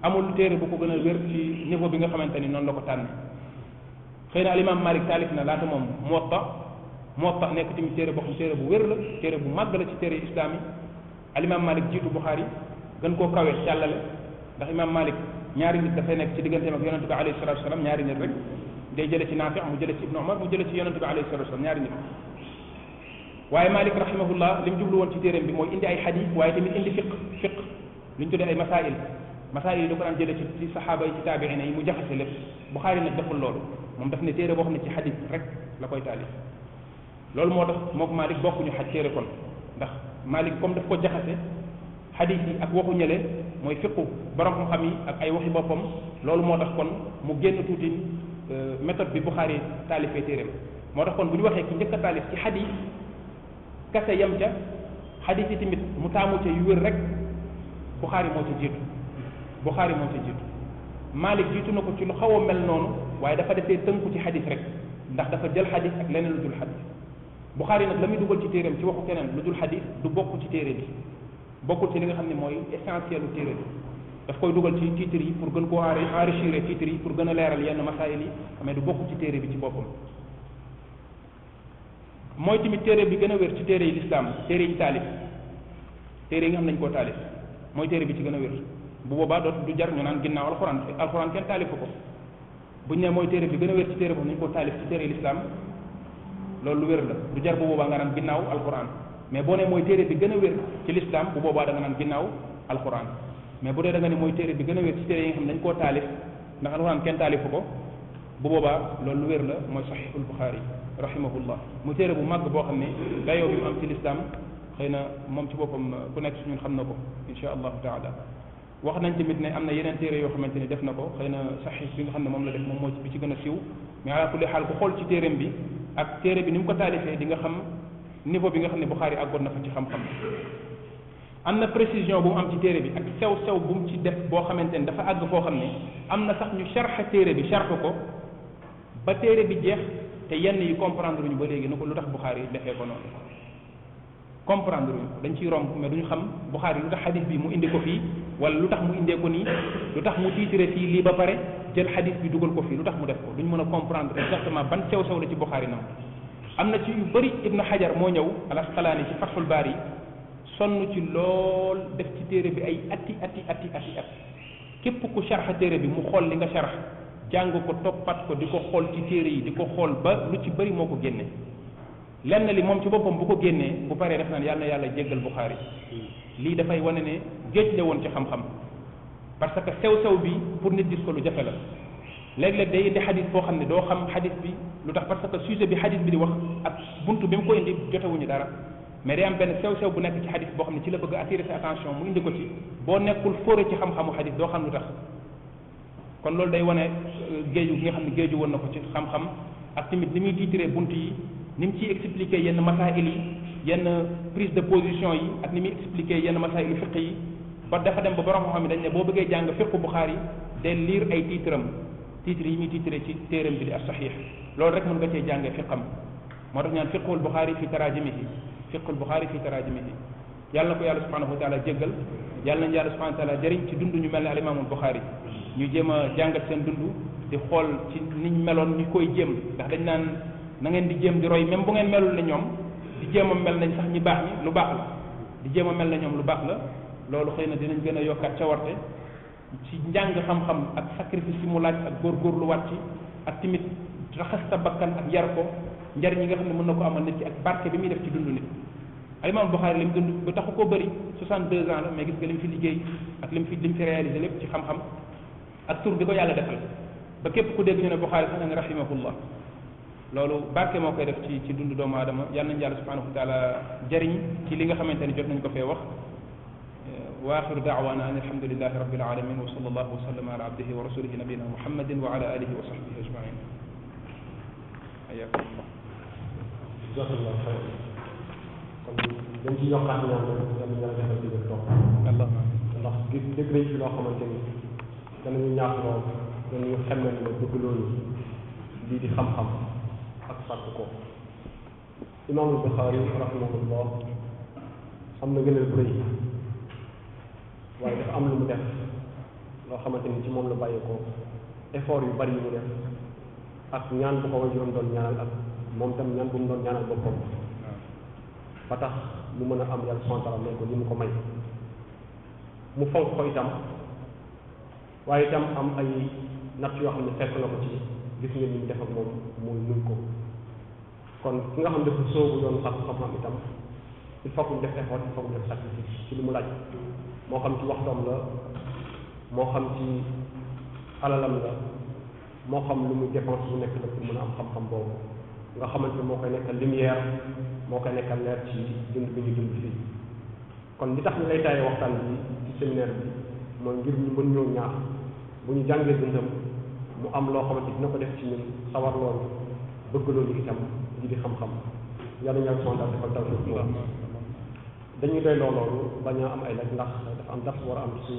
amul téere bu ko gën a wér ci niveau bi nga xamante ni noonu la ko tànne xëy na al imam Malik taalif na laata moom Muwatta nekk tamit téere boo xam téere bu wér la téere bu màgg la ci téere islam yi al imam Malik jiitu Bukhari gën koo kawe càllale ndax imam Malik ñaari nit dafay nekk ci digganteem ak yonente bi alayhi salatu wasalam ñaari nit rek day jële ci Naafi mu jële ci Ibnu Umar mu jële ci yonente bi alayhi salatu wasalam ñaari nit waaye Malik rahimahullah li mu jublu woon ci téeréem bi mooy indi ay xadis waaye tamit indi fiq li ñu tuddee ay masail yi da ko daan jële ci saxaaba yi ci taabiina yi mu jaxase lépp Bukhari nag deful loolu moom daf ne téere boo xam ne ci xadis rek la koy taalif loolu moo tax mook Malik bokkuñu xaj téere kon ndax Malik comme daf ko jaxase xadis yi ak waxu ñële mooy fiqu borom xam-xam yi ak ay waxi boppam loolu moo tax kon mu génn tuuti méthode bi Bukhari taalifee téeréem moo tax kon bu ñu waxee ki njëkk a taalif ci xadis kase yam ca xadis yi tamit mu taamu ca yu wér rek Bukhari moo ca jiitu Malik jiitu na ko ci lu xaw a mel noonu waaye dafa defee tënku ci xadis rek ndax dafa jël xadis ak leneen lu dul xadis Bukhari nag la muy dugal ci téeréem ci waxu keneen lu dul xadis du bokk ci téere bi bokkul ci li nga xam ne mooy essentiel u téere bi daf koy dugal ci titre yi pour gën koo enrichir titre yi pour gën a leeral yenn masaayil yi mais du bokk ci téere bi ci boppam mooy tamit téere bi gën a wér ci téere yi l'islam téere yi taalif téere yi nga xam nañ koo taalif mooy téere bi ci gën a wér bu boobaa du jar ñu naan ginnaaw alxuraan kenn taalifu ko buñ ne mooy téere bi gën a wér ci téere boobu nañ koo taalif ci téere yi l'islam loolu lu wér la du jar bu boobaa nga naan ginnaaw alxuraan mais boo ne mooy téere bi gën a wér ci l'islam bu boobaa da nga naan ginnaaw alxuraan mais bu dee da nga ne mooy téere bi gën a wér ci téere yi nga xam ne dañ koo taalif ndax alxuraan kenn taalifu ko bu boobaa loolu lu wér la mooy saxiixul Buxaari rahimahullah mu téere bu màgg boo xam ne dayoo bi mu am ci l'islam xëy na moom ci boppam ku nekk si ñun xam na ko insha allahu taala wax nañ tamit ne am na yeneen téere yoo xamante ni def na ko xëy na saxiix bi nga xam ne moom la def moom moo bi ci gën a siiw mais ala kulli xaal ku xool ci téereem bi ak téere bi ni mu ko taalifee di nga xam niveau bi nga xam ne Buxaari àggoon na fa ci xam-xam am na précision bu mu am ci téere bi ak sew-sew bu mu ci def boo xamante ni dafa àgg foo xam ne am na sax ñu sharxa téere bi sharx ko ba téere bi jeex te te yenn yi comprendre ñu ba léegi na ko lu tax Buxaari defee ko noonu comprendre ñu dañ ciy romb mais duñu xam Buxaari lu tax xadis bi mu indi ko fii wala lu tax mu indee ko nii lu tax mu tiitre fii lii ba pare jël xadis bi dugal ko fii lu tax mu def ko duñ mën a comprendre exactement ban sew-sew la ci Buxaari nam am na ci yu bëri Ibn Hajar moo ñëw al Asqalaani ci Fathul Baari sonn ci lool def ci téere bi ay ati képp ku sharxa téere bi mu xool li nga sharx jàng ko toppat ko di ko xool ci téere yi di ko xool ba lu ci bëri moo ko génne lenn li moom ci boppam bu ko génnee bu paree def naan yàlla na yàlla jéggal Buxaari lii dafay wane ne géej la woon ci xam-xam parce que sew-sew bi pour nit gis ko lu jafe la léeg-léeg day indi xadis boo xam ne doo xam xadis bi lu tax parce que sujet bi xadis bi di wax ak buntu bi mu ko indi jotewuñu dara mais day am benn sew-sew bu nekk ci xadis boo xam ne ci la bëgg attirer sa attention mu indi ko ci boo nekkul fóore ci xam-xamu xadis doo xam lu tax kon loolu day wane géeju gi nga xam ne géeju woon na ko ci xam-xam ak tamit ni muy tiitiree bunt yi ni mu ciy expliquer yenn masail yi yenn prise de position yi ak ni muy expliquer yenn masailu fiq yi ba dafa dem ba borom xam ne dañ ne boo bëggee jàng fiqu Buxaari day lire ay tiitram titre yi muy titre ci téeram bi di as-Sahih loolu rek mën nga cee jàngee fiqam moo tax ñaan fiqul Buxaari fi tarajimihi fiqul Buxaari fi tarajimihi yàlla na ko yàlla subhanahu wa taala jéggal yàlla nañu yàlla subhanahu wa taala jëriñ ci dund ñu mel ne al imaamul Buxaari ñu jéem a jàngat seen dund di xool ci niñ meloon ñu koy jéem ndax dañ naan na ngeen di jéem di roy même bu ngeen melul ne ñoom di jéem a mel nañ sax ñi baax ñi lu baax la di jéem a mel ne ñoom lu baax la loolu xëy na dinañ gën a yokkaat cawarte ci njàng xam-xam ak sacrifice yi mu laaj ak góorgóorlu waat ci ak tamit raxas sa bakkan ak yar ko njariñ yi nga xam ne mën na ko amal nit ki ak barke bi muy def ci dund nit Alimaam Buxaari li mu dund ba taxu koo bëri 62 ans la mais gis nga li mu fi liggéey ak li mu fi réalisé lépp ci xam-xam ak tur bi ko yàlla defal ba képp ku dégg ñu ne Buxaari sax nga ne rahimahullah loolu barke moo koy def ci dund doomu aadama yal nañu yàlla subhanahu wa taala jariñ ci li nga xamante ni jot nañ ko fee wax wa axiru daawana an alhamdulilahi rabbil alamin wa sallallahu wa sallam ala abdihi wa rasulihi nabiyina muhammadin wa ala alihi wa sahbihi ajmain ayakum allah jazakallah xayr kon dañ ci yokkaat ñaan rek yàlla yàlla defal ci def topp allah ndax gis dégg nañ ci loo xamante ni danañu ñaax lool danañu xemmel ne bëgg loolu lii di xam-xam ak sàkk ko imaamul Buxaari rahimahullah am na gënal bu rëy waaye dafa am lu mu def loo xamante ni ci moom la bàyyi ko effort yu bari yu mu def ak ñaan bu ko wajuram doon ñaanal ak moom tam ñaan bu mu doon ñaanal boppam ba tax mu mën a am yàlla subhaanahu wa taala may ko li mu ko may mu fonk ko itam waaye itam am ay natt yoo xam ne fekk na ko ci gis ngeen ni ñu def ak moom muy nuñ ko kon ki nga xam ne dafa soobu doon sàkk xam-xam itam il faut que mu def effort il faut que mu def sacrifice ci li mu laaj moo xam ci waxtoom la moo xam ci alalam la moo xam lu muy dépense bu nekk la pour mën a am xam-xam boobu nga xamante moo koy nekkal lumière moo koy nekkal leer ci dund bi ñu dund fii kon li tax ñu lay taayee waxtaan bi ci séminaire bi mooy ngir ñu mën ñoo ñaax bu ñu jàngee dundam mu am loo xamante dina ko def ci ñun sawar loolu bëgg loolu itam ji di xam-xam yàlla ñaar sondaal defal taw si moom dañuy doy loolu bañ a am ay laaj ndax dafa am daf war a am ci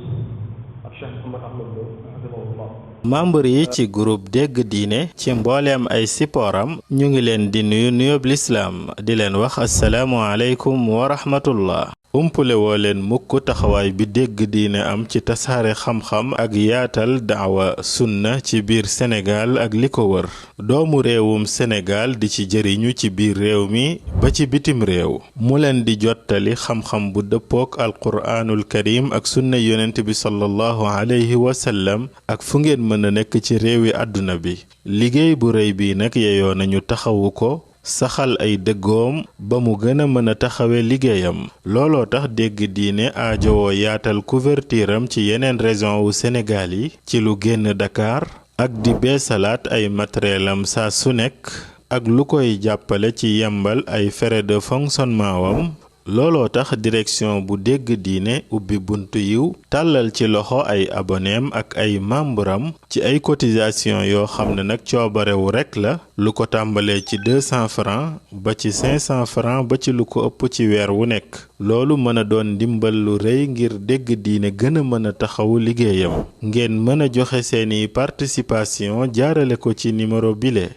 ak Cheikh Mouhamed Ahmad Lo hafizahullah membre yi ci groupe dégg diine ci mbooleem ay sipooram ñu ngi leen di nuyu nuyoob lislaam di leen wax asalaamu aleykum wa rahmatullah umpule woo leen mukk taxawaay bi dégg diine am ci tasaare xam-xam ak yaatal daawa sunna ci biir Sénégal ak li ko wër doomu réewum Sénégal di ci jëriñu ci biir réew mi ba ci bitim réew mu leen di jottali xam-xam bu dëppook alquraanul karim ak sunna yonent bi sallallahu alayhi wa sallam ak fu ngeen mën a nekk ci réewi àdduna bi liggéey bu rëy bi nag yeyoo nañu taxawu ko saxal ay dëggoom ba mu gën a mën a taxawe liggéeyam looloo tax dégg diine aajowoo yaatal couverture am ci yeneen région wu Sénégal yi ci lu génn Dakar ak di beesalaat ay matériel am saa su nekk ak lu koy jàppale ci yembal ay frais de fonctionnement wam looloo tax direction bu dégg diine ubbi buntu yiw tàllal ci loxo ay aboneem ak ay membram ci ay cotisation yoo xam ne nag coobarewu rekk la lu ko tàmbalee ci 200 francs ba ci 500 francs ba ci lu ko ëpp ci weer wu nekk loolu mën a doon ndimbal lu rëy ngir dégg diine gën a mën a taxawu liggéeyam ngeen mën a joxe seeni participation jaarale ko ci numéro bile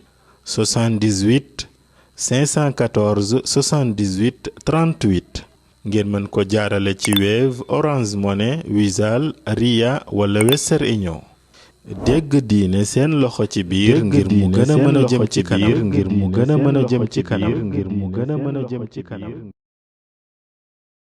78 514 78 38 ngeen mën ko jaarale ci Wave, Orange Money, Wizall, Ria wala Western Union. dégg diine seen loxo ci biir ngir mu gën a mën a jëm ci kanam